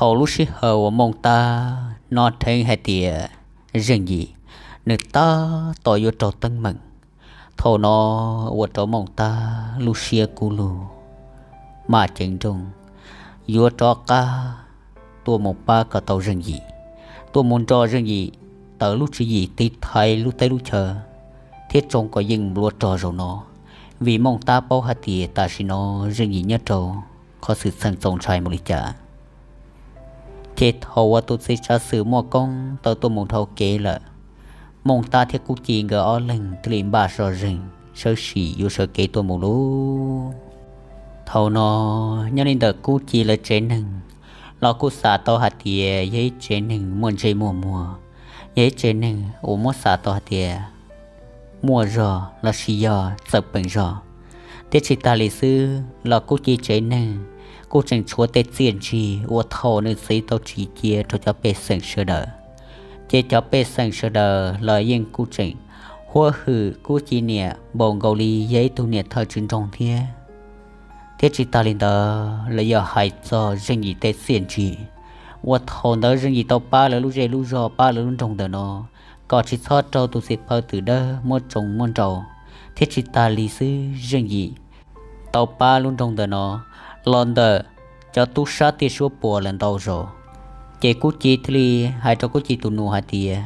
Thaum lub sij hawm uas Mooj Tab hnov dheev hais tias Zeej Yim nws tab tom yuav raug teeb meem, thaum no ua rau Mooj Tab lub siab kub lug, maj ceev nrooj, yuav rov qab tuaj mus pab kom tau Zeej Yim, tuaj mus nrog Zeej Yim tawm lub tswv yim tiv thaiv lub teb lub chaw thiab tsoo kom yeej npluav rog zaum no, vim Mooj Tab paub hais tias tam sim no Zeej Yim nyob rau qhov xwm txheej txaus ntshai mus li cas. Ces thaum uas tus txiv tsav xwm Muaj Koob tau tuaj mus dhau kev lawm, Mooj Tab thiab Kub Ci nkawd ob leeg thiaj li npaj so zeeg sawv sim yuav sawv kev tuaj mus lauj. Thaum no nyob li ntawm Kub Ci lawv tsev neeg los kuj xav tau hais tias yog ib tsev neeg muaj ntsej muaj muag, yog ib tsev neeg uas muab xav tau hais tias muaj zog lossis yog txawm peem zog. Thiab tsis tas li xwb los Kub Ci tsev neeg kuj tseem tshuav tej txiaj ntsig uas thaum nws txiv tau tsim cia rau cov pej xeem sawv daws, ces cov pej xeem sawv daws los yeej kuj tseem huab hwm Kub Ci niam npaum nkaus li yog ib tug niam thawj tswj nroog thiab. Thiab tsis tas li ntawd los yog hais txog Zeej Yim tej txiaj ntsig uas thaum ntawd Zeej Yim tau pab lawv lub zej lub zog, pab lawv lub nroog ntawm no kom tsis txhob raug tus txiv phaw twm dawb muab tsoo muab nrau. Thiab tsis tas li xwb, Zeej Yim tau pab lub nroog ntawm no los ntawm cov tub sab tiaj suab puam lawm ntau zaus. Ces Kub Ci thiaj li hais rau Kub Ci tus nus hais tias,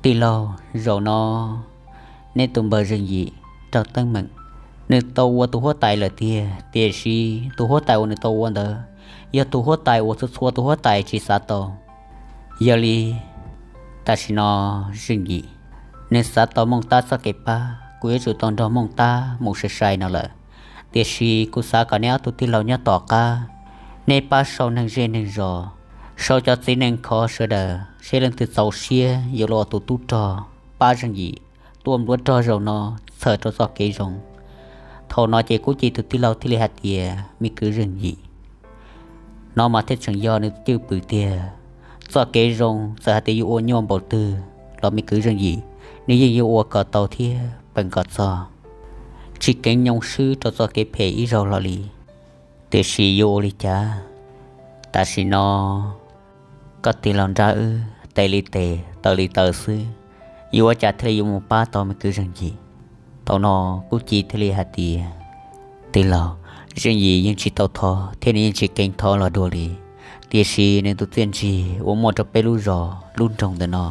Tij laug, zaum no neb tus npawg Zeej Yim raug teeb meem, nws tau ua tus huab tais lawm tiag, tiam sis tus huab tais uas nws tau ua ntawd yog tus huab tais uas txhua txhua tus huab tais tsis xav tau. Yog li tam sim no Zeej Yim nws xav tau Mooj Tab txoj kev pab, kuv yuav tsum tau nrog Mooj Tab mus sai sai no lawm. Tiam sis kuv xav kom neb ob tug tij laug nyob tom qab, neb pab sau neeg zej neeg zos, sau cov txiv neej khov sawv daws seb leej twg txaus siab yuav los ua tus tub rog pab Zeej Yim tuaj npluav rog zaum no txhawm rau txoj kev zoo. Thaum no ces Kub Ci tus tij laug thiaj li hais tias, Me kwv Zeej Yim, no mas thiaj tseem yog nws cwj pwm tiag. Txoj kev zoo txawm hais tias yuav ua nyuaj npaum twg los me kwv Zeej Yim, nws yeej yuav ua kom tau thiab peem kom txog, tsis keev nyoo swb rau txoj kev phem ib zaug hlo li. Tiam sis yuav ua li cas, tam sim no koj tij laug nrab wb tes li tes taw li taw xwb, yuav ua cas thiaj li yuav mus pab tau me kwv Zeej Yim? Thaum no Kub Ci thiaj li hais tias, Tij laug, Zeej Yim yeej tsis tau thov thiab nws yeej tsis keev thov los dua li, tiam sis nws tus txiaj ntsig uas muaj rau peb lub zos lub nroog ntawm no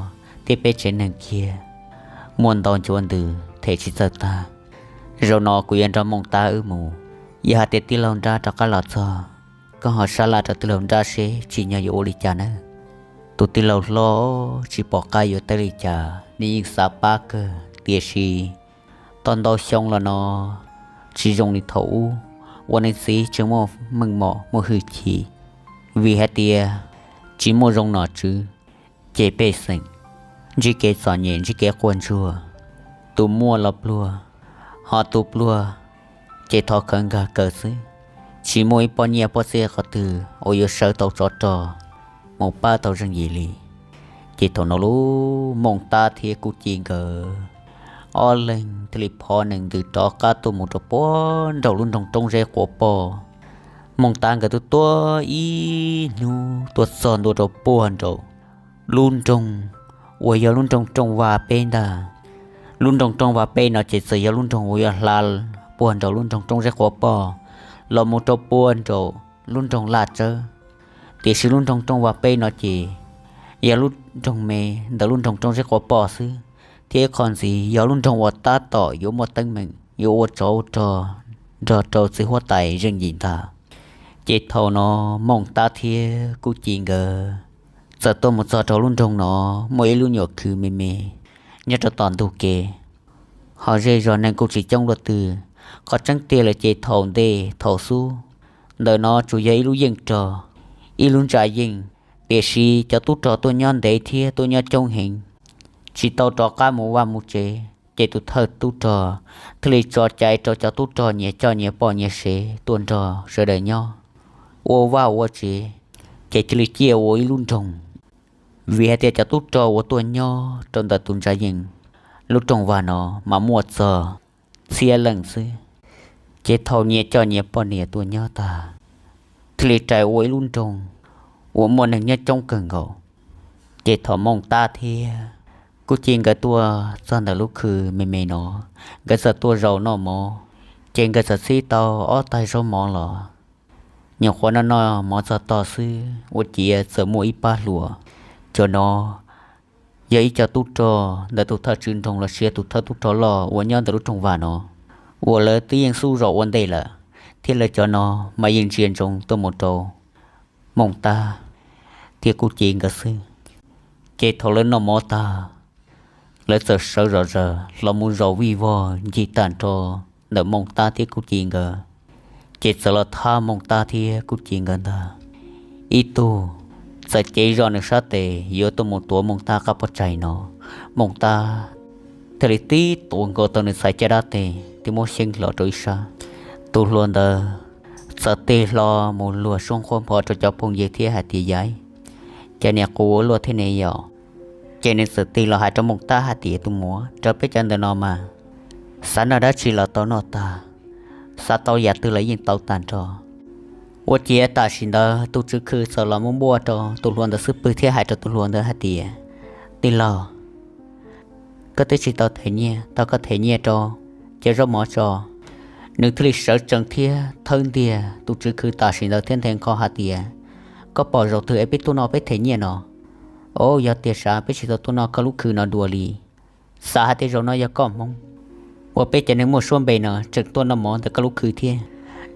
thiab peb tsev neeg kiag muaj ntau ncuav ntws them tsis txawj tag. Zaum no kuv yuav nrog Mooj Tab wb mus, yog hais tias tij laug nrab rov qab los txog, koj ho sab laj rau tij laug nrab seb tsim nyog yuav ua li cas nawb. Tus tij laug hlob tsis pom qab yuav teb li cas, nws yeej xav pab kawg, tiam sis tau ntau xyoo los no tsis zoo li thaum ub uas nws txiv tseem muaj meej mom muaj hwj chim, vim hais tias tsis muaj zoo nom tswv, ces pej xeem ntsib kev txom nyem ntsib kev quaj ntsuag, tus muaj los pluag, ho tus pluag ces thov khawv nkag kaw xwb, tsis muaj ib pob nyiaj pob txiaj qhov twg uas yuav sawv tau tsov rog mus pab tau Zeej Yim li. Ces thaum no lub Mooj Tab thiab Kub Ci nkawd ob leeg thiaj li phov nees ntws rov qab tuaj mus rau puag nraum lub nroog Roob Zeb Quav Poj. Mooj Tab nkawd tuaj tuaj ib hnub tuaj txog ntua rau puag nraum lub nroog uas yog lub nroog Rooj Vaj Peb ntag. Lub nroog Rooj Vaj Peb no ces txawm yog lub nroog uas yog hla puag nraum lub nroog Roob Zeb Quav Poj los mus rau puag nraum lub nroog Laj Tsawb. Tiam sis lub nroog Rooj Vaj Peb no ces yog lub nroog me ntawm lub nroog Roob Zeb Quav Poj xwb, thiab ib qho ntxiv yog lub nroog uas tab tom yuav muaj teeb meem yuav ua tsov ua rog nrog rau txiv huab tais Zeej Yim ntag. Ces thaum no Mooj Tab thiab Kub Ci nkawd txawm tuaj mus txog rau lub nroog no, muaj ib lub nyuam khw me me nyob rau tom ntug kev, ho zej zog neeg kuj tsis coob luaj twg. Qhov tseeb tiag lawm ces thaum ntej thaum xub ntawm no tsuas yog ib lub yeej rog, ib lub ntsa yeej, tiam sis cov tub rog tuaj nyob ntev thiab tuaj nyob coob heev, tsis tau rov qab mus vaj mus tsev. Ces tus thawj tub rog thiaj li tso cai rau cov tub rog nyias coj nyias poj nyias sev tuaj nrog sawv daws nyob ua vaj ua tsev, ces thiaj li ciaj ua ib lub nroog. Vim hais tias cov tub rog uas tuaj nyob rau ntawm tus ntsa yeej lub rooj vag no mas muaj txog txhiab leej xwb. Ces thaum nyias coj nyias poj niam tuaj nyob tag, thiaj li rais ua ib lub nroog uas muaj neeg nyob coob kawg nkaus. Ces thaum Mooj Tab thiab Kuj Ci nkawd tuaj txog ntawm lub khw me me no, nkawd txawm tuaj zaum noj mov, ces nkawd txawm txhib tau ob taig zaub mov los. Nyuam qhuav noj noj mov txog tog xwb ua ciav txawm muaj ib pab hluas. Cov no yog ib co tub rog ntawm tus thawj tswv nroog los sis tus thawj tub rog loj uas nyob ntawm lub rooj vag no, uas lawv twb yeej xub zos ua ntej lawm, thiab lawv cov no mas yeej ntsia ntsoov tuaj mus rau Mooj Tab thiab Kuj Ci nkawd xwb. Ces thaum lawv noj mov tag, lawv txawm sawv zom zaws los mus zaum vij vog ncig tag nrho ntawm Mooj Tab thiab Kuj Ci nkawd. Ces txawm los thab Mooj Tab thiab Kuj Ci nkawd ntag. Ib tug txawm cev zog nws sab tes yuav tuaj mus tuav Mooj Tab qab pob tsaig no. Mooj Tab thiaj li tib tuav nkaus tau nws txhais caj dab tes thiab muab xyeeb hlo rau ib sab. Tus hluas ntawd txawm tig hlo mus luag suab nqhuab npho rau cov phooj ywg thiab hais tias, Yaiv, cas niam qus ua luaj thiab ne yom? Ces nws txawm tig los hais rau Mooj Tab hais tias, Tus muam, rau peb cov ntawm no mas xav noj dab tsi los tau noj tag, xav tau yam twg los yeej tau tag nrho. Ua ciav tam sim ntawd tus tswv khw txawm los muab npuaj rau tus hluas ntawd xub pwg thiab hais rau tus hluas ntawd hais tias, Tij laug, koj twb tsis tau them nyiaj, tau koj them nyiaj rau cov zaub mov tso. Nws thiaj li sawv tsees thiab thawb ntiag tus tswv khw tam sim ntawd thiab nthe nqho hais tias, Koj pom zaum twg es peb tuaj no peb them nyiaj no? Au, yog tias sav peb tsis tau tuaj noj koj lub khw no dua li. Xav hais tias zaum no yog koj hmoov uas peb cov neeg muaj suab npe no tseem tuaj noj mov ntawm koj lub khw thiab.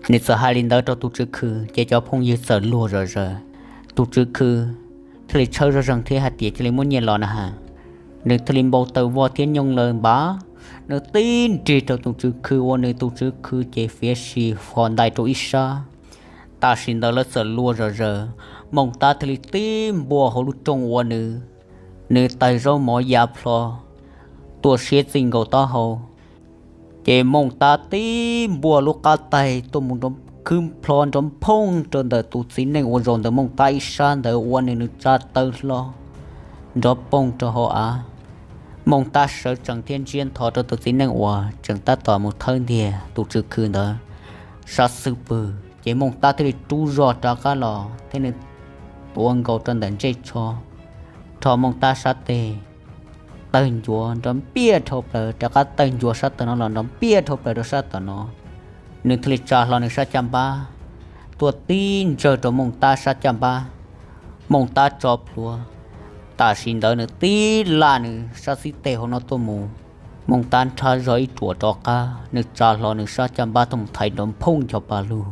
Nws txawm hais li ntawd rau tus tswv khw ces cov phooj ywg txawm luag zom zaws. Tus tswv khw thiaj li tshawb zog zeeg thiab hais tias, Cia li muab nyiaj los na has. Nws thiaj li npau taws vog thiab nyooj laws npav, nws tib nrig rau tus tswv khw ua nws tus tswv khw ces fiav sim fos ntais rau ib sab. Tam sim ntawd lawv txawm luag zom zaws, Mooj Tab thiaj li tib npuaj hauv lub rooj ua nws, nws taig zaub mov ya plho tuaj siab txij nkaus taub hau. Ces Mooj Tab tib npuaj lub qab taig tuaj mus nrov khwb plho nrov phooj rau ntawm tus txiv neej uas zaum ntawm Mooj Tab ib sab ntawd ua nws nws tsa taw hlo nrov poog rau hauv av. Mooj Tab sawv tsees thiab ntsiab ntho rau tus txiv neej uas tseem tab tom mus thawb ntiag tus tswv khw ntawd sab xub pwg, ces Mooj Tab thiaj li rub zog rov qab los thiab nws tuav nkaus rau ntawm ntsej tsho, rho Mooj Tab sab tes tawg ncuav nrov npiaj dhau plaws, rov qab tawg ncuav sab tawm no los nrov npiaj dhau plaws rau sab tom no. Nws thiaj li tsa hlo nws sab caj npab tuaj tib ntsawg rau Mooj Tab sab caj npab. Mooj Tab tso plhuav, tam sim ntawd nws tib laj nws sab xib teg hauv no tuaj mus. Mooj Tab nrhab zog ib ruam rov qab, nws tsa hlo nws sab caj npab tuaj mus thaiv nrov phooj ncho pa lug.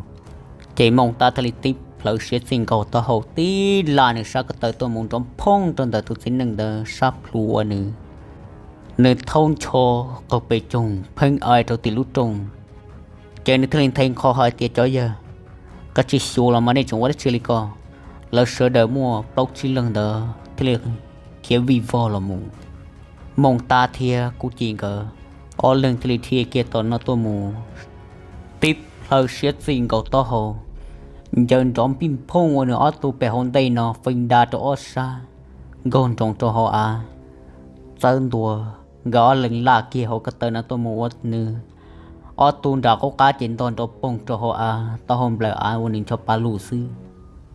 Ces Mooj Tab thiaj li tib plhawv siab txij nkaus taub hau tib laj nws sab ko taw tuaj mus nrov phooj rau ntawm tus txiv neej ntawd sab plhu ua nws, nws thaub ncho qaug pes coog pheej ai rau tim lub rooj. Ces nws thiaj li nthe nqho hais tias, Cov yawg, koj tsis xyuas los mas nej tseem ua dab tsi li ko? Lawv sawv daws muaj plaub tsib leeg ntawd thiaj li khiav vij vog los mus. Mooj Tab thiab Kuj Ci nkawd ob leeg thiaj li dhia kiag tom no tuaj mus, tib plhaw siab txij nkaus taub hau, ncaws nrov npij nphooj ua nws ob tug pem hauv ntej no feej da rau ob sab, nkaug nroos rau hauv av. Txawb ntua, nkawd ob leeg laj kiag hauv ko taw no tuaj mus ua nws ob tug nram qub qab ces ntog nrov poog rau hauv av, taub hau nplawm av ua nws ncho pa lug xwb.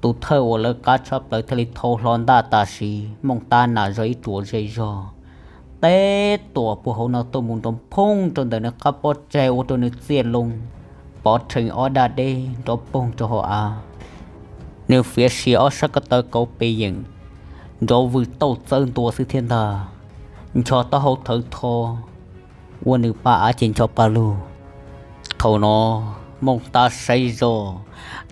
Tus thawj uas lawv qab tshab plaws thiaj li thau hlo ntaj tam sim, Mooj Tab nas zog ib ruam zej zog, teb tuam puag hauv no tuaj mus nrov phooj rau ntawm nws qab pob tsaig ua rau nws txiaj loo pov rhees ob daj deb nrov poog rau hauv av. Nws fiav sim ob sab ko taw kauv pes yeem, nrov vwm tauj txawb ntua xwb thiab ntag, ncho taub hau thawv tho ua nws pa av ces ncho pa lug. Thaum no Mooj Tab saib zog,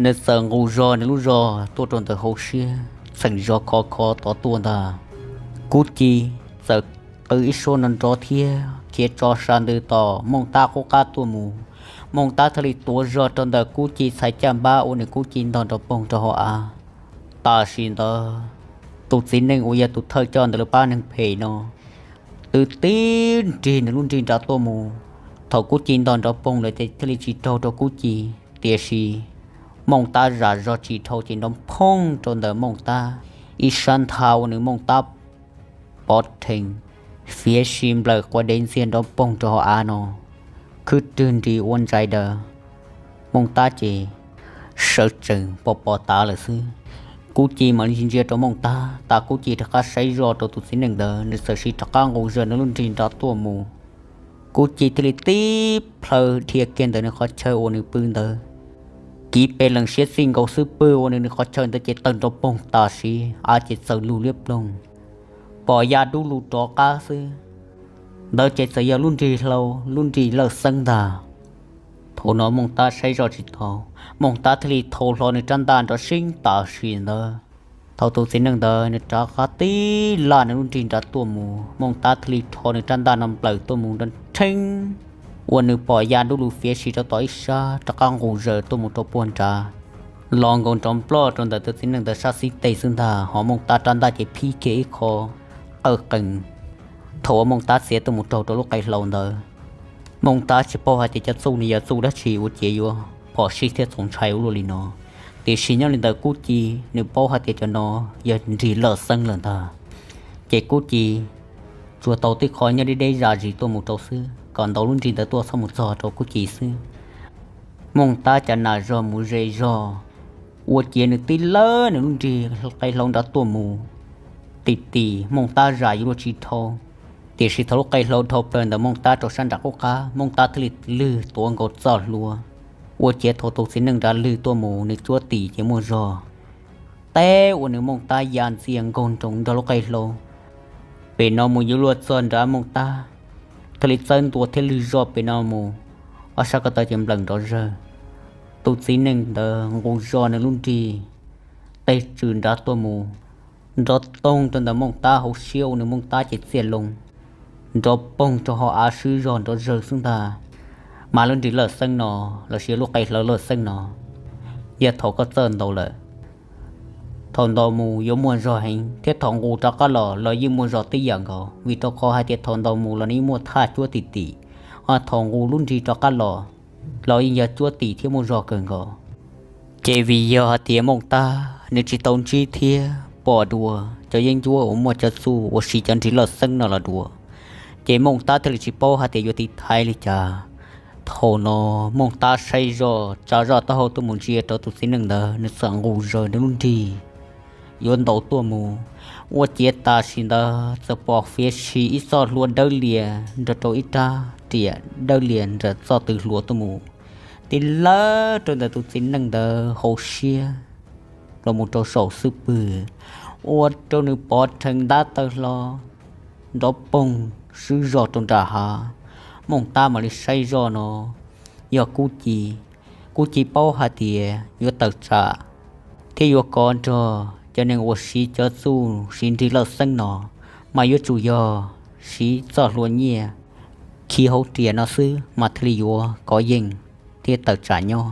nws txawm nqus zog nws lub zog tuaj rau ntawm hauv siab, txheem zog khov kho tod tuaj ntag. Kuj Ci txawm qw ib suab nrov nrov thiab khiav tso sa ntws tom Mooj Tab qub qab tuaj mus. Mooj Tab thiaj li tuav zog rau ntawm Kuj Ci txhais caj npab ua nws Kuj Ci ntog nrov poog rau hauv av. Tam sim ntawd tus txiv neej uas yog tus thawj coj ntawm lawv pab neeg phem no twb tib nrig nws lub nrig nrad tuaj mus. Thaum Kuj Ci ntog nrov poog lawm ces thiaj li tsis raug rau Kuj Ci, tiam sis Mooj Tab zam zog tsis dhau ces nrov phooj rau ntawm Mooj Tab ib sab ntha ua nws Mooj Tab pov rhees, fiav sim nplawm quav dev ntxiag nrov poog rau hauv av no, khwb rwg nris ua ntsais daws. Mooj Tab ces sawv tsees pos pos tav lawm xwb. Kub Ci mam li ntsia rau Mooj Tab tas Kub Ci rov qab saib zoj rau tus txiv neej ntawd, nws txawm siv rov qab nqus zaws nws lub nrig nrad tuaj mus. Kub Ci thiaj li tib plhaw dhia kiag ntawm nws qhov chaw uas nws pw ntawd, kiv pes lees siab txij nkaus xub pwg uas nws nws qhov chaw ntawd ces tawg nrov poog tam sim av ces txawm lug liab ploog, pom ya dub lug rov qab xwb. Ntawd ces txawm yog lub nrig hlau, lub nrig lawj xeeb ntag. Thaum no Mooj Tab saib zoj tsis tau, Mooj Tab thiaj li thau hlo nws rab ntaj nrov seeb tam sim ntawd. Thaum tus txiv neej ntawd nws rov qab tib laj nws lub nrig nrad tuaj mus, Mooj Tab thiaj li rho nws rab ntaj no nplawm tuaj mus nrov nrheeb uas nws pom ya dub lug fiav si rau tom ib sab rov qab nqus zaws tuaj mus rau puag nrad, los nkaus nrov nploj rau ntawm tus txiv neej ntawd sab xib teg xwb ntag, ho Mooj Tab rab ntaj ces phib kiag ib qho qawj qees. Thaum uas Mooj Tab txiav tuaj mus raug rau lub qe hlau ntawd, Mooj Tab tsis paub hais tias cov txuj nws yog txuj dab tsi ua ciav yuav phom sij thiab txaus ntshai ua luaj li no. Tiam sis nyob li ntawd Kub Ci nws paub hais tias cov no yog nrig lawj xeeb lawm ntag. Ces Kub Ci tsuas tau tib qho nyob deb deb zam zis tuaj mus rau xwb, kom ntau lub nrig ntawd tuaj txhob mus txog rau Kub Ci xwb. Mooj Tab cas nam zog mus ze zog, ua ciav nws tib lawb nws lub nrig qe hlau nrad tuaj mus, tim tim Mooj Tab zam yuav luag tsis dhau. Tiam sis thaum lub qe hlau dhau plaws ntawm Mooj Tab rau sab nram qub qab, Mooj Tab thiaj li lwg tuav nkaus txoj hlua, ua ciav thaum tus txiv neej nrad lwg tuaj mus nws cuab tim ces muaj zog. Teb uas nws Mooj Tab ya ntxias nkaug nroos nrog lub qe hlau, pem no mus yuav luag txog nrad Mooj Tab thiaj li txawb ntua thiab lwg zoj pem no mus, ob sab ko taw ces nplawm nrov zawg. Tus txiv neej ntawd nqus zog nws lub nrig tej tswm nrad tuaj mus, nrov toog rau ntawm Mooj Tab hauv siab ua nws Mooj Tab ces txiaj loo, nrov poog rau hauv av swb zog nrov zawg xwb ntag. Mas lub nrig lawj xeeb no, los sis lub qe hlau lawj xeeb no, yog thaum koj txawj ntaus lawm, thaum ntaus mus yuav muaj zog heev, thiab thaum nqus rov qab los los yeej muaj zog tib yam nkaus, vim rau qhov hais tias thaum ntaus mus los nws yeej muaj thaj cuab tim tim, ho thaum nqus lub nrig rov qab los los yeej yog cuab tim thiab muaj zog kawg nkaus. Ces vim yog hais tias Mooj Tab nws tsis tau ntsib thiab pom dua cov yeeb ncuab uas muaj cov txuj uas siv cov nrig lawj xeeb no los dua, ces Mooj Tab thiaj li tsis paub hais tias yuav tiv thaiv li cas. Thaum no Mooj Tab saib zoj tsa zoj taub hau tuaj mus ntsia rau tus txiv neej ntawd, nws txawm nqus zaws nws lub nrig yuav ntaus tuaj mus, ua ciav tam sim ntawd txawm pom fiav si ib txoj hlua dawb lias nrog rau ib rab riam dawb lias nram txoj tw hlua tuaj mus, tib lawb rau ntawm tus txiv neej ntawd hauv siab los mus rau saum xub pwg, ua rau nws pov rhees ntab taw hlo, nrov poog swb zog rau nram hav. Mooj Tab mam li saib zoj no yog Kub Ci. Kub Ci paub hais tias yuav tawm tsam thiab yuav kov nrog cov neeg uas siv cov txuj siv nrig lawj xeeb no, mas yuav tsum yog siv txoj hlua nyiaj khi hauv riam no xwb mas thiaj li yuav kov yeej thiab tawm tsam nyob.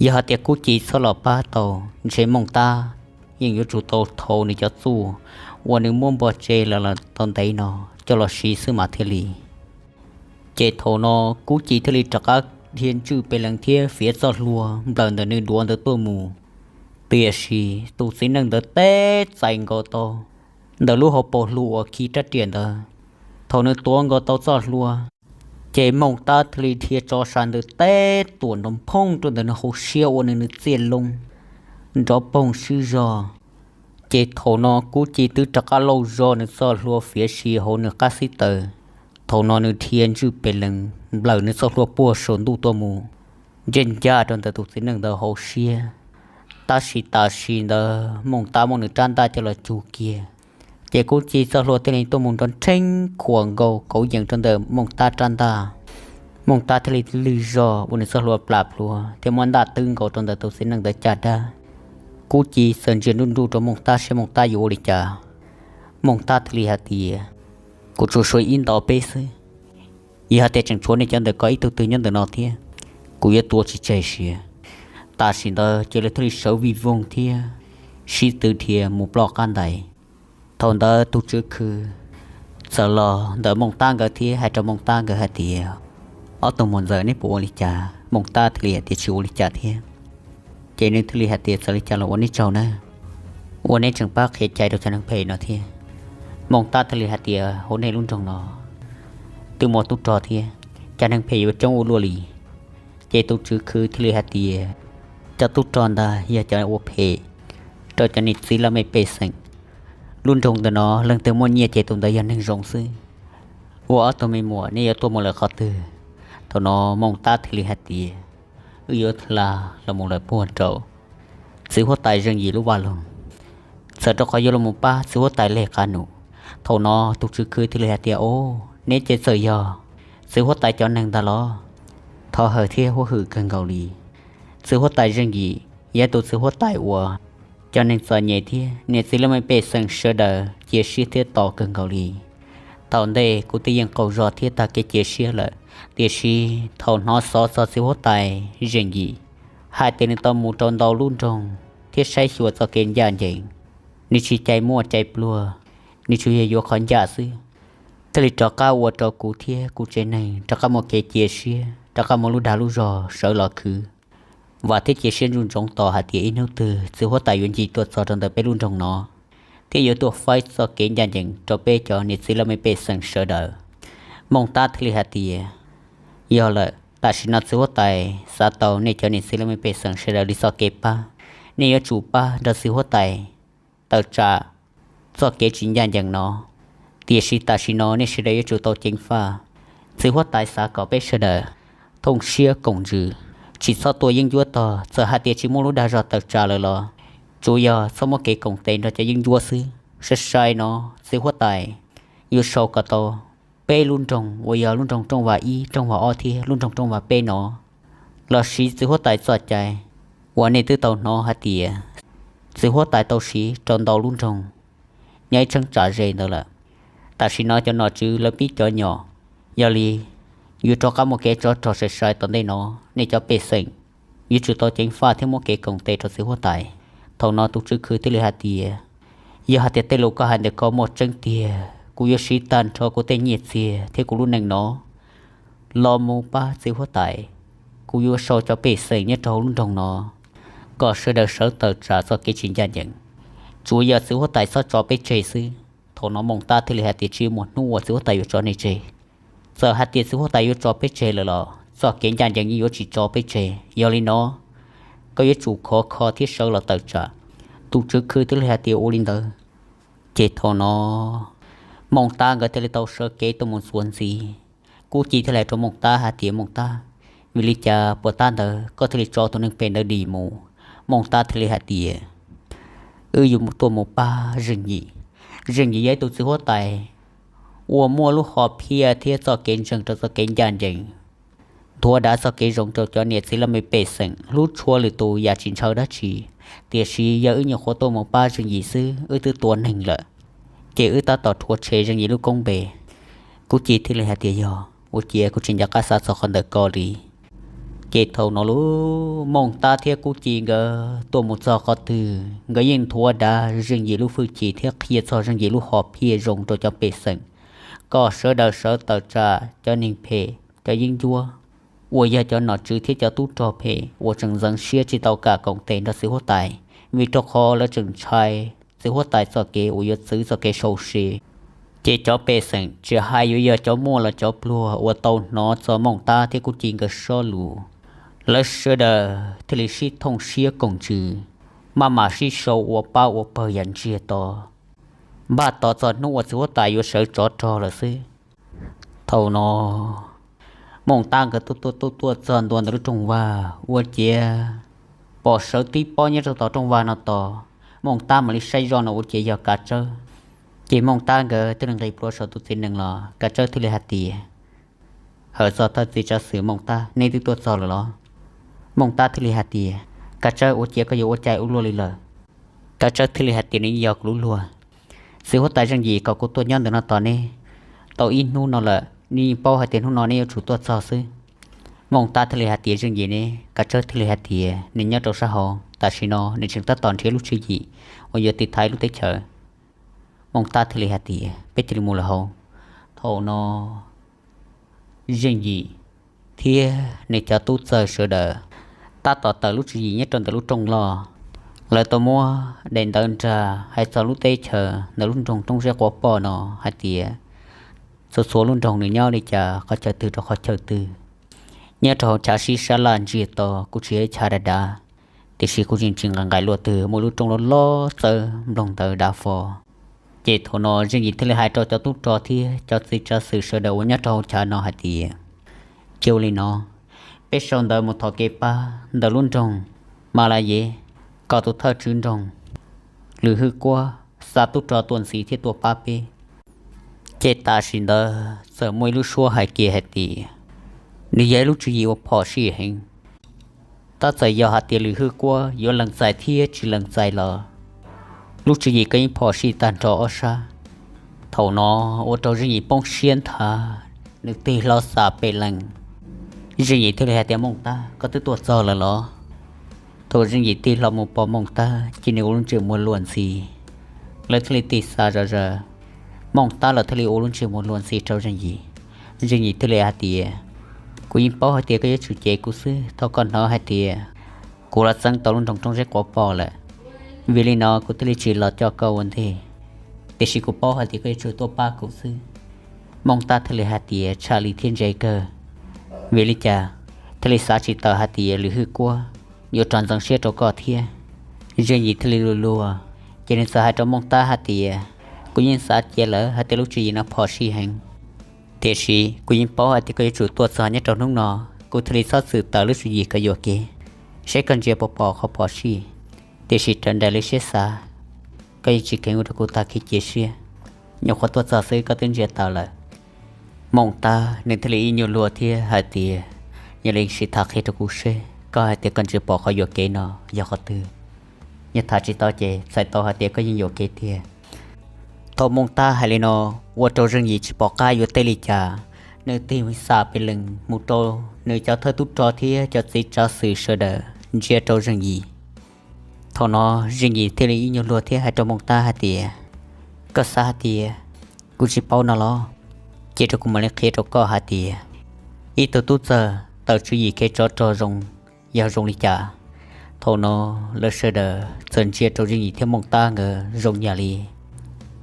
Yog hais tias Kub Ci txhob los pab tau, ntshe Mooj Tab yeej yuav tsum tau thau nws cov txuj uas nws muab npog tseg los tau ntev no coj los siv xwb mas thiaj li. Ces thaum no Kub Ci thiaj li rov qab dhia ntswj pes lees thiab fiav txoj hlua nplawm ntawm nws duav ntawd tuaj mus. Tiam sis tus txiv neej ntawd teb txais nkaus tau ntawm lub hauv paus hlua uas khi rab riam ntawd. Thaum nws tuav nkaus tau txoj hlua, ces Mooj Tab thiaj li dhia tso sa ntws teb tuam nrov phooj rau ntawm nws hauv siab ua nws nws txiaj loo, nrov poog swb zog. Ces thaum no Kub Ci twb rov qab lauj zog nws txoj hlua fiav si hauv nws qab xib taws. Thaum no nws dhia ntswj pes lees nplawm nws txoj hlua puag saum ntuj tuaj mus, ntsej ncaj rau ntawm tus txiv neej ntawd hauv siab. Tab sis tam sim ntawd Mooj Tab muab nws rab ntaj coj los cug kiag, ces Kub Ci txoj hlua thiaj li tuaj mus nrov nrheeb khuam nkaus kauv yees rau ntawm Mooj Tab rab ntaj. Mooj Tab thiaj li lwj zog ua nws txoj hlua plam plhuav thiab muab ntaj twb nkaus rau ntawm tus txiv neej ntawd caj dab. Kub Ci txawm ntsia nruj nruj rau Mooj Tab saib Mooj Tab yuav ua li cas. Mooj Tab thiaj li hais tias, kuv tsuas suav ib nto peb xwb. Yog hais tias tseem tshuav nej cov ntawm ko ib tug twg nyob ntawm no thiab, kuv yuav tua tsis tseg siav. Tam sim ntawd ces lawv thiaj li sawv vij voog thiab sib tw dhia mus ploj qab ntais. Thaum ntawd tus tswv khw txawm los ntawm Mooj Tab nkawd thiab hais rau Mooj Tab nkawd hais tias, ob tug muam ntxawm, neb puas ua li cas? Mooj Tab thiaj li hais tias tsis ua li cas thiab. Ces nws thiaj li hais tias, txawm li cas los ua neb tsaug na, ua neb tseem pab qhia cai rau cov neeg phem no thiab. Mooj Tab thiaj li hais tias, hauv nej lub nroog no twb muaj tub rog thiab, cas neeg phem yuav coob ua luaj li? Ces tus tswv khw thiaj li hais tias, cov tub rog ntag yog cov ua phem, rau cov niam txiv laj mej pej xeem. Lub nroog ntawm no leej twg muaj nyiaj ces tus ntawd yog neeg zoo xwb. Ua ob tug me muam, nej yuav tuaj mus lawm qhov twg? Thaum no Mooj Tab thiaj li hais tias, wb yuav hla los mus lawm puag nraum txiv huab tais Zeej Yim lub vaj loog, txawm rau qhov yuav los mus pab txiv huab tais leg qab num. Thaum no tus tswv khw thiaj li hais tias, o, neb ces txawm yog txiv huab tais cov neeg ntag los? Thov hawm thiab huab hwm kawg nkaus li. Txiv huab tais Zeej Yim yog tus txiv huab tais uas cov neeg txom nyem thiab niam txiv laj mej pej xeem sawv daws cia siab thiab tos kawg nkaus li. Thaum ntej kuv twb yeej qaug zog thiab tag kev cia siab lawm, tiam sis thaum hnov xov txog txiv huab tais Zeej Yim hais tias nws tau mus rau ntau lub nroog thiab saib xyuas txoj kev ncaj ncees, nws tsis cais muaj cais pluag, nws tsuas yog yuav qhov ncaj xwb, thiaj li rov qab ua rau kuv thiab kuv tsev neeg rov qab muaj kev cia siab, rov qab muaj lub dag lub zog sawv los khwv. Vam thiab cia siab ntsoov ntsoov tos hais tias ib hnub twg txiv huab tais yuav ncig tuaj txog rau ntawm peb lub nroog no thiab yuav tuaj faib txoj kev ncaj ncees rau peb cov niam txiv laj mej pej xeem sawv daws. Mooj Tab thiaj li hais tias, yog lawm, tam sim no txiv huab tais xav tau nej cov niam txiv laj mej pej xeem sawv daws li txoj kev pab. Nej yuav tsum pab nrog txiv huab tais tawm tsam txoj kev tsis ncaj ncees no, tiam sis tam sim no nej sawv daws yuav tsum tau ceev faj. Txiv huab tais xav kom peb sawv daws thooj siab koom ntsws, tsis txhob tua yeeb ncuab tog. Txawm hais tias tsis muaj lub dag zog tawm tsam lawm los tsuas yog txhob muab kev koom tes nrog cov yeeb ncuab xwb. Sai sai no txiv huab tais yuav sau kom tau peb lub nroog uas yog lub nroog Rooj Vas ib, Rooj Vas ob thiab lub nroog Rooj Vas peb no los siv txiv huab tais txoj cai uas nej twb tau hnov hais tias txiv huab tais tau siv rau ntau lub nroog nyob ib cheeb tsam ze ntawd lawm. Tam sim no cov nom tswv lawv pib cov nyom, yog li yuav rov qab muaj kev tsov rog sai sai tom ntej no. Nej cov pej xeem yuav tsum tau ceev faj thiab muab kev koom tes rau txiv huab tais. Thaum no tus tswv khw thiaj li hais tias, yog hais tias tej lus koj hais ntawm ko muaj tseeb tiag, kuv yuav siv tag nrho kuv tej nyiaj txiag thiab kuv lub neej no los mus pab txiv huab tais. Kuv yuav sau cov pej xeem nyob rau hauv lub nroog no kom sawv daws sawv tawm tsam txoj kev tsis ncaj ncees, tsuas yog txiv huab tais txhob tso peb tseg xwb. Thaum no Mooj Tab thiaj li hais tias tsis muaj hnub uas txiv huab tais yuav tso nej tseg. Txawm hais tias txiv huab tais yuav tso peb tseg lawm los txoj kev ncaj ncees yeej yuav tsis tso peb tseg. Yog li no koj yuav tsum khov kho thiab sawv los tawm tsam. Tus tswv khw thiaj li hais tias ua li ntawd. Ces thaum no Mooj Tab nkawd thiaj li tau sawv kev tuaj mus txuas ntxiv. Kub Ci thiaj li hais rau Mooj Tab hais tias, Mooj Tab, vim li cas puas tab ntawd koj thiaj li tso tus neeg phem ntawd dim mus? Mooj Tab thiaj li hais tias, wb yuav tuaj mus pab Zeej Yim. Zeej Yim yog ib tug txiv huab tais uas muaj lub hom phiaj thiab txoj kev ntseeg rau txoj kev ncaj ncees, nthuav dav txoj kev zoo rau cov niam txiv laj mej pej xeem, hlub tshua lwm tus yam tsis ntshaw dab tsi. Tiam sis yog wb nyuam qhuav tuaj mus pab Zeej Yim xwb wb twb tua neeg lawm, ces wb tab tom rhuav tshem Zeej Yim lub koob npe. Kub Ci thiaj li hais tias, yog ua ciav kuv tsis nco qab xav txog qhov ntawm ko li. Ces thaum no lub Mooj Tab thiab Kub Ci nkawd tuaj mus txog qhov twg nkawd yeej nthuav dav Zeej Yim lub hwj chim thiab qhia txog Zeej Yim lub hom phiaj zoo rau cov pej xeem, kom sawv daws sawv tawm tsam cov neeg phem cov yeeb ncuab uas yog cov nom tswv thiab cov tub rog phem uas tseem ntxeev siab tsis tau kam koom tes nrog txiv huab tais, vim rau qhov lawv tseem ntshai txiv huab tais txoj kev uas yuav txwv txoj kev sau se. Ces cov pej xeem tsis hais yuav yog cov muaj los cov pluag uas tau hnov txog Mooj Tab thiab Kub Ci nkawd sob lus, lawv sawv daws thiaj li sib thooj siab koom ntsws, maj mam sib sau ua pab ua pawg yam ntsiag to, npaj tos txog hnub uas txiv huab tais yuav sawv tsov rog lawm xwb. Thaum no Mooj Tab nkawd tuaj tuaj tuaj tuaj txog ntua ntawm lub rooj vag ua ciav pom sawv tib pob nyob rau tom rooj vag no tos. Mooj Tab mam li saib zoj no ua ciav yog Kav Tsawb. Ces Mooj Tab nkawd thiaj li nqis plhuav saum tus txiv nees los, Kav Tsawb thiaj li hais tias, hawm txog thawj txiv tsav xwm Mooj Tab, neb twb tuaj txog lawm los? Mooj Tab thiaj li hais tias, Kav Tsawb, ua ciav koj yuav ua cas ua luaj li lawm? Kav Tsawb thiaj li hais tias, nws yog kuv lub luag. Txiv huab tais Zeej Yim kom kuv tuaj nyob ntawm no tos neb tau ib hnub no lawm, neb yeej paub hais tias hnub no neb yuav tsum tuaj txog xwb. Mooj Tab thiaj li hais tias, Zeej Yim ne? Kav Tsawb thiaj li hais tias, nws nyob rau sab hauv, tam sim no nws tseem tab tom nrhiav lub tswv yim uas yuav tiv thaiv lub teb chaws. Mooj Tab thiaj li hais tias, peb cia li mus lawm hauv. Thaum no Zeej Yim thiab nws cov tub txawg sawv daws tab tom tawm lub tswv yim nyob rau ntawm lub rooj loj. Lawv tau muab daim ntawv nrag hais txog lub teb chaws ntawm lub nroog Roob Zeb Quav Poj no hais tias, txhua txhua lub nroog nws nyob li cas, qhov chaw twg rau qhov chaw twg, nyob rau hauv chav sib sab laj ntsiag to, kuj tsis yog chav dav dav. tiam sis kuj tsis nqis nqaim luaj twg, muaj lub rooj loj loj txawb nploog ntawd dav fo. Ces thaum no Zeej Yim thiaj li hais rau cov tub rog thiab cov txiv tsav xwm sawv daws uas nyob rau hauv chav no hais tias, cia ua li no, peb sau ntawv mus thov kev pab ntawm lub nroog Mas Las Yev, kom tus thawj tswv nroog Lwm Hwj Kuab xa tub rog tuaj ntxiv thiab tuaj pab peb. Ces tam sim ntawd txawm muaj ib lub suab hais kiag hais tias, nws yog ib lub tswv yim uas phom sij heev. Tab txawm yog hais tias Lwm Hwj Kuab yuav lees txais thiab tsis lees txais los lub tswv yim ko yeej phom sij tag nrho ob sab. Thaum no ua rau Zeej Yim poob siab nthav, nws tig hlo xav pem lees. Zeej Yim thiaj li hais tias, Mooj Tab, koj twb tuaj txog lawm los? Thaum Zeej Yim tig hlo mus pom Mooj Tab ces nws ua lub ntsej muag luag ntxhi. Lawv thiaj li tig xav zom zaws, Mooj Tab los thiaj li ua lub ntsej muag luag ntxhi rau Zeej Yim. Zeej Yim thiaj li hais tias, kuv yeej paub hais tias koj yuav tsum cem kuv xwb, thaum koj hnov hais tias kuv los txeeb tau lub nroog Roob Zeb Quav Pom lawm, vim li no kuv thiaj li tsis los coj koj ua ntej. Tiam sis kuv paub hais tias koj yuav tsum tuaj pab kuv xwb. Mooj Tab thiaj li hais tias, tshaj li thiab ntse kawg. Vim li cas thiaj li xav tsis tawm hais tias Lwm Hwj Kuab yuav rov ntxeev siab rau koj thiab? Zeej Yim thiaj li luag luag, ces nws txawm hais rau Mooj Tab hais tias, kuv yeej xav cia lawm hais tias lub tswv yim no phom sij heev, tiam sis kuv yeej paub hais tias koj yuav tsum tuaj txog nyob rau hnub no, kuv thiaj li txhob txwm tawm lub tswv yim kom yuam kev, seb koj ntsia puas pom qhov phom sij. Tiam sis raws nraim li siab xav, koj yeej tsis kheev ua rau kuv tag kev cia siab, nyuam qhuav tuaj txog xwb koj twb ntsia tawm lawm. Mooj Tab nws thiaj li ib nyuag luag thiab hais tias, yog li sim tham qhia rau kuv seb koj hais tias koj ntsia pom qhov yuam kev no yog qhov twg. Yog tham tsis tau ces txhais tau hais tias koj yeej yuam kev tiag. Thaum Mooj Tab hais li no, ua rau Zeej Yim tsis pom qab yuav teb li cas, nws tig xa pes lees mus rau nws cov thawj tub rog thiab cov txiv tsav xwm sawv daws ntsia rau Zeej Yim. Thaum no Zeej Yim thiaj li ib nyuag luag thiab hais rau Mooj Tab hais tias, koj xav hais tias kuv tsis paub no los? Cia rau kuv mam li qhia rau koj hais tias ib tug tub txawg tawm tswv yim kev tsov rog zoo yog zoo li cas. Thaum no lawv sawv daws txawm ntsia rau Zeej Yim thiab Mooj Tab nkawd zoo yam li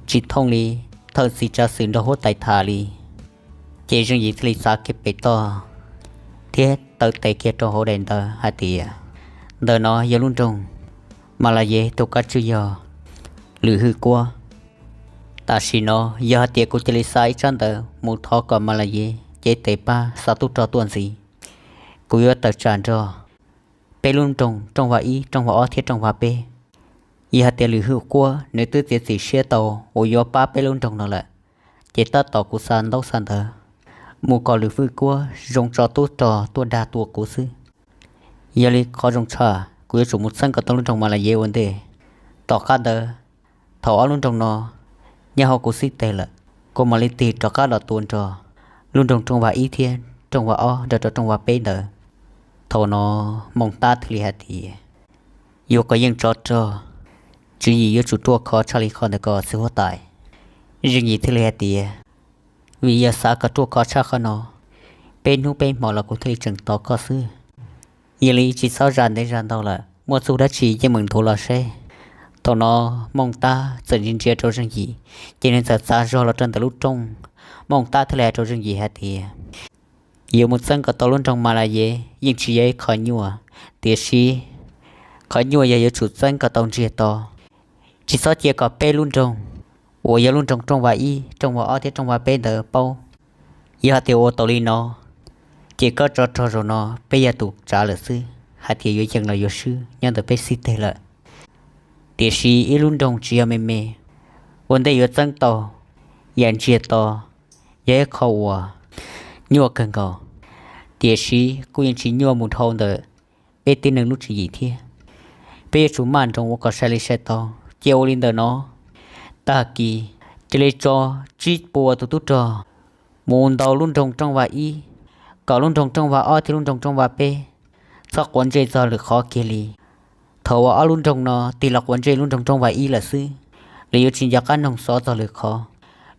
tsis thooj li thawj txiv tsav xwm nrog huab tais tham li. Ces Zeej Yim thiaj li txav kiag pem toj thiab taw tes kiag rau hauv daim ntawv hais tias, ntawm no yog lub nroog Mas Las Yev, tus kab tswj yog Lwm Hwj Kuab. Tam sim no yog hais tias kuv cia li xa ib tsab ntawv mus thov kom Mas Las Yev cev tes pab xa tub rog tuaj ntxiv, kuv yuav tawm tsam nrog peb lub nroog Rooj Vas Ib, Rooj Vas Ob thiab Rooj Vas Peb. Yog hais tias Lwm Hwj Kuab nws twb txiav txim siab tau uas yuav pab peb lub nroog no lawm, ces tab tom kuv xa ntaub xa ntawv mus kom Lwm Hwj Kuab zoo tso tub rog tuaj dag tua kuv xwb. Yog li qhov zoo tshaj kuv yuav tsum mus txeeb kom tau lub nroog Mas Las Yev ua ntej. Tom qab ntawd, thaum ob lub nroog no nyob hauv kuv xib teg lawm, kuv mam li tig rov qab los tua nrog lub nroog Rooj Vas Ib thiab Rooj Vas Ob nrog rau Rooj Vas Peb ntawd. Thaum no Mooj Tab thiaj li hais tias, yuav kom yeej tsov rog, tswv yim yuav tsum ruaj khov tshaj li qhov ntawd ko txiv huab tais. Zeej Yim thiaj li hais tias, vim yog xav kom ruaj khov tshaj qhov no, peb hnub peb hmo los kuv thiaj li tseem tos koj xwb. Yog li tsis txhob zam ntev zam ntau lawm, muaj txuj dab tsi yeej meem nthuav los seb. Thaum no Mooj Tab txawm ntsia ntsia rau Zeej Yim, ces nws txawm txav zog los rau ntawm lub rooj. Mooj Tab thiaj li hais rau Zeej Yim hais tias, yuav mus txeeb kom tau lub nroog Mas Las Yev yeej tsis yog ib qho nyuaj, tiam sis qhov nyuaj yog yuav tsum txeeb kom tau ntsiag to. Tsis txhob cia kom peb lub nroog, uas yog lub nroog Rooj Vas Ib, Rooj Vas Ob thiab Rooj Vas Peb ntawd paub. Yog hais tias ua tau li no, ces koj tsov rog zaum no peb yog tus tsav lawm xwb, hais tias yuav yeej los yuav swb nyob ntawm peb xib teg lawm. Tiam sis ib lub nroog tsis yog me me, ua ntej yuav txeeb tau yam ntsiag to yog ib qho uas nyuaj kawg nkaus, tiam sis kuj yeej tsis nyuaj mus dhau ntawm peb tib neeg lub tswv yim thiab. Peb yuav tsum maj nroos ua kom sai li sai tau. Cia ua li ntawm no, tag kis cia li tso tsib puas tus tub rog mus ntaus lub nroog Rooj Vas Ib, kom lub nroog Rooj Vas Ob thiab lub nroog Rooj Vas Peb txhob quav ntsej txog lwm qhov kiag li. Thaum uas ob lub nroog no tig los quav ntsej lub nroog Rooj Vas Ib lawm xwb, lawv yuav tsis nco qab noog xov txog lwm qhov.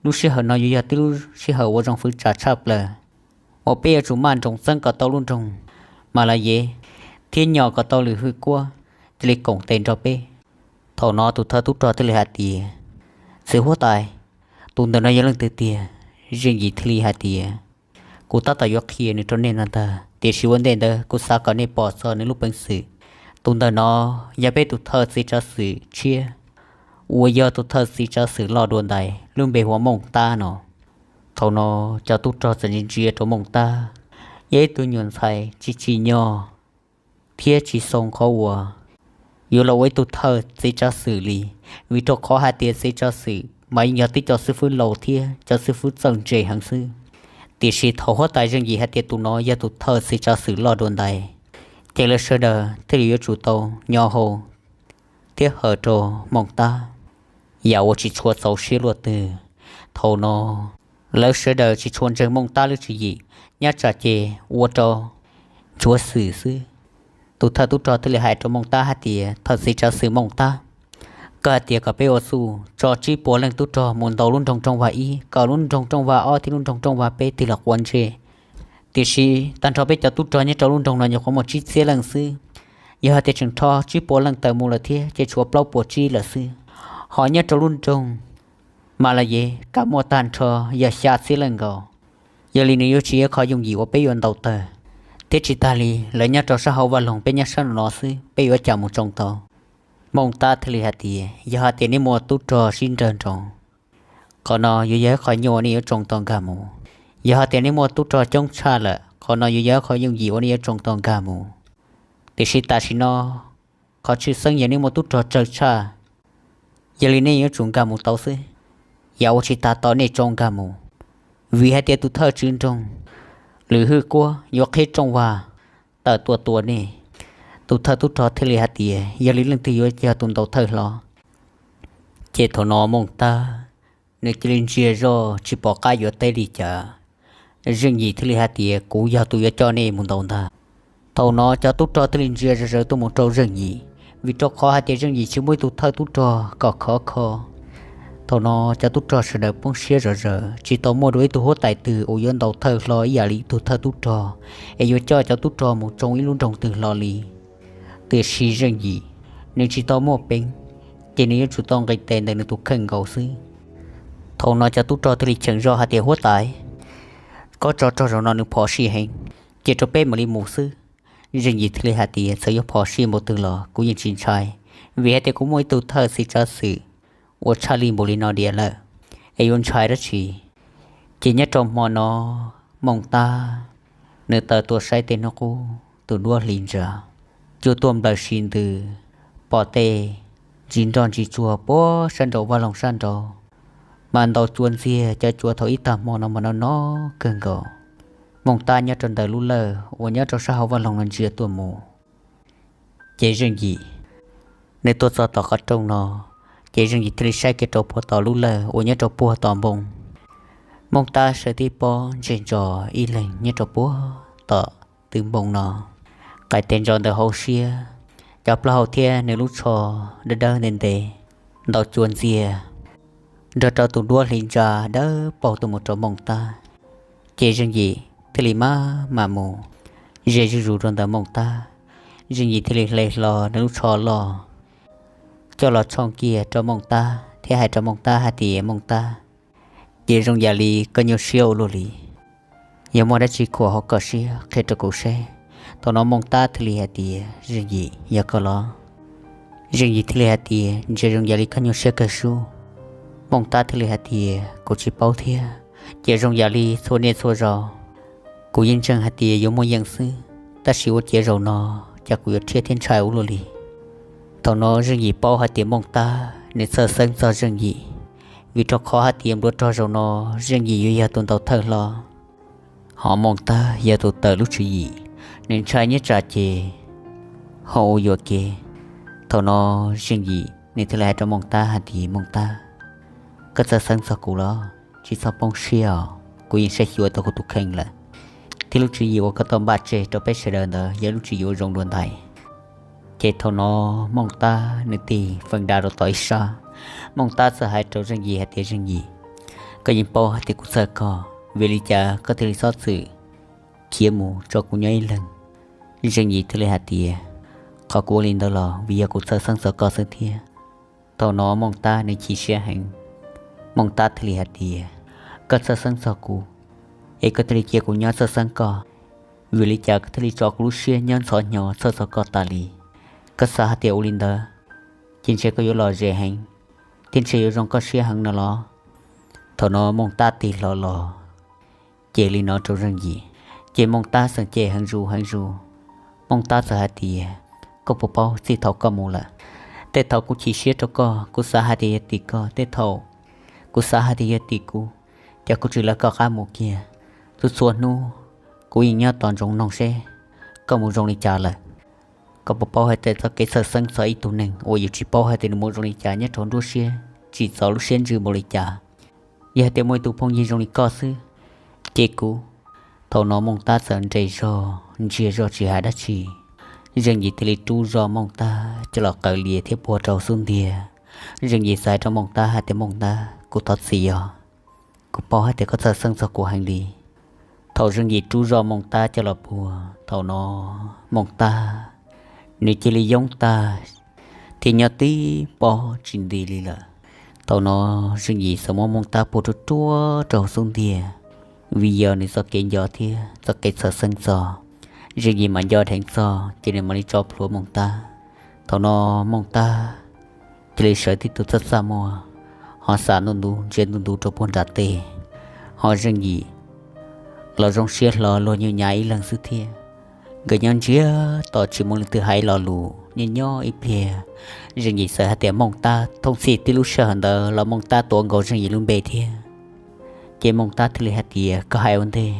Lub sij hawm no yuav yog tib lub sij hawm uas zoo fwv tsam tshaj plaws, uas peb yuav tsum maj nroos txeeb kom tau lub nroog Mas Las Yev thiab nyom kom tau Lwm Hwj Kuab cia li koom tes nrog peb. Thaum no tus thawj tub rog thiaj li hais tias, txiv huab tais, tus ntawm no yog leej twg tiag? Zeej Yim thiaj li hais tias, kuv tab tom yuav qhia nws rau nej no ntag, tiam sis ua ntej ntawd kuv xav kom nej pom txog nws lub peev xwm Tus ntawm no yog peb tus thawj txiv tsav xwm tshiab, uas yog tus thawj txiv tsav xwm loj dua ntais lub npe hu ua Mooj Tab no. Thaum no cov tub rog txawm ntsia ntsia rau Mooj Tab, yog ib tug nyuam ntxhais tsis tsim nyog thiab tsis xoo qhov uas yuav los ua ib tug thawj txiv tsav xwm li, vim rau qhov hais tias txiv tsav xwm mas yeej yog tib co xib fwb laus thiab cov xib fwb txawj ntse heev xwb. Tiam sis thaum huab tais Zeej Yim hais tias tus no yog tus thawj txiv tsav xwm loj dua ntais, ces lawv sawv daws thiaj li yuav tsum tau nyo hau thiab hawm rau Mooj Tab, yam uas tsis tshua txaus siab luaj twg. Thaum no lawv sawv daws tsis tshua ntseeg Mooj Tab lub tswv yim, nyob tsam ces ua rau ntsuav xwm xwb. Tus thawj tub rog thiaj li hais rau Mooj Tab hais tias, Thawj txiv tsav xwm Mooj Tab, koj hais tias kom peb ua txuj tso tsib puas leej tub rog mus ntaus lub nroog Rooj Vag ib, kom lub nroog Rooj Vag ob thiab lub nroog Rooj Vag peb tig los quav ntsej. Tiam sis tag nrho peb cov tub rog nyob rau lub nroog no nyuam qhuav muaj tsib txhiab leej xwb. Yog hais tias tseem rho tsib puas leej tawm mus lawm thiab ces tshuav plaub puas tsib lawm xwb. Ho nyob rau lub nroog Mas Las Yev kam muaj tag nrho yog xya txhiab leej nkaus. Yog li nws yuav tsis yog qhov yooj yim uas peb yuav ntaus tawg, thiab tsis tas li lawv nyob rau sab hauv vaj loog, peb nyob sab nraum no xwb, peb yuav cas mus tsoo tau? Mooj Tab thiaj li hais tias, Yog hais tias nej muaj tub rog sib nrawg nroos, qhov no yuav yog ib qho nyuaj uas nej yuav tsoo tau nkag mus. Yog hais tias nej muaj tub rog coob tshaj lawm, qhov no yuav yog ib qho yooj yim uas nej yuav tsoo tau nkag mus. Tiam sis tam sim no qhov tshwj xeeb yog nej muaj tub rog tsawg tshaj, yog li nej yuav tsum nkag mus tau xwb. Yam uas tsis tas tos nej tsoo nkag mus, vim hais tias tus thawj tswv nroog Lwm Hwj Kuab yuav qhib rooj vag tawm tuaj tua nej. Tus thawj tub rog thiaj li hais tias, Yog li leej twg yuav yog tus ntaus thawj hlo? Ces thaum no Mooj Tab nws cia li ntsia zoj tsis pom qab yuav teb li cas. Zeej Yim thiaj li hais tias, Kuv yog tus yuav coj nej mus ntaus ntag. Thaum no cov tub rog thiaj li ntsia zom zaws tuaj mus rau Zeej Yim, vim rau qhov hais tias Zeej Yim tsis muaj ib tug thawj tub rog kom khov kho. Thaum no cov tub rog sawv daws poob siab zom zaws, tsis tau muaj dua ib tug huab tais twg uas yuav ntaus thawj hlo ib yam li ib tug thawj tub rog es yuav coj cov tub rog mus tsoo ib lub nroog twg hlo li. Tiam sis Zeej Yim nws tsis tau muaj peev, ces nws yuav tsum tau nqis tes ntawm nws tus kheej nkaus xwb. Thaum no cov tub rog thiaj li cheem zoj hais tias, Huab tais, koj tso rog zaum no nws phom sij heev, cia rau peb mam li mus xwb. Zeej Yim thiaj li hais tias, Txawm yuav phom sij npaum twg los kuv yeej tsis ntshai, vim hais tias kuv muaj ib tug thawj txiv tsav xwm uas tshaj lij npaum li no diam lawm, es yuav ntshai dab tsi? Ces nyob rau hmo no, Mooj Tab nws tawm tuaj saib tej hnub qub tus duab hli ntsa, cua tuaj nplawm si ntws, pom tej ntsis nroj ntsis tsuag puag sab nraud vaj loog sab nraud, mas ntaus cua ntxiag, cov cua thaum ib tag hmo no mas no no kawg nkaus. Mooj Tab nyob rau ntawm lub lawj uas nyob rau sab hauv vaj loog no ntsia tuaj mus, ces Zeej Yim nws tuaj txog tom qhov rooj no, ces Zeej Yim thiaj li saib kiag rau puag tom lub lawj uas nyob rau puag tom npoo. Mooj Tab sawv tib pob ntsej ntso ib leeg nyob rau puag tom tw npoo no, qais tes ntso ntawm hauv siab, cov plaub hau thiab nws lub tsho dawb dawb ntev ntev, ntaus cua ntxiag nrog rau tus duab hli ntsa dawb paug tuaj mus rau Mooj Tab. Ces Zeej Yim thiaj li maj mam mus ze zuj zus rau ntawm Mooj Tab. Zeej Yim thiaj li hle hlo nws lub tsho loj coj los tshooj kiag rau Mooj Tab thiab hais rau Mooj Tab hais tias, Mooj Tab, ces zoo yam li koj nyuaj siab ua luaj li. Yog muaj dab tsi khuam hauv koj siab qhia rau kuv seb. Thaum no Mooj Tab thiaj li hais tias, Zeej Yim, yog koj los? Zeej Yim thiaj li hais tias, Ntsia zoo yam li koj nyuaj siab kawg sub. Mooj Tab thiaj li hais tias, Kuv tsis paub thiab, ces zoo yam li txhua niaj txhua zaus kuv yeej ntseeg hais tias yuav muaj yeej xwb, tab sis ua ciav zaum no cas kuv yuav rhiab thiab ntshai ua luaj li. Thaum no Zeej Yim paub hais tias Mooj Tab nws txhawj xeeb txog Zeej Yim, vim rau qhov hais tias nplua rog zaum no Zeej Yim yuav yog tus ntaus thawj hlo. Ho Mooj Tab yog tus tawm lub tswv yim, nws ntshai nyob tsam ces ho ua yuam kev. Thaum no Zeej Yim nws thiaj li hais rau Mooj Tab hais tias, Mooj Tab, koj txhawj xeeb txog kuv los tsis txhob poob siab os, kuv yeej saib xyuas tau kuv tus kheej lawm, thiab lub tswv yim uas koj tau npaj tseg rau peb sawv daws ntawd yog lub tswv yim uas zoo dua ntais. Ces thaum no Mooj Tab nws tig feem da rau tom ib sab, Mooj Tab txawm hais rau Zeej Yim hais tias, Zeej Yim, koj yeej paub hais tias kuv txhawj koj, vim li cas koj thiaj li txhob txwm khiav mus tso kuv nyob ib leeg? Zeej Yim thiaj li hais tias, Qhov kuv ua li ntawd los vim yog kuv txhawj xeeb txog koj xwb thiab. Thaum no Mooj Tab nws chim siab heev. Mooj Tab thiaj li hais tias, Koj txhawj xeeb txog kuv, es koj thiaj li cia kuv nyob txhawj xeeb koj. Vim li cas koj thiaj li tso kuv lub siab nyob ntxhov hnyo txhawj txog koj tas li? Koj xav hais tias ua li ntawd ces ntshe koj yuav lom zem heev, thiab ntshe yuav zoo koj siab heev no los? Thaum no Mooj Tab tig hlo los ces li no rau Zeej Yim, ces Mooj Tab txawm cem heev zus heev zus. Mooj Tab txawm hais tias, koj puas paub txij thaum koj mus lawm, tej thaum kuv chim siab rau koj, kuv xav hais tias yog tim koj, tej thaum kuv xav hais tias yog tim kuv, ces kuv tsis lawv koj qab mus kiag. Txhua txhua hnub kuv yeej nyob tos ntsoov noog seb koj mus zoo li cas lawm. Koj puas paub hais tias txoj kev txhawj xeeb txog ib tug neeg uas yus tsis paub hais tias nws mus zoo li cas nyob rau nruab siab, tsim txom lub siab ntsws npaum li cas? Yog hais tias muaj ib tug phooj ywg zoo li koj xwb, ces kuv... Thaum no Mooj Tab txawm nres zog ntsiag zog tsis hais dab tsi. Zeej Yim thiaj li rub zog Mooj Tab coj los qaws lias thiab puag rau xub ntiag. Zeej Yim txawm hais rau Mooj Tab hais tias, Mooj Tab, kuv thov txim os, kuv paub hais tias koj txhawj xeeb txog kuv heev li. Thaum Zeej Yim rub zog Mooj Tab coj los puag, thaum no Mooj Tab nws cia li yoob tag thiab nyob tib pob tsis nti li lawm. Thaum no Zeej Yim txawm muab Mooj Tab puag ruaj ruaj rau hauv xub ntiag, vim yog nws txoj kev nco thiab txoj kev txhawj xeeb txog. Zeej Yim mam nco dheev txog ces nws mam li tso plhuav Mooj Tab. Thaum no Mooj Tab cia li sawv tib tug txaj txaj muag, ho xav ntuj ntu ntsia ntuj ntu rau puag nram tes. Ho Zeej Yim los zoo siab hlo luag nyuj nyav ib leeg xwb thiab. Nkawd nyob ntsiag to tsis muaj leej twg hais lo lus, nyob nyob ib pliag Zeej Yim txawm hais tias, Mooj Tab. Thooj txhij tib lub sij hawm ntawd los Mooj Tab tuav nkaus Zeej Yim lub npe thiab. Ces Mooj Tab thiaj li hais tias, koj hais ua ntej.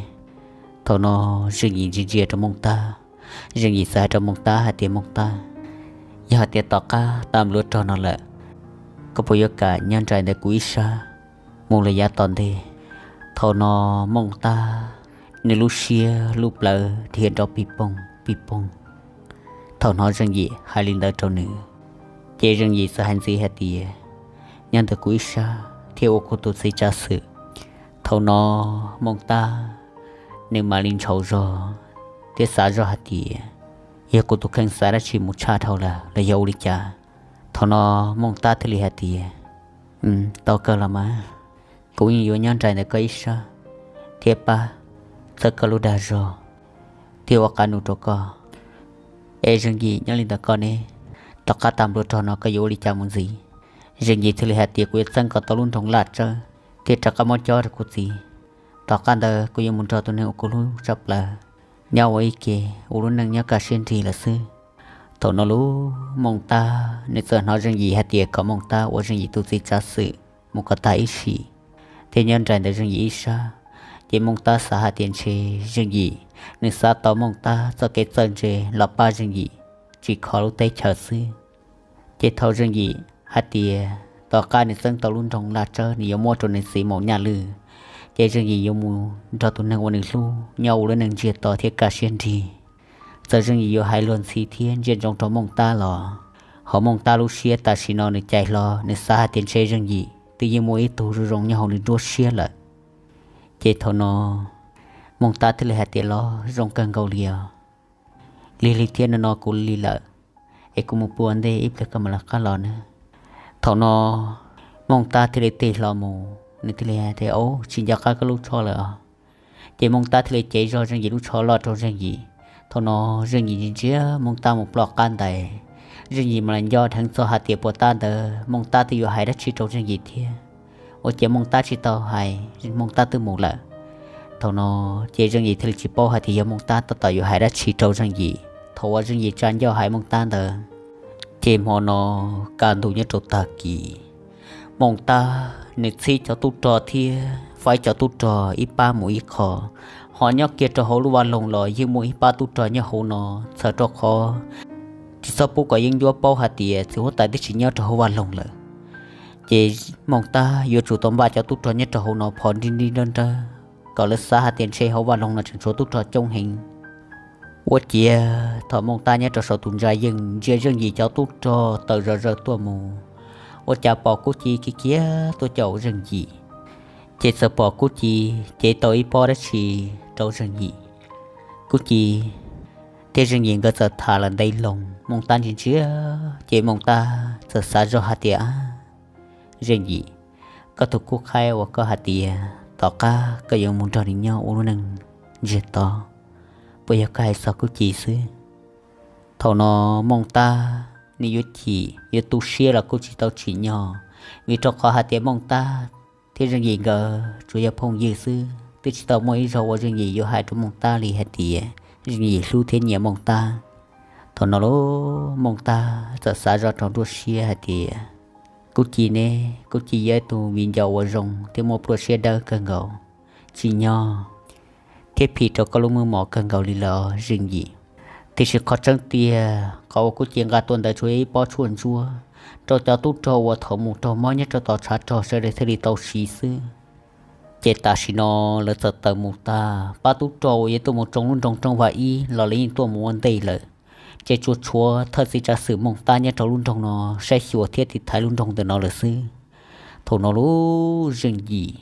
Thaum no Zeej Yim ntsia ntsia rau Mooj Tab, Zeej Yim txawm hais rau Mooj Tab hais tias, Mooj Tab, yog hais tias tom qab tag npluav rog no lawm, koj puas yuav kam nyob nraim ntawm kuv ib sab mus los yav tom ntej? Thaum no Mooj Tab nws lub siab lub plawv dhia nrov pij poog pij poog thaum hnov Zeej Yim hais li ntawd rau nws. Ces Zeej Yim txawm hais ntxiv hais tias, nyob ntawm kuv ib sab thiab ua kuv tus txiv tsav xwm. Thaum no Mooj Tab nws mam li ntshauv zog thiab xav zog hais tias, yog kuv tus kheej xav dab tsi mus tshaj dhau lawm los yog ua li cas? Thaum no Mooj Tab thiaj li hais tias, tau kawg los mas, kuv yeej yuav nyob nraim ntawm koj ib sab thiab pab txhawb koj lub dag zog thiab ua qab nus rau koj. Es Zeej Yim, nyob li ntawm koj ne, tom qab tag npluav rog no koj yuav ua li cas mus ntxiv? Zeej Yim thiaj li hais tias, kuv yuav txeeb kom tau lub nroog Laj Tsawb thiab rov qab muab cob rau kuv txiv. Tom qab ntawd kuv yuav mus nrog tus neeg uas kuv hlub tshaj plaws nyob ua ib ke, ua lub neej nyob kaj siab nrig lawm xwb. Thaum no lub Mooj Tab nws txawm hnov Zeej Yim hais tias kom Mooj Tab ua Zeej Yim tus txiv tsav xwm mus kom tag ib sim thiab nyob nraim ntawm Zeej Yim ib sab. Ces Mooj Tab xav hais tias ntshe Zeej Yim nws xav tau Mooj Tab txoj kev txawj ntse los pab Zeej Yim tsim kho lub teb chaws xwb. Ces thaum Zeej Yim hais tias tom qab nws txeeb tau lub nroog Laj Tsawb nws yuav muab rau nws txiv Maum Nyaj Lwj, ces Zeej Yim yuav mus nrog tus neeg uas nws hlub nyob ua lub neej ntsiag to thiab kaj siab nrig. Txawm Zeej Yim yuav hais luag ntxhi thiab ntsia ntsoov rau Mooj Tab los, ho Mooj Tab lub siab tam sim no nws cais hlo, nws xav hais tias ntshe Zeej Yim twb yeej muaj ib tug zoo zoo nyob hauv nws nruab siab lawm. Ces thaum no Mooj Tab thiaj li hais tias, los zoo kawg nkaus li os. Lig lig thiab, no no kuv lig lawm, es kuv mus pw ua ntej, ib pliag koj mam li qab los nawb. Thaum no Mooj Tab thiaj li tig hlo mus, nws thiaj li hais tias, au, tsis nco qab koj lub tsho lawm os. Ces Mooj Tab thiaj li cev zog Zeej Yim lub tsho loj rau Zeej Yim. Thaum no Zeej Yim ntsia ntsia Mooj Tab mus ploj qab ntais. Zeej Yim mam li nco dheev txog hais tias puas tab ntawd Mooj Tab twb yuav hais dab tsi rau Zeej Yim thiab. Ua cas Mooj Tab tsis tau hais, Mooj Tab twb mus lawm. Thaum no ces Zeej Yim thiaj li tsis paub hais tias yog Mooj Tab tab tom yuav hais dab tsi rau Zeej Yim. Thaum uas Zeej Yim tsa ncauj hais Mooj Tab ntawd, ces hmo no kaj ntug nyob rau tag kis, Mooj Tab nws txhib cov tub rog thiab faib cov tub rog ib pab mus ib qho, ho nyob kiag rau hauv lub vaj loog los yeej muaj ib pab tub rog nyob hauv no, txhawm rau qhov tsis txhob pub kom yeeb ncuab paub hais tias txiv huab tais twb tsis nyob rau hauv vaj loog lawm. Ces Mooj Tab yuav tsum tau npaj cov tub rog nyob rau hauv no phom nrig nrig nrawg nrawg, kom lawv xav hais tias ntshe hauv vaj loog no tseem tshuav tub rog coob heev. Ua ciav thaum Mooj Tab nyob rau saum tus ntsa yeej ntsia Zeej Yim cov tub rog tawm zom zaws tuaj mus, ua cas pom Kub Ci kiag kiag tuaj caum Zeej Yim. Ces txawm pom Kub Ci cev tau ib pob dab tsi rau Zeej Yim. Kub Ci thiab Zeej Yim nkawd txawm tham lawm ntev loo, Mooj Tab ntsia ntsia, ces Mooj Tab txawm xav zoj hais tias, Zeej Yim, koj tus kub qhaib uas koj hais tias tom qab koj yuav mus nrog nws nyob ua lub neej ntsiag to, puas yog koj hais txog Kub Ci xwb? Thaum no Mooj Tab nws yuav chim yuav tu siab los kuj tsis tau tsim nyog, vim rau qhov hais tias Mooj Tab thiab Zeej Yim nkawd tsuas yog phooj ywg xwb, twb tsis tau muaj ib zaug uas Zeej Yim yuav hais rau Mooj Tab li hais tias Zeej Yim hlub thiab nyiam Mooj Tab. Thaum no lub Mooj Tab txawm xav zoj rau nruab siab hais tias, Kub Ci ne, Kub Ci yog ib tug viv ncaus uas zoo thiab muaj pluaj siab dawb kawg nkaus, tsim nyog thiab phim rau koj lub muaj mos kawg nkaus li lawm Zeej Yim. Tiam sis qhov tseeb tiag qhov uas Kub Ci nqa tuaj ntawd tsuas yog ib pob tshuaj ntsuab rau cov tub rog uas thaum mus raug mob nyob rau tom tshav rog sawv daws thiaj li tau siv xwb. Ces tam sim no lawv txawm tawm mus tag, pab tub rog uas yuav tuaj mus tsoo lub nroog Rooj Vag ib los lawv yeej tuaj mus ua ntej lawm. Ces tsuas tshuav thawj txiv tsav xwm Mooj Tab nyob rau lub nroog no saib xyuas thiab tiv thaiv lub nroog ntawm no lawm xwb. Thaum no lub Zeej Yim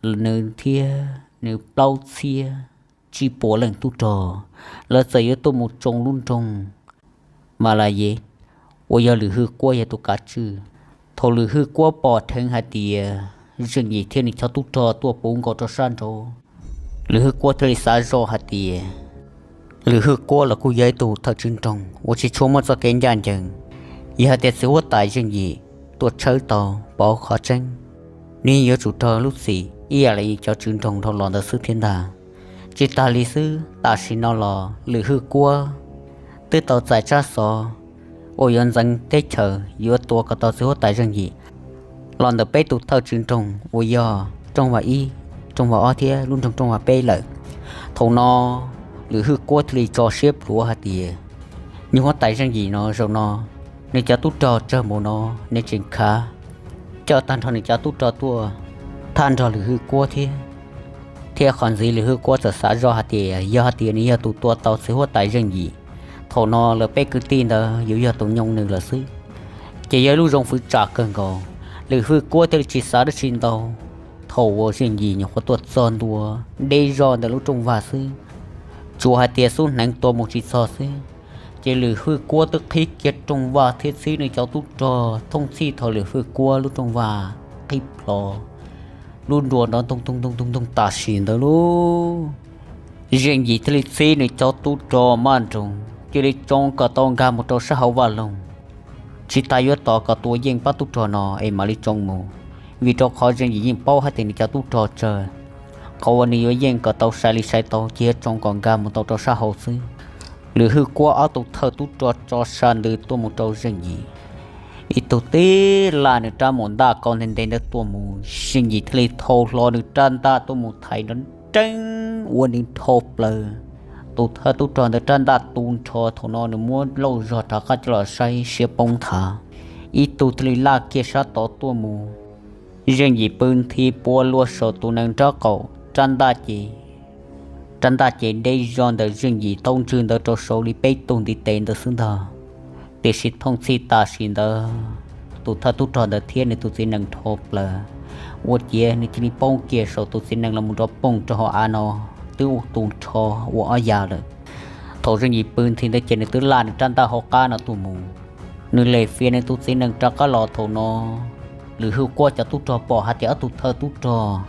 nws thiab nws plaub txhiab tsib puas leej tub rog, lawv txawm yuav tuaj mus tsoo lub nroog Mas Las Yev uas yog Lwm Hwj Kuab yog tus kav tswj. Thaum Lwm Hwj Kuab pom dheev hais tias Zeej Yim thiab nws cov tub rog tuaj puv nkaus rau sab nraud, Lwm Hwj Kuab thiaj li xav zoj hais tias, Lwm Hwj Kuab los kuj yog ib tug thawj tswj nroog uas tsis tshua muaj txoj kev ncaj ncees. Yog hais tias txiv huab tais Zeej Yim tuaj tshawb tau pov qhov tseeb, nws yeej yuav tsum raug lub txim ib yam li cov tswv nroog dhau los ntawd xwb thiab ntag. Tsis tas li xwb, tam sim no los Lwm Hwj Kuab twb tau txais tsab xov uas yuav ntxeev teb chaws yuav tua kom tau txiv huab tais Zeej Yim los ntawm peb tus thawj tswv nroog uas yog Rooj Vag ib, Rooj Vag ob thiab lub nroog Rooj Vag peb lawm. Thaum no Lwm Hwj Kuab thiaj li tso siab plhuav hais tias, nyuag huab tais Zeej Yim no zaum no nws cov tub rog tsawg mus no, nws tseem khav coj tag nrho nws cov tub rog tuaj thab nrog Lwm Hwj Kuab thiab. Thiab qhov ntxiv Lwm Hwj Kuab txawm xav zoj hais tias yog hais tias nws yog tus tua tau txiv huab tais Zeej Yim, thaum no lawv peb kwv tij ntawd yuav yog tus nyoo nws lawm xwb. Ces yog ib lub zoo fwv tsam kawg nkaus, Lwm Hwj Kuab thiaj li tsis xav dab tsi ntau. Thaum uas Zeej Yim nyuam qhuav tuaj txog ntua deb zog ntawm lub rooj vag xwb, tsuas hais tias xub hneev tua mus tsis txog xwb, ces Lwm Hwj Kuab twb qhib kiag rooj vag thiab txhib nws cov tub rog thooj txhij thaum Lwm Hwj Kuab lub rooj vag qhib plho, lub nruas nrov ntoog toog toog toog tam sim ntawd lauj. Zeej Yim thiaj li txhib nws cov tub rog maj nroos cia li tsoo kom tau nkag mus rau sab hauv vaj loog. Tsis tas yuav tos kom tua yeej pab tub rog no es mam li tsoo mus, vim rau qhov Zeej Yim yeej paub hais tias nws cov tub rog tsawg. Qhov uas nws yuav yeej kom tau sai li sai tau ces yuav tsoo kom nkag mus tau rau sab hauv xwb. Lwm Hwj Kuab ob tug thawj tub rog tso sa ntws tuaj mus rau Zeej Yim. Ib tug tib laj nws rab mus ntaj kau ntev ntev ntawd tuaj mus, Zeej Yim thiaj li thau hlo nws rab ntaj tuaj mus thaiv nrov nreeb ua nws dhau plaws. Tus thawj tub rog ntawd rab ntaj tu nrho, thaum no nws muab lauj zog rov qab coj los saib siab poob nthav. Ib tug thiaj li laj kiag sab tod tuaj mus. Zeej Yim pw nthi pua luaj saum tus nees nraub qaum, rab ntaj ces, rab ntaj ces deb zog ntawm Zeej Yim taub ntswg ntawd rau saud li peb tug ntiv tes ntawd xwb ntag. Tiam sis thooj txhij tam sim ntawd tus thawj tub rog ntawd thiab nws tus txiv nees dhau plaws, ua ciav nws cia li poob kiag saum tus txiv nees los mus nrov poog rau hauv av no, twb ua tu nrho ua ob ya lawm. Thaum Zeej Yim pw nthi ntawd ces nws twb laj nws rab ntaj hauv qab no tuaj mus. Nws lem fiav nws tus txiv nees rov qab los, thaum no Lwm Hwj Kuab cov tub rog pom hais tias ob tug thawj tub rog,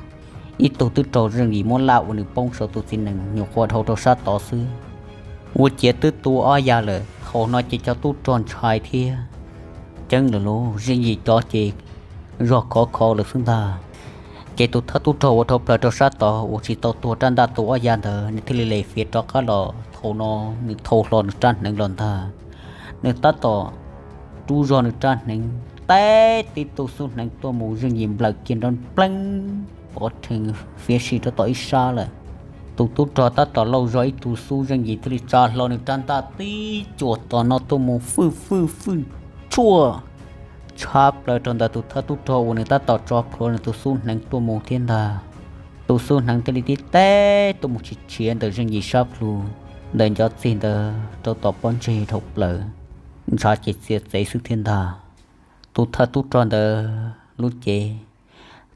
ib tug twb raug Zeej Yim muab laj ua nws poob saum tus txiv nees nyuam qhuav dhau rau sab tod xwb, ua ciav twb tu ob ya lawm. Thaum no ces cov tub rog ntshai thiab ceeb lawm lauj, Zeej Yim cov ces zog khov kho lawm xwb ntag. Ces tus thawj tub rog uas dhau plaws rau sab tod uas tsis tau tuag rab ntaj tu ob ya ntawd nws thiaj li lem fiav rov qab los, thaum no nws thau hlo nws rab hneev los ntag. Nws tab tom rub zog nws rab hneev, teb tib tug xub hneev tuaj mus, Zeej Yim nplawm kiag nrov npleeb pov rhees fiav si rau tom ib sab lawm. Tus tub rog tab tom lauj zog ib tug xub, Zeej Yim thiaj li tsa hlo nws rab ntaj tib cuam tom no tuaj mus fwj fwj fwj tshuaj tshab plaws rau ntawm tus thawj tub rog uas nws tab tom tso plhuav nws tus xub hneev tuaj mus thiab ntag. Tus xub hneev thiaj li tib teb tuaj mus tshia tshiav ntawm Zeej Yim sab plhu, ntawm ncov txig ntawd rau tom pob ntseg dhau plaws, ntshav ces txias txev xwb thiab ntag. Tus thawj tub rog ntawd lub cev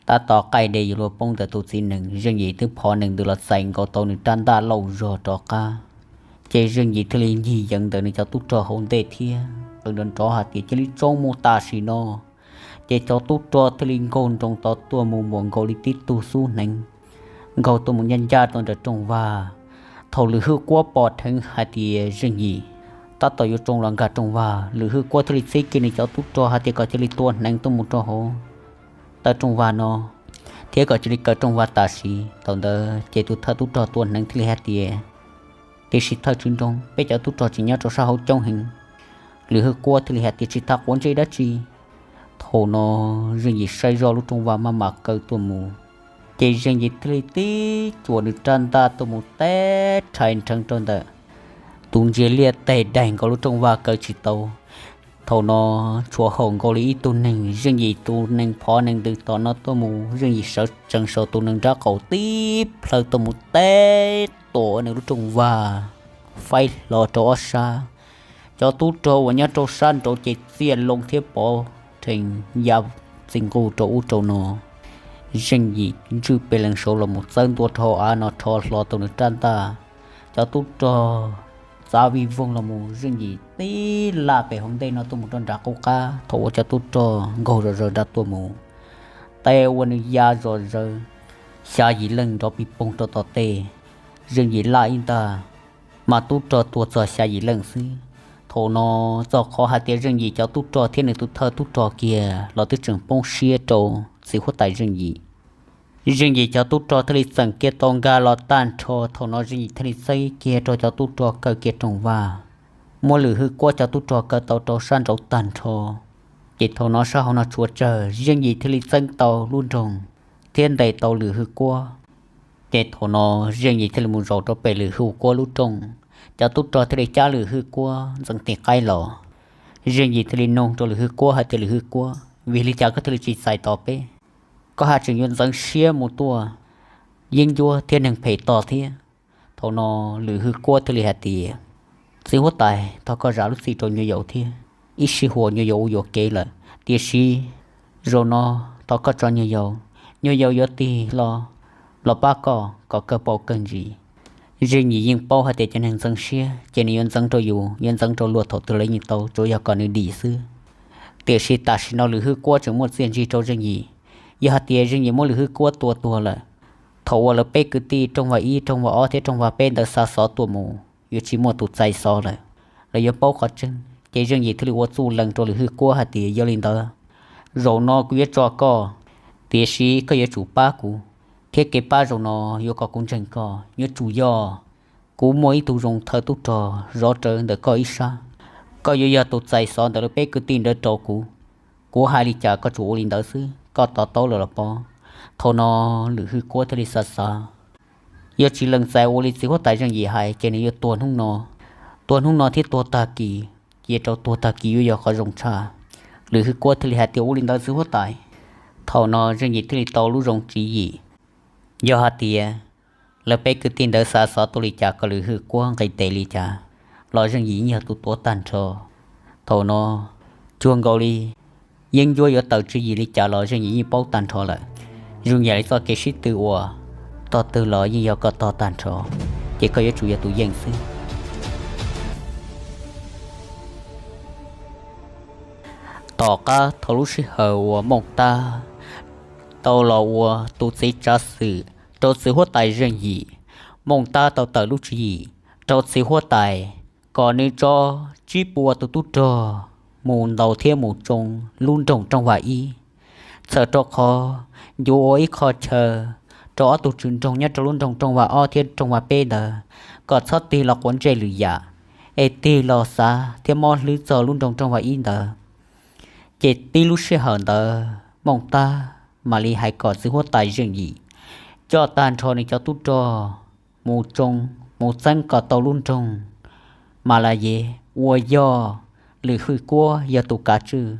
tab tom qaij de yuav luag poob ntawm tus txiv nees, Zeej Yim twb phov nees ntws los txais nkaus tau nws rab ntaj lauj zog rov qab. Ces Zeej Yim thiaj li ncig yeev ntawm nws cov tub rog hauv ntej thiab qw nrov nrov hais tias, Cia li tsoo mus tam sim no! Ces cov tub rog thiaj li nkaug nroos tod tuaj mus npaum nkaus li tib tug xub hneev, nkaug tuaj mus ncaj ncaj rau ntawm rooj vag. Thaum Lwm Hwj Kuab pom dheev hais tias Zeej Yim tab tom yuav tsoo los nkag rooj vag, Lwm Hwj Kuab thiaj li txib kiag nws cov tub rog hais tias kom cia li tua hneev tuaj mus rau hauv taw rooj vag no, thiab kom cia li kaw rooj vag tam sim. Thaum ntawd ces tus thawj tub rog tua hneev thiaj li hais tias, Tiam sis thawj tswv nroog, peb cov tub rog tseem nyob rau sab hauv coob heev. Lwm Hwj Kuab thiaj li hais tias, Tsis tas quav ntsej dab tsi. Thaum no Zeej Yim saib zoj lub rooj vag maj mam kaw tuaj mus, ces Zeej Yim thiaj li tib tsuas nws rab ntaj tuaj mus teb rhais nrheev rau ntawm tus ntsia liaj teg daig nkaus lub rooj vag kaw tsis tau. Thaum no tshuav haum nkaus li ib tug neeg, Zeej Yim tus nees phov nees ntws tom no tuaj mus, Zeej Yim sawv tsees saum tus nees nrab qaum tib plhaw tuaj mus teb tuam nws lub rooj vag faib hlo rau ob sab. Cov tub rog uas nyob rau sab nraud ces txiaj loo thiab pov rhees ya txi nqus rau ub rau no. Zeej Yim ntswj pes lees saud los mus txawb ntua rau hauv av no rho hlo tau nws rab ntaj. Cov tub rog txav vij voog los mus, Zeej Yim tib laj pem hauv ntej no tuaj mus rau nram qub qab. Thaum uas cov tub rog nkaug zom zaws nrad tuaj mus, tes ua nws ya zom zaws, xya yim leej nrov pij poog rau tom tej. Zeej Yim laj ib ntag, mas tub rog tuag txog xya yim leej xwb. Thaum no txog qhov hais tias Zeej Yim cov tub rog thiab nws tus thawj tub rog kiag los twb tseem poob siab rau txiv huab tais Zeej Yim. Zeej Yim cov tub rog thiaj li txeem kiag tau nkag los tag nrho. Thaum no Zeej Yim thiaj li txib kiag rau cov tub rog kaw kiag rooj vag, muab Lwm Hwj Kuab cov tub rog kaw tau rau sab nraud tag nrho. Ces thaum no sab hauv no tshuav tsawg, Zeej Yim thiaj li txeeb tau lub nroog thiab ntes tau Lwm Hwj Kuab. Ces thaum no Zeej Yim thiaj li mus zaum rau pem Lwm Hwj Kuab lub rooj, cov tub rog thiaj li cab Lwm Hwj Kuab ntxeev tis qaib los. Zeej Yim thiaj li nug rau Lwm Hwj Kuab hais tias, Lwm Hwj Kuab, vim li cas koj thiaj li tsis txais tos peb? Koj haj tseem yuav ntxeev siab mus tua yeeb ncuab thiab neeg phem tos thiab. Thaum no Lwm Hwj Kuab thiaj li hais tias, Txiv huab tais, thov koj zam lub txim rau nyuam yaus thiab, ib sij huam nyuam yaus ua yuam kev lawm, tiam sis zaum no thov koj tso nyuam yaus, nyuam yaus yuav tig hlo los pab koj kom kawg paus kawg ntsis. Zeej Yim yeej paub hais tias cov neeg ntxeev siab ces nws yuav ntxeev rau yus, yuav ntxeev rau luag thaum twg los yeej tau, tsuas yog kom nws dim xwb. Tiam sis tam sim no Lwm Hwj Kuab tseem muaj txiaj ntsig rau Zeej Yim. Yog hais tias Zeej Yim muab Lwm Hwj Kuab tua tuag lawm, thaum uas lawv peb kwv tij rooj vag ib, rooj vag ob thiab rooj vag peb ntawd xa xov tuaj mus, yuav tsis muaj tus txais xov lawm. Lawv yuav paub qhov tseeb, ces Zeej Yim thiaj li ua txuj lees rau Lwm Hwj Kuab hais tias, Yog li ntawd, zaum no kuv yuav tso koj, tiam sis koj yuav tsum pab kuv, thiab kev pab zaum no yuav kom kuv ntseeg koj, yuav tsum yog kuv muaj ib tug zoo thawj tub rog zov rawv ntawm koj ib sab. Koj yuav yog tus txais xov ntawm lawv peb kwv tij ntawd rau kuv. Kuv hais li cas koj tsuas ua li ntawd xwb, koj to taub lawm los pov. Thaum no Lwm Hwj Kuab thiaj li xav xav, yog tsis lees txais ua li txiv huab tais Zeej Yim hais ces nws yuav tuag hnub no, tuag hnub no thiab tuag tag kis, cia rau tuag tag kis yuav yog qhov zoo tshaj. Lwm Hwj Kuab thiaj li hais tias, Ua li ntawd txiv huab tais. Thaum no Zeej Yim thiaj li tau lub zoo tswv yim, yog hais tias lawv peb kwv tij ntawd xa xov tuaj li cas, kom Lwm Hwj Kuab nqis tes li cas los Zeej Yim yeej yog tus tuav tag nrho. Thaum no cuag nkaus li yeeb ncuab yuav tawm tswv yim li cas los Zeej Yim yeej paub tag nrho lawm. Zoo yam li txoj kev sib tw uas tog twg los yeej yog koj tog tag nrho, ces koj yuav tsum yog tus yeej xwb. Tom qab thaum lub sij hawm uas Mooj Tab tau los ua tus txiv tsav xwm rau txiv huab tais Zeej Yim, Mooj Tab tau tawm lub tswv yim rau txiv huab tais kom nws tso tsib puas tus tub rog mus ntaus thiab mus tsoo lub nroog Rooj Vam Ib, txhawm rau qhov yuav ua ib qho chaw rau ob tug tswv nroog nyob rau lub nroog Rooj Vam Ob thiab Rooj Vam Peb ntawd kom txhob tig los quav ntsej lwm yam, es tig los xav thiab mob hlwb txog lub nroog Rooj Vam Ib ntawd. Ces tib lub sij hawm ntawd Mooj Tab mam li hais kom txiv huab tais Zeej Yim coj tag nrho nws cov tub rog mus tsoo, mus txeeb kom tau lub nroog Mas Las Yev uas yog Lwm Hwj Kuab yog tus kav tswj,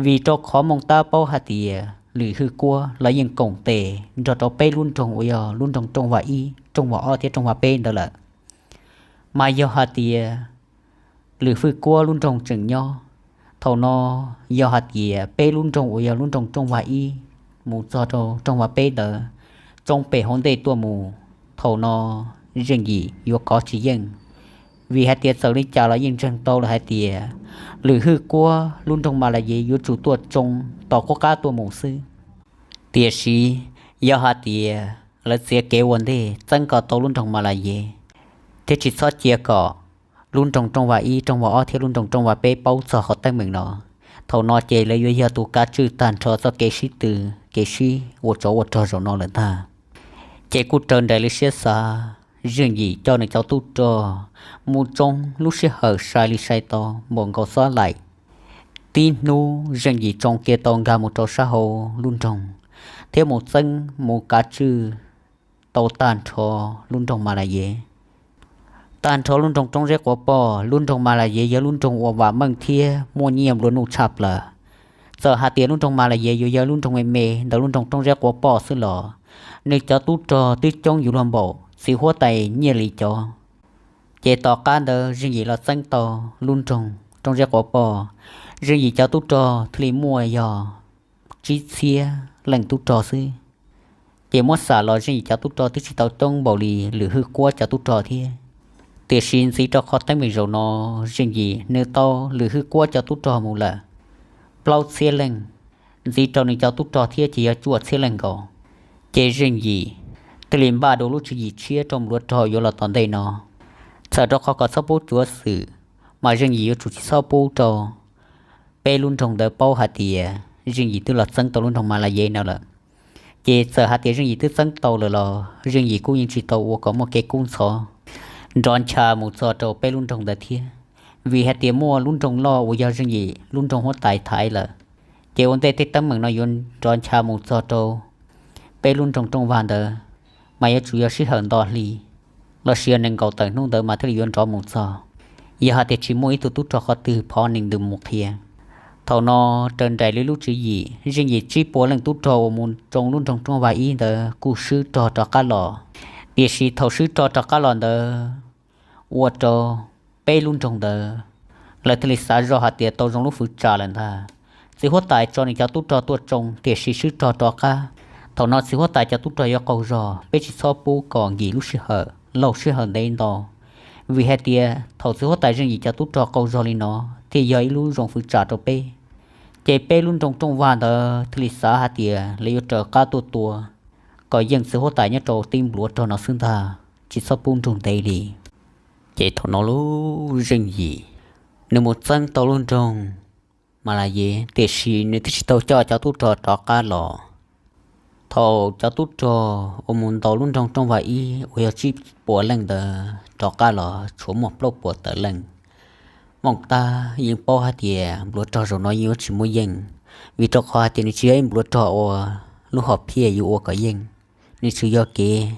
vim rau qhov Mooj Tab paub hais tias Lwm Hwj Kuab los yeej koom tes nrog rau peb lub nroog uas yog lub nroog Rooj Vam Ib, Rooj Vam Ob thiab Rooj Vam Peb ntawd lawm. Mas yog hais tias Lwm Hwj Kuab lub nroog tseem nyob, thaum no yog hais tias peb lub nroog uas yog lub nroog Rooj Vam Ib mus txog rau Rooj Vam Peb ntawd tsoo pem hauv ntej tuaj mus, thaum no Zeej Yim yuav kov tsis yeej, vim hais tias txawm li cas los yeej ntseeg tau lawm hais tias Lwm Hwj Kuab lub nroog Mas Las Yev yuav tsum tuaj tsoo tom qub qab tuaj mus xwb. Tiam sis yog hais tias lawv txiav kev ua ntej txeeb kom tau lub nroog Mas Las Yev, thiab tsis txhob cia kom lub nroog Rooj Vas ib, Rooj Vas ob thiab lub nroog Rooj Vas peb paub txog qhov teeb meem no. Thaum no ces lawv yuav yog tus kav tswj tag nrho txoj kev sib tw, kev sib ua tsov ua rog zaum no lawm ntag. Ces kuj raws nraim li siab xav, Zeej Yim coj nws cov tub rog mus tsoo lub sij hawm sai li sai tau npaum nkaus xob laim. Tib hnub Zeej Yim tsoo kiag tau nkag mus rau sab hauv lub nroog, thiab mus txeeb mus kav tswj tau tag nrho lub nroog Mas Las Yev. Tag nrho lub nroog Roob Zeb Quav Poj, lub nroog Mas Las Yev yog lub nroog uas vam meej thiab muaj nyiaj nplua nuj tshaj plaws. Txawm hais tias lub nroog Mas Las Yev yuav yog lub nroog me me ntawm lub nroog Roob Zeb Quav Poj xwb los, nws cov tub rog twb coob yuav luag npaum txiv huab tais Nyiaj Lis cov. Ces tom qab ntawd Zeej Yim los txeeb tau lub nroog Roob Zeb Quav Poj, Zeej Yim cov tub rog thiaj li muaj yog tsib txhiab leej tub rog xwb. Ces muab xam los Zeej Yim cov tub rog twb tsis tau coob npaum li Lwm Hwj Kuab cov tub rog thiab. Tiam sis ntxiv rau qhov teeb meem zaum no, Zeej Yim nws tau Lwm Hwj Kuab cov tub rog mus lawm plaub txhiab leej, ntxiv rau nws cov tub rog thiab ces yog cuaj txhiab leej nkaus. Ces Zeej Yim thiaj li npaj dua lub tswv yim tshiab rau npluav rog yuav los tom ntej no. Txawm rau qhov kom txhob pub cuav xwm, mas Zeej Yim yuav tsum tsis txhob pub rau peb lub nroog ntawd paub hais tias Zeej Yim twb los txeeb tau lub nroog Mas Las Yev no lawm. Ces txawm hais tias Zeej Yim twb txeeb tau lawm los Zeej Yim kuj yeej tsis tau ua kom muaj kev kub ntxhov nrov ncha mus txog rau peb lub nroog ntawd thiab, vim hais tias muaj lub nroog loj uas yog Zeej Yim lub nroog huab tais thaiv lawm. Ces ua ntej tej teeb meem no yuav nrov ncha mus txog rau peb lub nroog Rooj Vag ntawd, mas yuav tsum yog sij hawm nto hli lossis yog nees nkaum tawm hnub ntawd mas thiaj li yuav nrov mus txog, yog hais tias tsis muaj ib tug tub rog qhov twg phov nees ntws mus qhia. Thaum no raws nraim li lub tswv yim, Zeej Yim tsib puas leej tub rog uas mus tsoo lub nroog Rooj Vag ib ntawd kuj swb rog rov qab los. Tiam sis thaum swb rog rov qab los ntawd, ua rau peb lub nroog ntawd lawv thiaj li xav zoj hais tias tau zoo lub fwv tsam lawm ntag. Txiv huab tais tso nws cov tub rog tuaj tsoo tiam sis swb rog rov qab. Thaum no txiv huab tais cov tub rog yuav qaug zog, peb tsis txhob pub kom nkim lub sij hawm laug sij hawm ntev ntau, vim hais tias thaum txiv huab tais Zeej Yim cov tub rog qaug zog li no thiaj yog ib lub zoo fwv tsam rau peb. Ces peb lub nroog Rooj Vag ntawd thiaj li xav hais tias lawv yuav raws qab tuaj tua kom yeej txiv huab tais nyob rau tib npluav rog no xwb ntag, tsis txhob pub nrug ntev li. Ces thaum no lub Zeej Yim nws mus txeeb tau lub nroog Mas Las Yev, tiam sis nws twb tsis tau coj cov tub rog rov qab los. Thaum cov tub rog uas mus ntaus lub nroog Rooj Vag ib uas yog tsib puas leej ntawd rov qab los tshuav muaj plaub puas tawm leej. Mooj Tab yeej paub hais tias npluav rog zaum no yeej yuav tsis muaj yeej, vim rau qhov hais tias nws tsis yog ib npluav rog uas lub hom phiaj yuav ua kom yeej, nws tsuas yog kev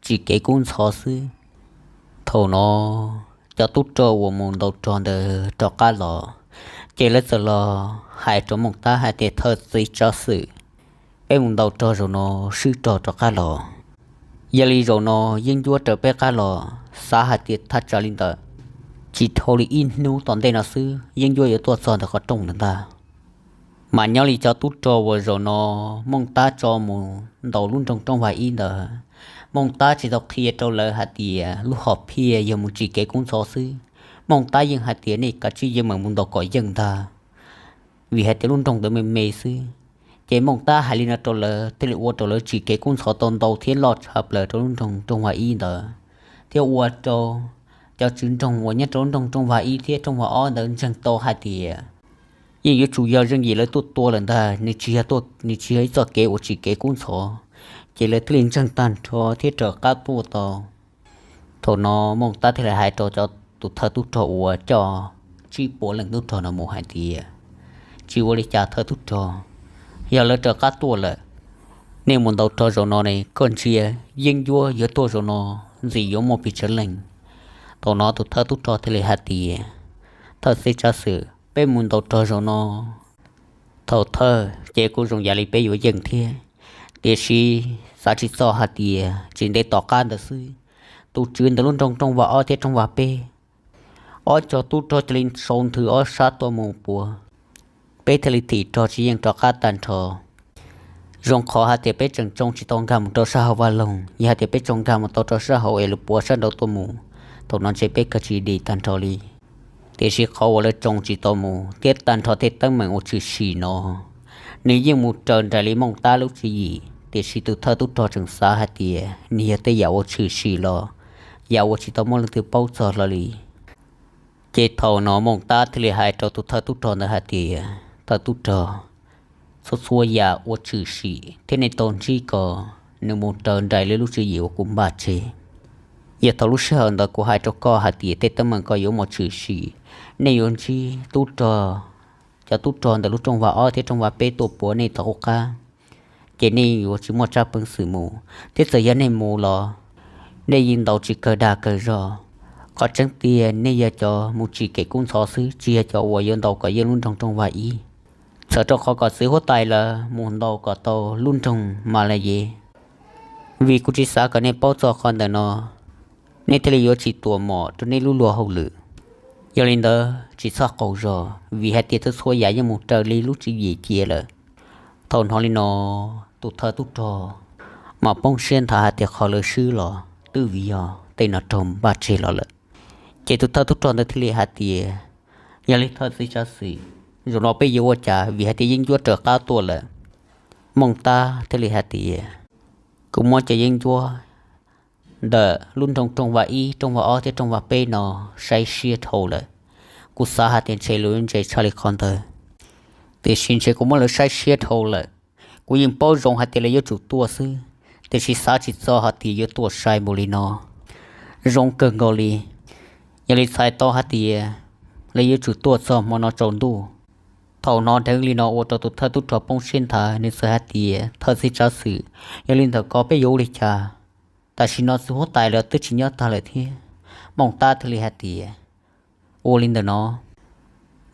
tsim kev kub ntxhov xwb. Thaum no cov tub rog uas mus ntaus rog ntawd rov qab los, ces lawv txawm los hais rau Mooj Tab hais tias thawj txiv tsav xwm, peb mus ntaus rog zaum no swb rog rov qab los. Yog li zaum no Yeeb Ncuab raws peb qab los, xav hais tias thaj tsam li ntawd tsis dhau li ib hnub tom ntej no xwb Yeeb Ncuab yuav tuaj txog ntawm qhov rooj lawm ntag. Mas nyob li cov tub rog uas zaum no Mooj Tab tso mus ntaus lub nroog Rooj Vag ib ntawd, Mooj Tab tsis tau qhia rau lawv hais tias lub hom phiaj yog mus tsim kev kub ntxhov xwb. Mooj Tab yeej hais tias nej kav tsij yeej meem mus ntaus kom yeej ntag, vim hais tias lub nroog ntawd me me xwb. Ces Mooj Tab hais li no rau lawv thiaj li ua rau lawv tsim kev kub ntxhov tau ntau thiab loj tshaj plaws rau lub nroog Rooj Vag ib ntawd, thiab ua rau cov tswv nroog uas nyob rau lub nroog Rooj Vag ib thiab Rooj Vag ob ntawd ntseeg tau hais tias yeej yuav tsum yog Zeej Yim lawv tuaj tua lawm ntag, nws tsis yog, nws tsis yog ib txoj kev uas tsim kev kub ntxhov. Ces lawv thiaj li ntseeg tag nrho thiab raws qab tuaj tau. Thaum no Mooj Tab thiaj li hais rau cov tus thawj tub rog uas coj tsib puas leej tub rog no mus hais tias, tsis ua li cas thawj tub rog, yog lawv raws qab tuaj lawm, nej mus ntaus rog zaum no ne, koj ntsia Yeeb Ncuab yuav tuaj zaum no ntxim yuav muaj pes tsawg leej. Thaum no tus thawj tub rog thiaj li hais tias, thawj txiv tsav xwm, peb mus ntaus rog zaum no, thaum thawj ces kuj zoo yam li peb yuav yeej thiab, tiam sis xav tsis txog hais tias tsis ntev tom qab ntawd xwb, tus tswv ntawm lub nroog Rooj Vag ob thiab Rooj Vag peb, ob cov tub rog cia li sau nthwv ob sab tuaj mus puav, peb thiaj li thim rog tsis yeej rov qab tag nrho. Zoo qhov hais tias peb tseem tsoo tsis tau nkag mus rau sab hauv vaj loog, yog hais tias peb tsoo nkag mus tau rau sab hauv es lawv puav sab nraud tuaj mus, thaum no ntshe peb kawg tsis dim tag nrho li. Tiam sis qhov uas lawv tsoo tsis tau mus thiab tag nrho tej teeb meem uas tshwm sim no, nws yeej mus raws nraim li Mooj Tab lub tswv yim, tiam sis tus thawj tub rog tseem xav hais tias nws yog tej yam uas tshwm sim los yam uas tsis tau muaj leej twg paub txog hlo li. Ces thaum no Mooj Tab thiaj li hais rau tus thawj tub rog ntawd hais tias, thawj tub rog, txhua txhua yam ua tshwm sim thiab nej tau ntsib ko, nws mus raws nraim li lub tswv yim uas kuv npaj tseg. Yog thaum lub sij hawm ntawd kuv hais rau koj hais tias tej teeb meem ko yuav mus tshwm sim, nej yuav ntsib tub rog, cov tub rog ntawm lub rooj vag ob thiab rooj vag peb tuaj puav nej tom qub qab, ces nej yuav tsis muaj tsab peev xwm mus, thiab txawm yog nej mus los nej yeej ntaus tsis kawg dag kawg zog. Qhov tseeb tiag nej yog cov mus tsim kev kub ntxhov xwb, tsis yog cov uas yuav ntaus kom yeej lub nroog rooj vag ib, txhawm rau qhov kom txiv huab tais lawv mus ntaus kom tau lub nroog Mas Las Yev. Vim kuv tsis xav kom nej paub txog qhov ntawm no, nej thiaj li yuav tsis tuam mom rau nej lub luag hauj lwm. Yog li ntawd tsis txhob qaug zog, vim hais tias txhua txhua yam yeej mus raws li lub tswv yim cia lawm. Thaum hnov li no, tus thawj tub rog mas poob siab nthav hais tias qhov lawv swb los twb vim yog tej no raug npaj tseg los lawm. Ces tus thawj tub rog ntawd thiaj li hais tias, yog li thawj txiv tsav xwm, zaum no peb yuav ua cas vim hais tias yeeb ncuab raws qab tuaj lawm? Mooj Tab thiaj li hais tias, kuv muab cov yeeb ncuab ntawm lub nroog rooj vag ib, rooj vag ob thiab rooj vag peb no saib siab dhau lawm. Kuv xav hais tias ntshe lawv ntse tshaj li qhov ntawd, tiam sis ntshe kuv muab lawv saib siab dhau lawm. Kuv yeej paub zoo hais tias lawv yuav tsum tuaj xwb, tiam sis xav tsis txog hais tias yuav tuaj sai npaum li no. Zoo kawg nkaus li, yog li txhais tau hais tias lawv yuav tsum tuaj txog hmo no tsaus ntuj. Thaum hnov dheev li no ua rau tus thawj tub rog poob siab nthav, nws txawm hais tias, thawj txiv tsav xwm, yog li ntawd ko peb yuav ua li cas? Tam sim no txiv huab tais lawv twb tsis nyob tag lawm thiab. Mooj Tab thiaj li hais tias, ua li ntawm no,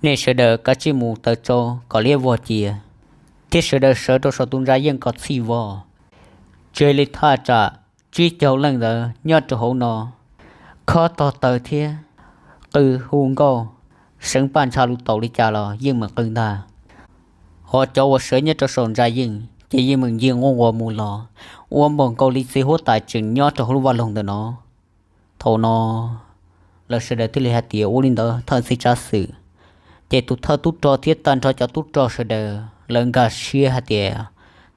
nej sawv daws kav tsij mus taws tsau kom liab vog cia, thiab sawv daws sawv rau saum tus ntsa yeej kom txhij vog. Tseg li thaj tsam tsib caug leej ntawd nyob rau hauv no, khob tog taws thiab qw hu nkauj, seev paj ntsha lus taus li cas los yeej meem qw ntag. Ho cov uas sawv nyob rau saum ntsa yeej ces yeej meem ncig nquj nquas mus los, ua npaum nkaus li txiv huab tais tseem nyob rau hauv lub vaj loog ntawm no. Thaum no lawv sawv daws thiaj li hais tias, ua li ntawd thawj txiv tsav xwm. Ces tus thawj tub rog thiab tag nrho cov tub rog sawv daws lawv nkag siab hais tias,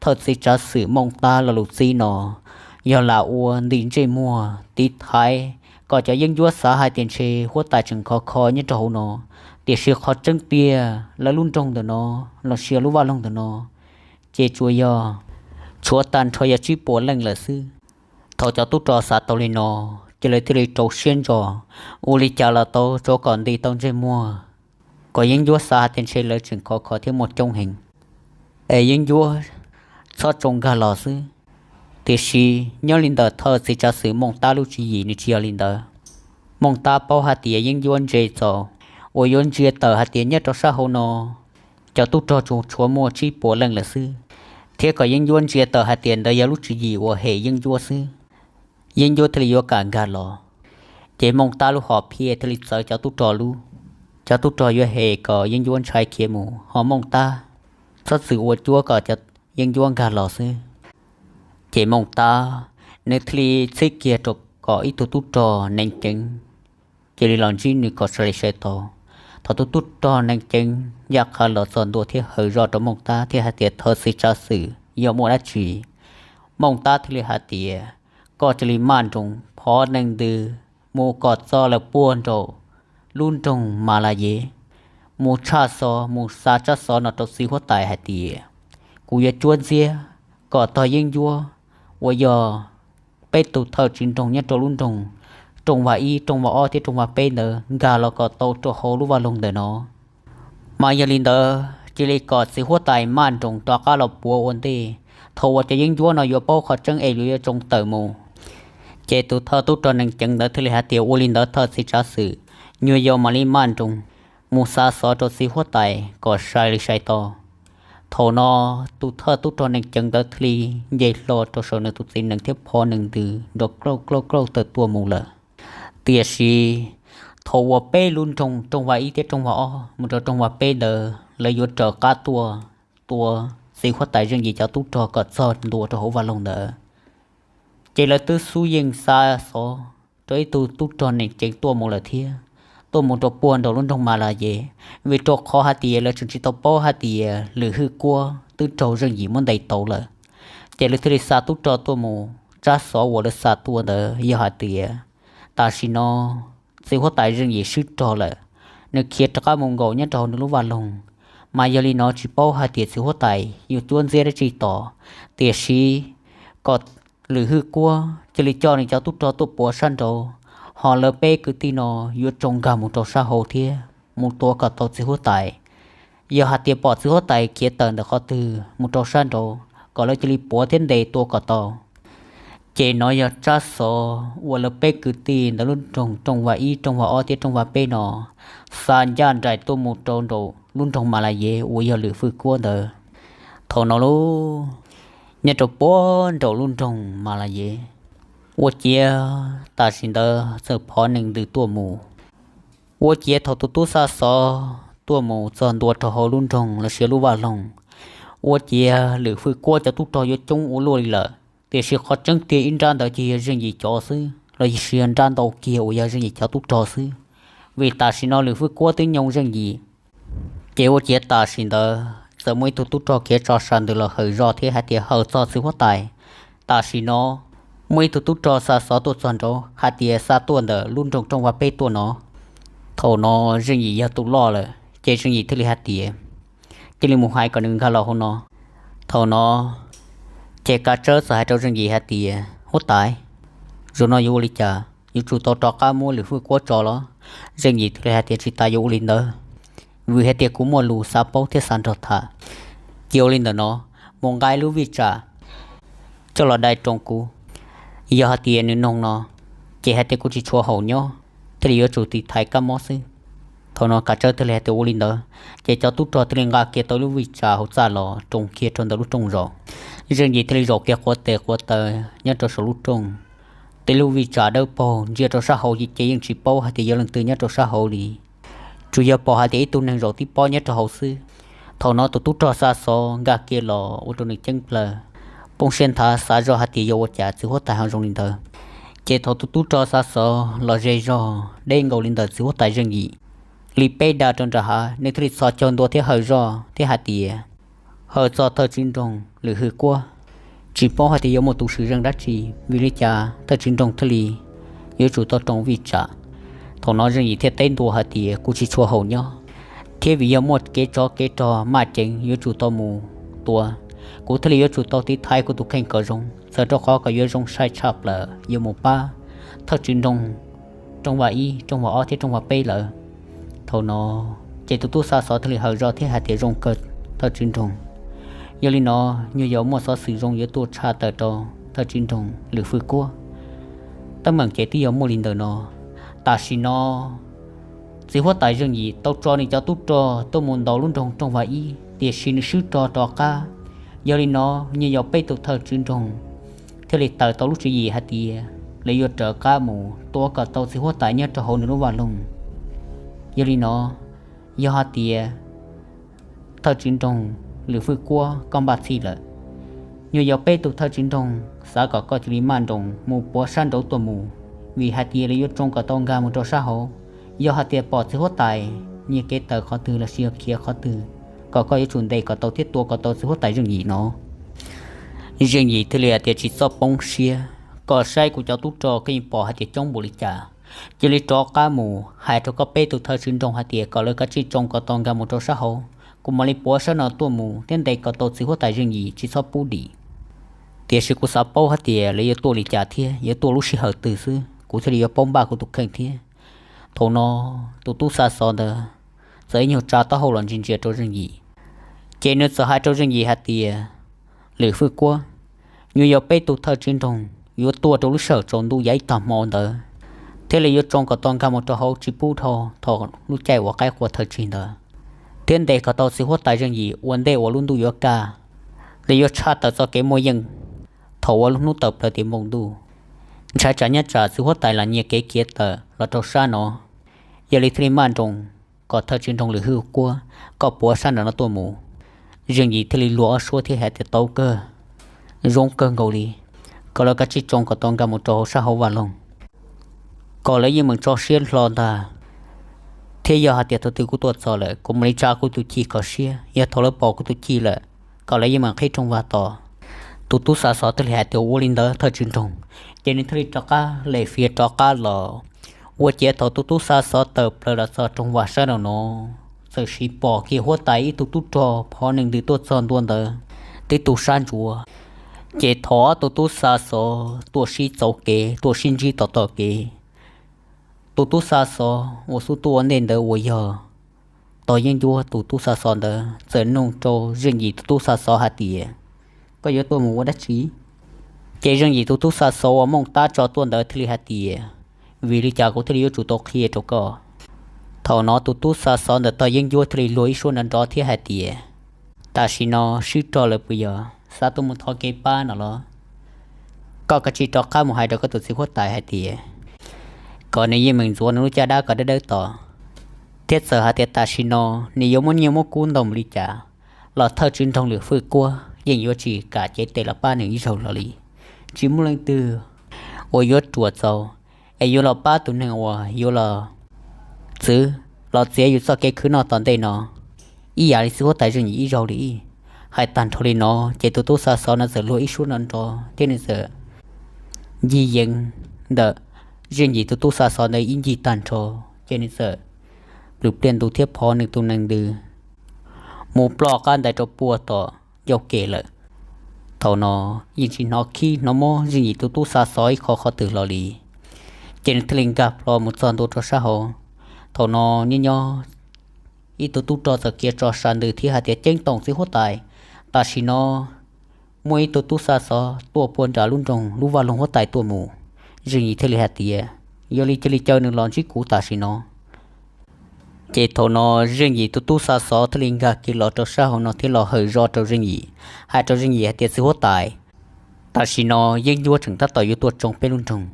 thawj txiv tsav xwm Mooj Tab lo lus txib no yog lam ua ntim ntsej muag tiv thaiv kom cov yeeb ncuab xav hais tias ntshe huab tais tseem khov kho nyob rau hauv no, tiam sis qhov tseeb tiag lawv lub nroog ntawm no los sis lub vaj loog ntawm no ces tsuas yog tshuav tag nrho yog tsib puas leej lawm xwb. Thaum cov tub rog xav tau li no, ces lawv thiaj li rau siab ntso, ua li cas los tau tsuav kom ntim tau ntsej muag, kom yeeb ncuab xav hais tias ntshe lawv tseem khov kho thiab muaj coob heev, es yeeb ncuab txhob tsoo nkag los xwb. Tiam sis nyob li ntawm thawj txiv tsav xwm Mooj Tab lub tswv yim nws tsis yog li ntawd. Mooj Tab paub hais tias yeeb ncuab ntse txaus uas yuav ntsia tawm hais tias nyob rau sab hauv no cov tub rog tsuas tshuav muaj tsib puas leej lawm xwb, thiab kom yeeb ncuab ntsia tawm hais tias ntawd yog lub tswv yim uas hem yeeb ncuab xwb, yeeb ncuab thiaj li yuav kam nkag los. Ces Mooj Tab lub hom phiaj thiaj li txawv cov tub rog lub, cov tub rog yuav hem kom yeeb ncuab ntshai khiav mus, ho Mooj Tab txhob txwm ua cuab kom cov yeeb ncuab nkag los xwb. Ces Mooj Tab nws thiaj li txhib kiag rau kom ib tug tub rog nees ceev cia li los ntsib nws kom sawv li sawv tau. Thaum tus tub rog nees ceev ncaj qha los txog ntua thiab hawm zoj rau Mooj Tab thiab hais tias, thawj txiv tsav xwm, yog muaj dab tsi? Mooj Tab thiaj li hais tias, koj cia li maj nroos phov nees ntws mus kom txog lawm puag nraum lub nroog Mas Las Yev, mus tshaj xov, mus xa tsab xov no rau txiv huab tais hais tias, kuv yuav cuab ntxiab kom tog yeeb ncuab uas yog peb tus thawj tswj nroog nyob rau lub nroog Rooj Vag Ib, Rooj Vag Ob thiab Rooj Vag Peb ntawd nkag los kom tau rau hauv lub vaj loog ntawm no. Mas yog li ntawd cia li kom txiv huab tais maj nroos rov qab los puav ua ntej, thaum uas cov yeeb ncuab no yuav paub qhov tseeb es luag yuav tsoo tawm mus. Ces tus thawj tub rog nees ceev ntawd thiaj li hais tias, ua li ntawd thawj txiv tsav xwm, nyuag yau mam li maj nroos mus xa xov rau txiv huab tais kom sai li sai tau. Thaum no tus thawj tub rog nees ceev ntawd thiaj li nce hlo rau saum nws tus txiv nees thiab phov nees ntws nrov klauj klauj klauj tawm tuaj mus lawm. Tiam sis thaum uas peb lub nroog Rooj Vag Ib thiab Rooj Vag Ob mus rau Rooj Vag Peb ntawd lawv yuav raws qab tuaj tua txiv huab tais Zeej Yim cov tub rog kom txog ntua rau hauv vaj loog ntawd, ces lawv twb xub yeej xa xov rau ib tug tub rog nees ceev tuaj mus lawm thiab, tuaj mus rau puag nraum lub nroog Mas Las Yev, vim rau qhov hais tias lawv tseem tsis tau paub hais tias lwm hwj kuab twb raug Zeej Yim muab ntes tau lawm. Ces lawv thiaj li xa tub rog tuaj mus, tsab xov uas lawv xa tuaj ntawd yog hais tias tam sim no txiv huab tais Zeej Yim swb rog lawm, nws khiav rov qab mus nkaum nyob rau hauv nws lub vaj loog. Mas yog li no tsis paub hais tias txiv huab tais yuav cuab ntxiab dab tsi tos, tiam sis kom Lwm Hwj Kuab cia li coj nws cov tub rog tuaj puav sab nraud, ho lawv peb kwv tij no yuav tsoo nkag mus rau sab hauv thiab mus tua kom tau txiv huab tais. Yog hais tias pom txiv huab tais khiav tawm ntawm qhov twg mus rau sab nraud, kom lawv cia li puav thiab ntes tua kom tau. Ces nov yog tsab xov uas lawv peb kwv tij ntawm lub nroog Rooj Vaj ib, Rooj Vaj ob thiab Rooj Vaj peb no xa ncaj nraim tuaj mus rau nraum lub nroog Mas Las Yev uas yog Lwm Hwj Kuab ntawd. Thaum no lub, nyob rau puag nraum lub nroog Mas Las Yev, ua ciav tam sim ntawd txawm phov nees ntws tuaj mus. Ua ciav thaum tus tub xa xov tuaj mus txog ntua rau hauv lub nroog los sis lub vaj loog, ua ciav Lwm Hwj Kuab cov tub rog yuav coob ua luaj li lawm. Tiam sis qhov tseeb tiag ib nrab ntawd ces yog Zeej Yim cov xwb los sis yog nrab ntau kiag uas yog Zeej Yim cov tub rog xwb, vim tam sim no Lwm Hwj Kuab twb nyoo Zeej Yim. Ces ua ciav tam sim ntawd txawm muaj ib tug tub rog khiav tso sas ntws los hawm zog thiab hais tias hawm txog txiv huab tais. Tam sim no muaj ib tug tub rog xa xov tuaj txog nraud hais tias xa tuaj ntawm lub nroog Rooj Vaj peb tuaj no. Thaum no Zeej Yim yog tus loj lawm ces Zeej Yim thiaj li hais tias, cia li mus hais kom nws nkag los hauv no. Thaum no ces Kav Tsawb txawm hais rau Zeej Yim hais tias, huab tais, zaum no yuav ua li cas, yuav tsum tau rov qab muab Lwm Hwj Kuab tso los? Zeej Yim thiaj li hais tias, tsis tas yuav ua li ntawd, vim hais tias kuv muaj lus xav paub thiab xav nrog tham. Cia ua li ntawm no, mus nqa lub vij tsam coj los dai roos kuv. Yog hais tias nws noog no, ces hais tias kuv tsis tshua haum nyob, thiaj li yuav tsum tiv thaiv kab mob xwb. Thaum no Kav Tsawb thiaj li hais tias ua li ntawd, ces cov tub rog thiaj li nqa kiag tau lub vij tsam hauv txaj los roos kiag rau ntawm lub rooj zaum. Zeej Yim thiaj li zaum kiag quav tes quav taw nyob rau saum lub rooj. Tej lub vij tsam dawb paug ntsia rau sab hauv ces yeej tsis paub hais tias yog leej twg nyob rau sab hauv li, tsuas yog pom hais tias ib tug neeg zaum tib pob nyob rau hauv xwb. Thaum no tus tub rog xa xov nkag kiag los ua rau nws ceeb plaws, poob siab nthav xav zoj hais tias yog ua cas txiv huab tais ho zoo li ntawd. Ces thaum tus tub rog xa xov los ze zog deb nkaus li ntawm txiv huab tais Zeej Yim li peb dag rau nram hav, nws thiaj li txhos caug ntua thiab hawm zoj thiab hais tias, hawm txog thawj tswv nroog Lwm Hwj Kuab, tsis paub hais tias yuav muaj tus swm zeej dab tsi, vim li cas thawj tswv nroog thiaj li yuav tsum tau roos vij tsam. Thaum no Zeej Yim thiaj teb ntua hais tias kuv tsis tshua haum nyob, thiab vim yog muaj kev tsov kev rog maj ceev yuav tsum tau mus tua, kuv thiaj li yuav tsum tau tiv thaiv kuv tus kheej kom zoo, txawm rau qhov kom yuav zoo sai tshaj plaws yuav mus pab thawj tswv nroog Rooj Vaj ib, Rooj Vaj ob thiab Rooj Vaj peb lawm. Thaum no ces tus tub xa xov thiaj li hawm zoj thiab hais tias zoo kawg thawj tswv nroog, yog li no nyuag yog muaj xov xwm zoo yuav tuaj tshaj tawm rau thawj tswv nroog Lwm Hwj Kuab. Teeb meem ces twb yog muaj li ntawm no. Tam sim no txiv huab tais Zeej Yim tau tso nws cov tub rog tuaj mus ntaus lub nroog Rooj Vaj ib, tiam sis nws swb rog rov qab. Yog li no nyuag yog peb tus thawj tswv nroog thiaj li tawm tau lub tswv yim hais tias lawv yuav raws qab mus tua kom tau txiv huab tais nyob rau hauv nws lub vaj loog. Yog li no, yog hais tias thawj tswv nroog Lwm Hwj Kuab koj npaj txhij lawm, nyuag yog peb tus thawj tswv nroog xav kom koj cia li maj nroos mus puav sab nraud tuaj mus, vim hais tias lawv yuav tsoo kom tau nkag mus rau sab hauv. Yog hais tias pom txiv huab tais nyiag kev tawm qhov twg los sis yog khiav qhov twg, kom koj yuav tsum ntes kom tau thiab tua kom tau txiv huab tais Zeej Yim no. Zeej Yim thiaj li hais tias tsis txhob poob siab, koj saib kuv cov tub rog koj yeej pom hais tias coob npaum li cas. Cia li rov qab mus hais rau koj peb tus thawj tswv nroog hais tias kom lawv kav tsij tsoo kom tau nkag mus rau sab hauv, kuv mam li puav sab no tuaj mus thiab ntes kom tau txiv huab tais Zeej Yim tsis txhob pub dim. Tiam sis kuv xav paub hais tias lawv yuav tuaj li cas thiab yuav tuaj lub sij hawm twg xwb, kuv thiaj li yuav paub npaj kuv tus kheej thiab. Thaum no tus tub xa xov ntawd txawm ib nyuag tsa taub hau los ntsia ntsia rau Zeej Yim, ces nws txawm hais rau Zeej Yim hais tias, Lwm Hwj Kuab, nyuag yog peb tus thawj tswv nroog yuav tuaj rau lub sij hawm tsaus ntuj yav ib tag hmo ntawd, thiab lawv yuav tsoo kom tau nkag mus rau hauv tsis pub dhau thaum lub caij uas qaib qua thawj tsig ntawd, thiab ntes kom tau txiv huab tais Zeej Yim ua ntej uas lub ntuj yuav kaj, lawv yuav tshaj tawm txoj kev muaj yeej thaum uas lub hnub tawm plaws tim npoo ntuj. Ntshai tsam nyob tsam txiv huab tais lam nyiag kev khiav tawm los rau sab no, yog li thiaj li maj nroos kom thawj tswv nroog Lwm Hwj Kuab koj puav sab nram no tuaj mus. Zeej Yim thiaj li luag ob suab thiab hais tias tau kawg, zoo kawg nkaus li, kom lawv kav tsij tsoo kom tau nkag mus rau hauv sab hauv vaj loog, kom lawv yeej meem tso siab hlo ntag. Thiab yog hais tias thaum twg kuv tuaj txog lawm kuv mam li tsa kuv tus ci kho siab, yog thaum lawv pom kuv tus ci lawm, kom lawv yeej meem qhib rooj vag tos. Tus tub xa xov thiaj li hais tias ua li ntawd thawj tswv nroog, ces nws thiaj li rov qab lem fiav rov qab los Ua ciav thaum tus tub xa xov tawm plaws los txog rooj vag sab nraum no, txawm siv pom kiag huab tais ib tug tub rog phov nees ntws tuaj txog ntua ntawd tib tug sab ntsuav. Ces thaum ob tug tub xa xov tuaj sib txauv kev tuaj sib ntsib tom tom kev, tus tub xa xov uas xub tuaj ua ntej ntawd uas yog Tog Yeeb Ncuab tus tub xa xov ntawd txawm nug rau Zeej Yim tus tub xa xov hais tias, koj yuav tuaj mus ua dab tsi? Ces Zeej Yim tus tub xa xov uas Mooj Tab tso tuaj ntawd thiaj li hais tias, vim li cas kuv thiaj li yuav tsum tau qhia rau koj? Thaum no tus tub xa xov ntawm Tog Yeeb Ncuab thiaj li luag ib suab nrov nrov thiab hais tias, tam sim no swb rog lawm puas yog? Xav tuaj mus thov kev pab no los? Koj kav tsij rov qab mus hais rau koj tus txiv huab tais hais tias kom nws yeej meem ntxuav nws lub caj dab kom dawb dawb tos, thiab txawm hais tias tam sim no nws yuav muab nyiaj muab kub ntau npaum li cas los thawj tswv nroog Lwm Fwj Kuab yeej yuav tsis kam cev tes los pab nws ib zaug los li. Tsis muaj leej twg uas yuav ruam txaus es yuav los pab tus neeg uas yuav los txwv los txiav yus txoj kev khwv noj tom ntej no ib yam li txiv huab tais Zeej Yim ib zaug li. Hais tag nrho li no ces tus tub xa xov no txawm luag ib suab nrov nrov thiab nws txawm ncig yees ntawm Zeej Yim tus tub xa xov ntawd ib ncig tag nrho, ces nws txawm plws pliaj ntug thiab phov nws tus nees ntws mus ploj qab ntais rau puag tom ncauj ke lawm. Thaum no yeej tsis hnov khib hnov mob Zeej Yim tus tub xa xov ib qho qhov twg los li, ces nws thiaj li nkag plho mus txog ntua rau sab hauv. Thaum no nyob nyob ib tug tub rog txawm khiav tso sas ntws thiab hais tias, ceeb toom txiv huab tais, tam sim no muaj ib tug tub xa xov tuaj puag nram lub nroog lub vaj loog huab tais tuaj mus. Zeej Yim thiaj li hais tias, yog li cia li caw nws los ntsib kuv tam sim no. Ces thaum no Zeej Yim tus tub xa xov thiaj li nkag kiag los rau sab hauv no thiab los hawm zog rau Zeej Yim, hais rau Zeej Yim hais tias, txiv huab tais, tam sim no Yeeb Ncuab tseem tab tom yuav tuaj tsoo peb lub nroog,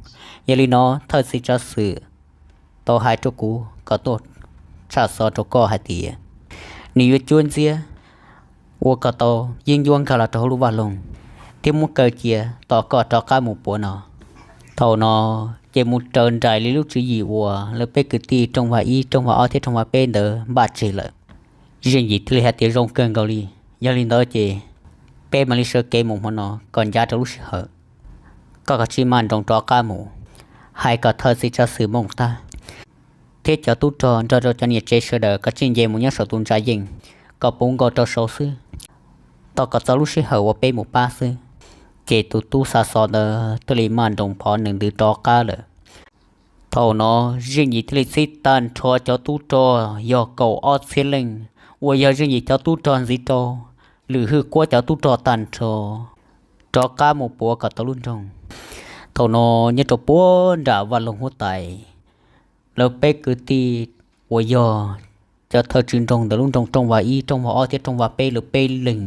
yog li no thawj txiv tsav xwm tau hais rau kuv kom tuaj tshaj xov rau koj hais tias nws yuav cuab ntxiab ua kom tau Yeeb Ncuab nkag los rau hauv lub vaj loog thiab muab kaw cia tos koj rov qab mus puav no. Thaum no ces mus raws nraim li lub tswv yim uas lawv peb kwv tij rooj vag ib, rooj vag ob thiab rooj vag peb ntawd npaj tseg lawm. Zeej Yim thiaj li hais tias, zoo kawg nkaus li, yog li ntawd ces peb mam li sawv kev mus hmo no kom ncav rau lub sij hawm. Koj kav tsij maj nroos rov qab mus, hais kom thawj txiv tsav xwm Mooj Tab thiab cov tub rog nrog rau cov niam tsev sawv daws kav tsij nce mus nyob saum tus ntsa yeej kom puv nkaus rau saud xwb, tos kom txog lub sij hawm uas peb mus pab xwb. Ces tus tub xa xov ntawd thiaj li maj nroos phov nees ntws rov qab lawm. Thaum no Zeej Yim thiaj li txib tag nrho cov tub rog yog kaum ob txhiab leej, uas yog Zeej Yim cov tub rog ntxiv rau Lwm Fwj Kuab cov tub rog tag nrho rov qab mus puav kom tau lub nroog. Thaum no nyob rau puag nram vaj loog huab tais, lawv peb kwv tij uas yog cov thawj tswv nroog ntawm lub nroog rooj vag ib, rooj vag ob thiab rooj vag peb lawv peb leeg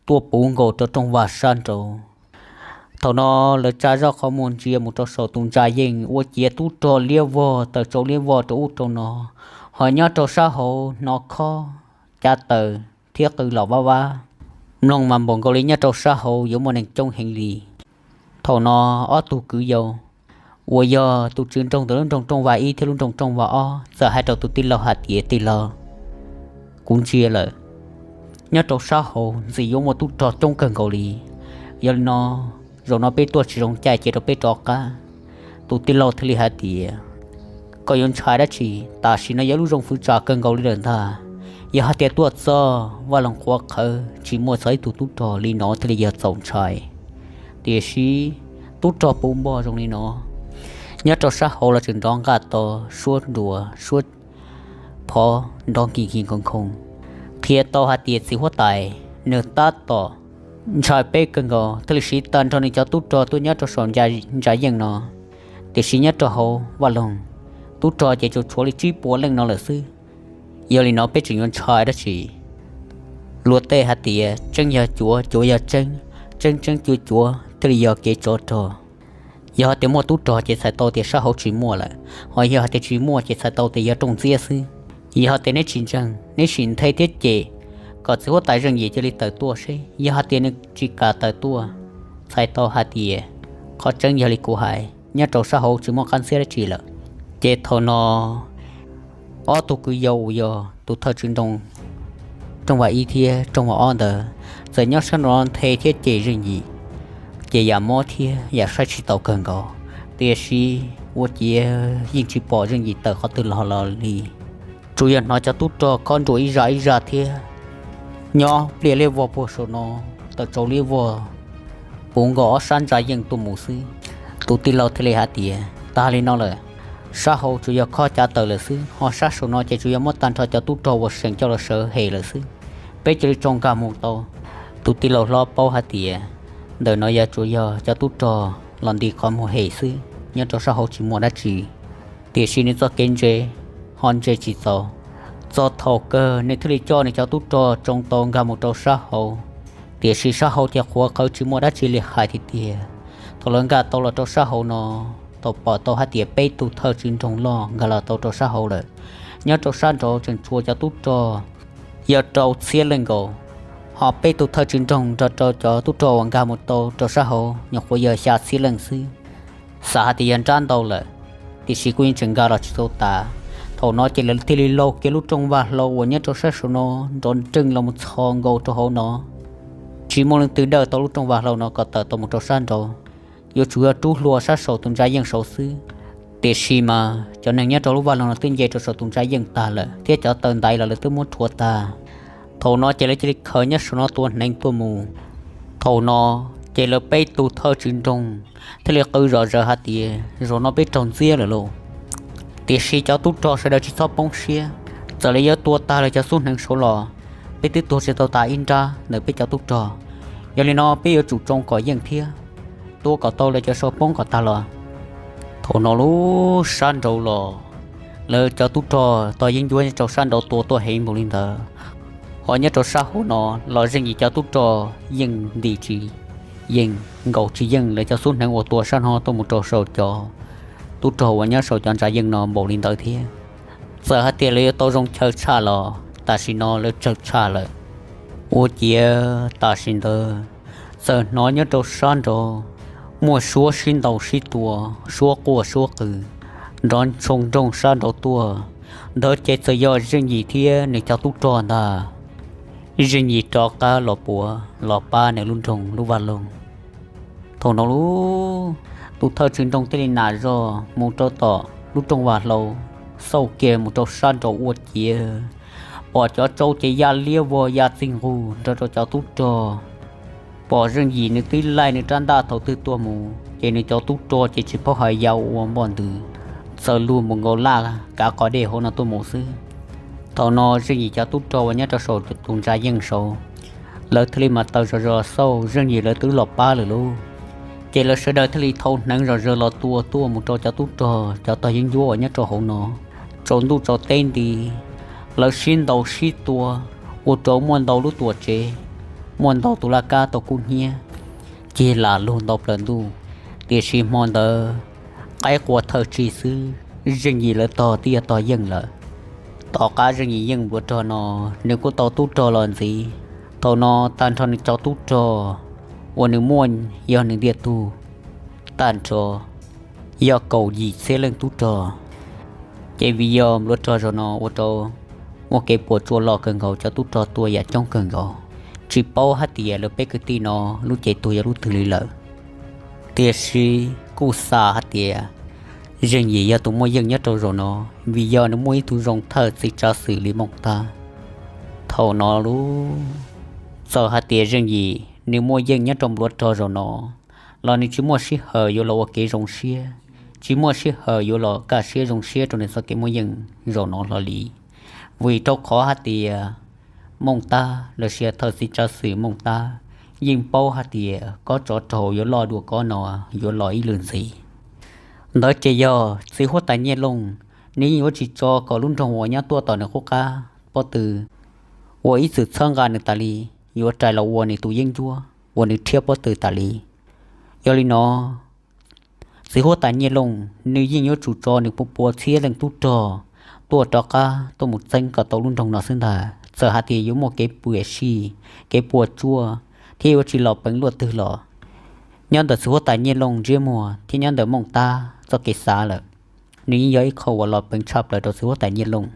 tuaj puv nkaus rau rooj vag sab nraud. Thaum no lawv tsa zoj qhov muag ntsia mus rau saum tus ntsa yeej ua ciav tub rog liab vog taws tsau liab vog rau ub rau no, ho nyob rau sab hauv hnov khob cav taws thiab qw los vab vab, mloog mas npaum nkaus li nyob rau sab hauv yuav muaj neeg coob heev li. Thaum no ob tug kwv yau uas yog tus tswv nroog ntawm lub nroog rooj vag ib thiab lub nroog rooj vag ob txawm hais rau tus tij laug hais tias, tij laug, kuv ntsia lawm, nyob rau sab hauv ntxim yuav muaj tub rog coob kawg nkaus li. Yog li no zaum no peb tuaj tsis zoo caij, cia rau peb rov qab. Tus tij laug thiaj li hais tias, koj yuav ntshai dab tsi? Tam sim no yog lub zoo fwv tsam kawg nkaus li lawm ntag. Yog hais tias tuaj txog vaj loog qhuav qhawv tsis muaj txog ib tug tub rog li no thiaj li yog txaus ntshai. Tiam sis tub rog puv npog zoo li no, nyob rau sab hauv los tseem nrov nqaj to, suab nruas suab phov nrov nkig nkig nkhoos nkhoos, qhia tau hais tias txiv huab tais nws tab tom ntshai peb kawg nkaus thiaj li siv tag nrho nws cov tub rog tuaj nyob rau saum ntsa yeej no. Tiam sis nyob rau hauv vaj loog, tub rog ces tsuas tshuav li tsib puas leej no lawm xwb. Yog li no peb tseem yuav ntshai dab tsi? Luag tej hais tias tseeb yog cuav, cuav yog tseeb, tseeb tseeb cuav cuav thiaj li yog kev tsov rog. Yog hais tias muaj tub rog ces txhais tau tias sab hauv tsis muaj lawm, ho yog hais tias tsis muaj ces txhais tau tias yog rooj ntxiab xwb. Yog hais tias neb tsis ntseeg, neb sim nthe thiab cem kom txiv huab tais Zeej Yim cia li tawm tuaj seb. Yog hais tias nws tsis kam tawm tuaj, txhais tau hais tias qhov tseeb yog li kuv hais, nyob rau sab hauv tsis muaj qab ntxiab dab tsi lawm. Ces thaum no ob tug kwv yau uas yog tus thawj tswv nroog rooj vag ib thiab rooj vag ob ntawd txawm nyob sab nraud nthe thiab cem Zeej Yim, ces yam mob thiab yam saib tsis taus kawg nkaus. Tiam sis ua ciav yeej tsis pom Zeej Yim tawm qhov twg los los li. Tsuas yog hnov cov tub rog khob nruas ib zaj ib zaj thiab. Nyob pliag liab vog puag saum no, tawm tsau liab vog puv nkaus ob sab ntsa yeej tuaj mus xwb. Tus tij laug thiaj li hais tias, tag li no lawm, sab hauv tsuas yog khob cav tawm lawm xwb, ho sab saum no ces tsuas yog muab tag nrho cov tub rog uas seem coj los sawv hem lawm xwb. Peb cia li tso nkag mus tau. Tus tij laug hlob paub hais tias ntawm no yog tsuas yog cov tub rog los nti qhov muag hem xwb, nyob rau sab hauv tsis muaj dab tsi. Tiam sis nws txoj kev ntse ho ntse tsis txaus. Txog thaum kawg nws thiaj li coj nws cov tub rog tsoo tau nkag mus rau sab hauv. Tiam sis sab hauv ces qhuav qhawv tsis muaj dab tsi li hais tiag tiag. Thaum lawv nkag tau los rau sab hauv no, tau pom tau hais tias peb tug thawj tswv nroog loj nkag los tau rau sab hauv lawm. Nyob rau sab nraud tseem tshuav cov tub rog yog rau txhiab leej nkaus, ho peb tug thawj tswv nroog nrog rau cov tub rog uas nkag mus tau rau sab hauv nyuam qhuav yog xya txhiab leej xwb. Xav hais tias yog nrab ntau lawm, tiam sis kuj yeej tseem nkag los tsis tau tas. Thaum no ces lawv thiaj li laug kiag lub rooj vag hlau uas nyob rau sab saum no nrov nreej los mus txhos nkaus rau hauv no. Tsis muaj leej twg dawj tau lub rooj vag hlau no kom tawm tau mus rau sab nraud, yuav tsum yog rub hlua sab saum tus ntsa yeej saud xwb. Tiam sis mas cov neeg nyob rau lub vaj loog no twb nce rau saum tus ntsa yeej tag lawm thiab cov taw ntaiv los lawv twb muab rhuav tag. Thaum no ces lawv cia li khaws nyob saum no tua hneev tuaj mus. Thaum no ces lawv peb tug thawj tswv nroog thiaj li qw zom zaws hais tias, zaum no peb raug ntxiab lawm lauj. Tiam sis cov tub rog sawv daws tsis txhob poob siab, txawm lawv yuav tua tag lawv cov xub hneev saud los peb twb tua tsis tau tas ib nrab ntawm peb cov tub rog. Yog li no peb yuav tsum tsoo kom yeej thiab tua kom tau lawv cov saud poob kom tag los. Thaum no lub sab nraud los lawv cov tub rog tog yeeb ncuab rau sab nraud tua tuaj heev npaum li ntawd, ho nyob rau sab hauv no los Zeej Yim cov tub rog yeej nti tsis yeej, nkaum tsis yeej lawv cov xub hneev uas tua sab no tuaj mus rau saum cov tub rog uas nyob saum cov ntsa yeej no npaum li ntawd thiab. Txawm hais tias lawv yuav tau zoo chaw tshaj los tam sim no lawv tsawg tshaj lawm. Ua ciav tam sim ntawd txawm hnov nyob rau sab nraud muaj suab sib ntaus sib tua, suab quaj suab qw nrov ntshoo nrooj sab nraud tuaj. Ntawd ces txawm yog Zeej Yim thiab nws cov tub rog ntag. Zeej Yim rov qab los puav los pab nws lub nroog lub vaj loog. Thaum no lub, tus thawj tswv nroog thiaj li nam zog mus rau tom lub rooj vag hlau, xauj kiag mus rau sab nraud ua ciav pom cov tsau ces ya liab vog ya txij nqug nrog rau cov tub rog. Pom Zeej Yim nws twb laij nws rab ntaj thaum twg tuaj mus ces nws cov tub rog ces tsis paub hais ya ua npoj ntws, txawm luag mus nkaus laj kav qhov dej hauv no tuaj mus xwb. Thaum no Zeej Yim cov tub rog uas nyob rau saum tus ntsa yeej saud, lawv thiaj li mam taws zog zog xauj Zeej Yim lawv twb los pab lawm lauj. Ces lawv sawv daws thiaj li thau hneev zog zog los tua tuaj mus rau cov tub rog cov tog yeeb ncuab uas nyob rau hauv no. Tsaus ntuj tsaus teb nti, lawv sib ntaus sib tua, ua rau muaj ntau lub tuam tsev, muaj ntau tus laj kab tau kub hnyiab, cig lam lug ntau plaws ntuj. Tiam sis hmo ntawd qaib qua thawj tsig xwb, Zeej Yim lawv tog twb yog tog yeej lawm. Tom qab Zeej Yim yeej npluav rog no, nws kuj tau tub rog los ntxiv. Thaum no tag nrho nws cov tub rog uas nws muaj yog nws ntiag tug tag nrho yog kaum yim txhiab leej tub rog. Ces vim yog npluav rog zaum no ua rau muaj kev puas tsuaj loj kawg nkaus, cov tub rog tuaj yam coob kawg nkaus, tsis paub hais tias lawv peb kwv tij no lub cev tuag yog lub twg li lawm. Tiam sis kuj xav hais tias Zeej Yim yog tus muaj yeej nyob rau zaum no, vim yog nws muaj ib tug zoo thawj txiv tsav xwm li Mooj Tab. Thaum no lub, txawm hais tias Zeej Yim nws muaj yeej nyob rau npluav rog zaum no los nws tsis muaj sij hawm yuav los ua kev zoo siab, tsis muaj sij hawm yuav los kaj siab zoo siab rau nws txoj kev muaj yeej zaum no hlo li. Vim rau qhov hais tias Mooj Tab los sis thawj txiv tsav xwm Mooj Tab yeej paub hais tias kob tsov rog yuav loj dua kob no yuav los ib lwm ntxiv. Ntawd ces yog txiv huab tais Nyiaj Looj, nws yeej yuav tsis tso kom lub nroog uas nyob tuaj tom nws qub qab pob tw uas ib txwm txhawb nqa nws tas li yuav rais los ua nws tus yeeb ncuab uas nws rhiab pob tw tas li. Yog li no, txiv huab tais Nyiaj Looj nws yeej yuav tsum tso nws pua pua txhiab leej tub rog tuaj rov qab tuaj mus txeeb kom tau lub nroog no xwb ntag. Txawm hais tias yuav muaj kev pwam sij, kev puas tsuaj thiab yuav tsis los peev luaj twg los, nyob ntawm txiv huab tais Nyiaj Looj ntsiab muag thiab nyob ntawm Mooj Tab txoj kev xav lawm, nws yeej yog ib qho uas los peev tshaj plaws rau txiv huab tais Nyiaj Looj.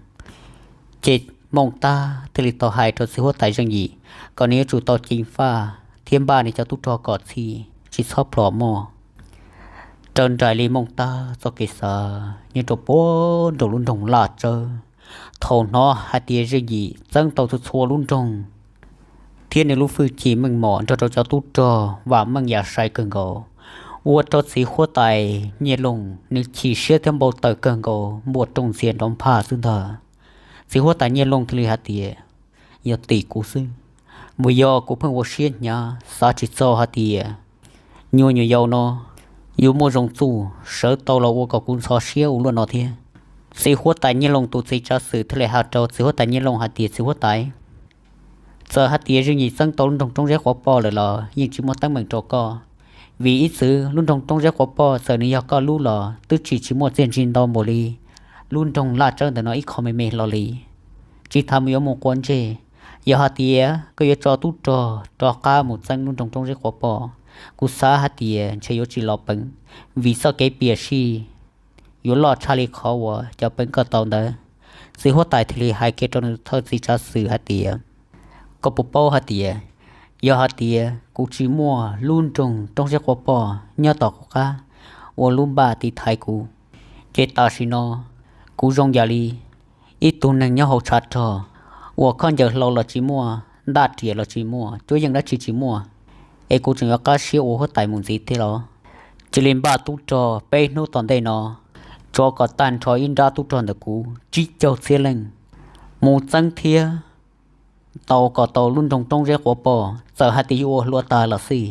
Ces Mooj Tab thiaj li tau hais rau txiv huab tais Zeej Yim kom nws yuav tsum tau ceev faj thiab npaj nws cov tub rog kom txhij, tsis txhob plhom moj. raws nraim li Mooj Tab txoj kev xav nyob rau puag nraum lub nroog Laj Tsawb. Thaum hnov hais tias Zeej Yim txeeb tau txhua txhua lub nroog thiab nws lub hwj chim meej mom nrog rau cov tub rog vam meej yam sai kawg nkaus, ua rau txiv huab tais Nyiaj Looj nws chim siab thiab npau taws kawg nkaus, npuaj rooj ntxias nrov nphaj xwb ntag. Txiv huab tais Nyiaj Looj thiaj li hais tias, yog tim kuv xwb, vim yog kuv pheej ua siab hnyav xav tsis txog hais tias nyuag nyuam yaus no yuav muaj zoo txuj sawv tau los ua kom kuv ntxhov siab ua luaj no thiab. Txiv huab tais Nyiaj Looj tus txiv tsav xwm thiaj li hais rau txiv huab tais Nyiaj Looj hais tias, txiv huab tais, txawm hais tias Zeej Yim txeeb tau lub nroog Roob Zeb Quav Poj lawm los yeej tsis muaj teeb meem rau koj, vim ib txwm lub nroog Roob Zeb Quav Poj txawm nws yog koj lub los twb tsis tsis muaj txiaj ntsig ntau npaum li lub nroog Laj Tsawb ntawm no ib qho me me hlo li. Tsis tas mus yuav mus quav ntsej, yog hais tias koj yuav tso tub rog rov qab mus txeeb lub nroog Roob Zeb Quav Poj, kuv xav hais tias ntshe yuav tsis los peev, vim txoj kev piam sij yuav loj tshaj li qhov uas cov peev koj tau ntawd. Txiv huab tais thiaj li hais kiag rau nws thawj txiv tsav xwm hais tias, koj puas paub hais tias yog hais tias kuv tsis muaj lub nroog Roob Zeb Quav Poj nyob tom kuv qab ua lub npaj tiv thaiv kuv, ces tam sim no kuv zoo yam li ib tug neeg nyob hauv tshav rog uas khaub ncaws hlau los tsis muaj, ntaj riam los tsis muaj, cuab yeej dab tsi tsis muaj, es kuv tseem yuav qab siab ua huab tais mus ntxiv thiab los? Cia li npaj tub rog peb hnub tom ntej no, tso kom tag nrho ib nrab tub rog ntawm kuv tsib caug txhiab leej mus txeeb thiab tau kom tau lub nroog Roob Zeb Quav Poj, txawm hais tias yuav ua hlua tag los xij,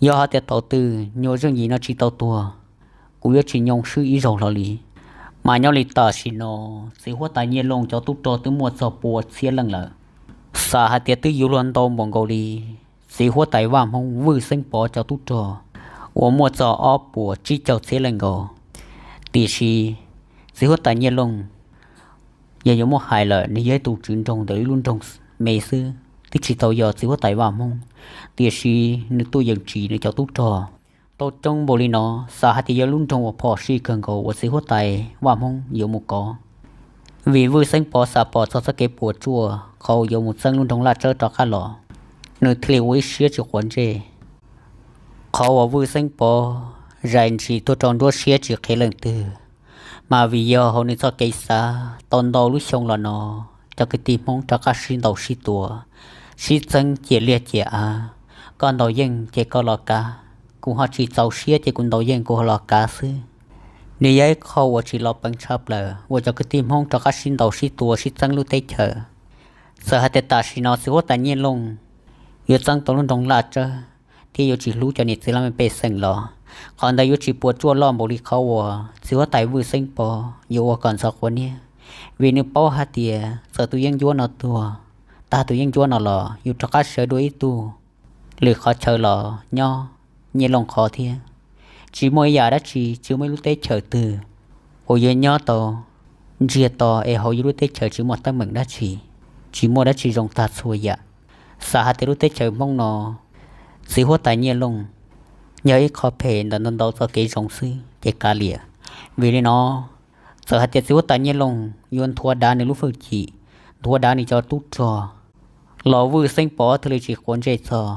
yog hais tias thaum twg nyuag Zeej Yim no tsis tau tuag, kuv yuav tsis nyoo swb ib zaug hlo li. Mas nyob li tam sim no, txiv huab tais Nyiaj Looj cov tub rog twb muaj txog pua txhiab leej lawm, xav hais tias twb yuav luag ntau npaum nkaus li txiv huab tais Vaj Hmoob Vwj Xeeb Pov cov tub rog uas muaj txog ob puas tsib caug txhiab leej nkaus. Tiam sis txiv huab tais Nyiaj Looj, yog yuav muab hais lawm, nws yog ib tug tswv nroog ntawm ib lub nroog me xwb, twb tsis tau yog txiv huab tais Vaj Hmoob, tiam sis nws tuaj yeem tsim nws cov tub rog tau coob npaum li no, xav hais tias yog lub nroog uas phom sij kawg nkaus uas txiv huab tais Vaj Hmoob yuav mus kov. Vim Vwj Xeeb Pov xav pom txog txoj kev puas tsuaj qhov uas yuav mus txeeb lub nroog Laj Tsawb rov qab los, nws thiaj li ua ib siab tsis quav ntsej. Qhov uas Vwj Xeeb Pov zais ntsis tuaj rau nruab siab tsis qhia leej twg, mas vim yog hauv nws txoj kev xav tau ntau lub xyoo los no, cov kwv tij Hmoob rov qab sib ntaus sib tua, sib txeeb ciam liaj ciam av, koj ntaus yeej ces koj los kav, kuv ho tsis txaus siab ces kuv ntaus yeej kuv ho los kav xwb. Nws yog ib qho uas tsis los peev tshaj plaws uas cov kwv tij Hmoob rov qab sib ntaus sib tua sib txeeb lub teb chaws. Txawm hais tias tam sim no txiv huab tais Nyiaj Looj yuav txeeb tau lub nroog Laj Tsawb thiab yuav tsis hlub cov niam txiv laj mej pej xeem los, qhov ntawd yuav tsis puas tsuaj loj npaum li qhov uas txiv huab tais Vwj Xeeb Pov yuav ua kom ntxhov quav niab, vim nws paub hais tias txawm tus yeeb ncuab no tuag, tag tus yeeb ncuab no los yus rov qab sawv dua ib tug lwm qhov chaw los nyob Nyiaj Looj qhov thiab. Tsis muaj ib yam dab tsi, tsis muaj ib lub teb chaws twg uas yuav nyob tau ntsiag to es hauv yus lub teb chaws tsis muaj teeb meem dab tsi, tsis muaj dab tsi zoo tag txhua yam. Xav hais tias lub teb chaws Hmoob no, txiv huab tais Nyiaj Looj yog ib qho phem ntawm ntau ntau txoj kev zoo xwb ces kav liam. Vim li no, txawm hais tias txiv huab tais Nyiaj Looj yuav nthuav dav nws lub hwj chim, nthuav dav nws cov tub rog los Vwj Xeeb Pov thiaj li tsis quav ntsej txog.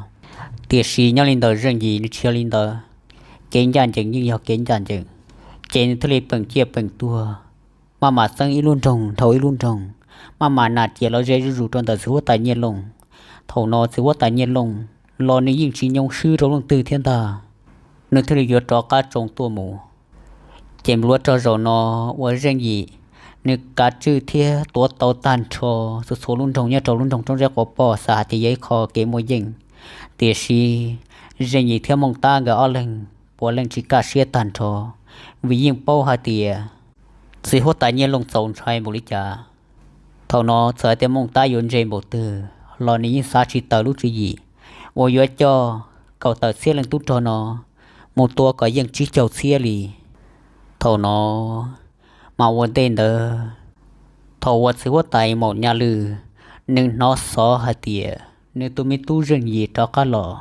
Tiam sis nyob li ntawm Zeej Yim nws tsis yog li ntawd, kev ncaj ncees yeej yog kev ncaj ncees, ces nws thiaj li peem ciaj peem tuag, maj mam txeeb ib lub nroog dhau ib lub nroog, maj mam nam ciam los ze zuj zus rau ntawm txiv huab tais Nyiaj Looj. Thaum no txiv huab tais Nyiaj Looj los nws yeej tsis nyoo swb rau leej twg thiab ntag, nws thiaj li yuav rov qab tsoo tuaj mus. Ces mus luag rau zaum no uas Zeej Yim nws kav tswj thiab tuav tau tag nrho txhua txhua lub nroog nyob rau lub nroog Roob Zeb Quav Poj, xav hais tias yog ib qho kev muaj yeej. Tiam sis Zeej Yim thiab Mooj Tab nkawd ob leeg puav leej tsis kaj siab tag nrho, vim yeej paub hais tias txiv huab tais Nyiaj Looj txaus ntshai npaum li cas. Thaum no txawm hais tias Mooj Tab yuav ntse npaum twg los nws yeej xav tsis tawm lub tswv yim uas yuav coj kaum tawm txhiab leej tub rog no mus tua kom yeej tsib caug txhiab li. Thaum no mas ua ntej ntawd, thaum uas txiv huab tais Maum Nyaj Lwj nws hnov xov hais tias nws tus me tub Zeej Yim rov qab los,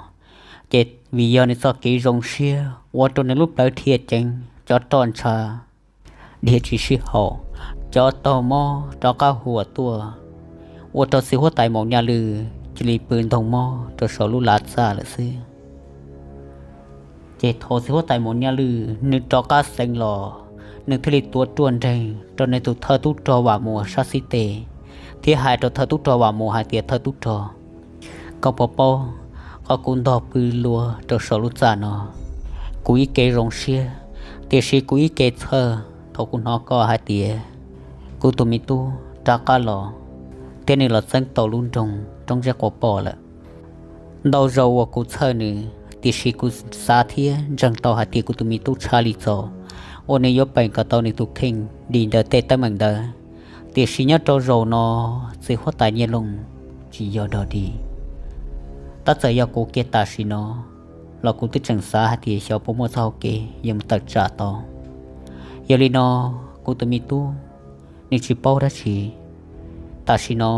ces vim yog nws txoj kev zoo siab ua rau nws lub plawv dhia ceev, cov roj ntsha dhia tsis sib haum, cov taug mob rov qab huam tuaj, ua rau txiv huab tais Maum Nyaj Lwj cia li pw ntoog mob rau saum lub lav txaj lawm xwb. Ces thaum txiv huab tais Maum Nyaj Lwj nws rov qab xeev los, nws thiaj li tuav ruaj nreeg rau nws tus thawj tub rog Vam Muas sab xib teg, thiab hais rau thawj tub rog Vam Muas hais tias, Thawj tub rog, koj puas paub qhov kuv ntog pw luag rau saum lub txaj no? Kuv ib ke zoo siab, tiam sis kuv ib ke txhawj thaum kuv hnov koj hais tias kuv tus me tub rov qab los, thiab nws los txeeb tau lub nroog Roob Zeb Quav Poj lawm. Ntau zaus uas kuv txhawj nws, tiam sis kuv xav thiab ntseeg tau hais tias kuv tus me tub tshaj li txaus uas nws yuav peem kom tau nws tus kheej dim ntawm tej teeb meem ntawd. Tiam sis nyob rau zaum no, txiv huab tais Nyiaj Looj tsis yog dog dig. Tab txawm yog kuv kiag tam sim no los kuv twb tseem xav hais tias xyov puas muaj txoj hau kev yuav mus tawm tsam tau. Yog li no, kuv tus me tub nws tsis paub dab tsi. Tam sim no,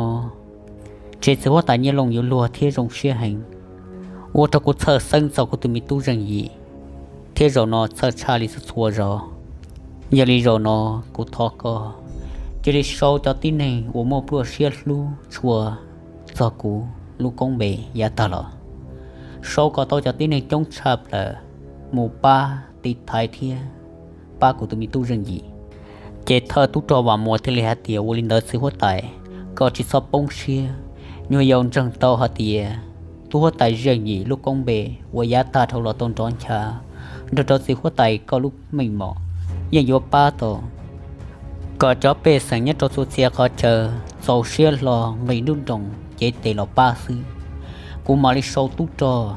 ntshe txiv huab tais Nyiaj Looj yuav luag thiab zoo siab heev, ua rau kuv txhawj xeeb txog kuv tus me tub Zeej Yim, thiab zaum no txhawj tshaj li txhua txhua zaus. Yog li zaum no, kuv thov koj cia li sau cov tib neeg uas muaj pluaj siab hlub tshua txog kuv lub koob npe yav tag los, sau kom tau cov tib neeg coob tshaj plaws mus pab tiv thaiv thiab pab kuv tus me tub Zeej Yim. Ces thawj tub rog Vam Muas thiaj li hais tias, Ua li ntawd txiv huab tais, koj tsis txhob poob siab. Nyuag yaus ntseeg tau hais tias tub huab tais Zeej Yim lub koob npe uas yav tag dhau los tau nrov ncha nrog rau txiv huab tais koj lub meej mom yeej yuav pab tau kom cov pej xeem nyob rau txhua txhia qhov chaw txaus siab hlo nqis nruab nroos cev tes los pab xwb. Kuv mam li sau tub rog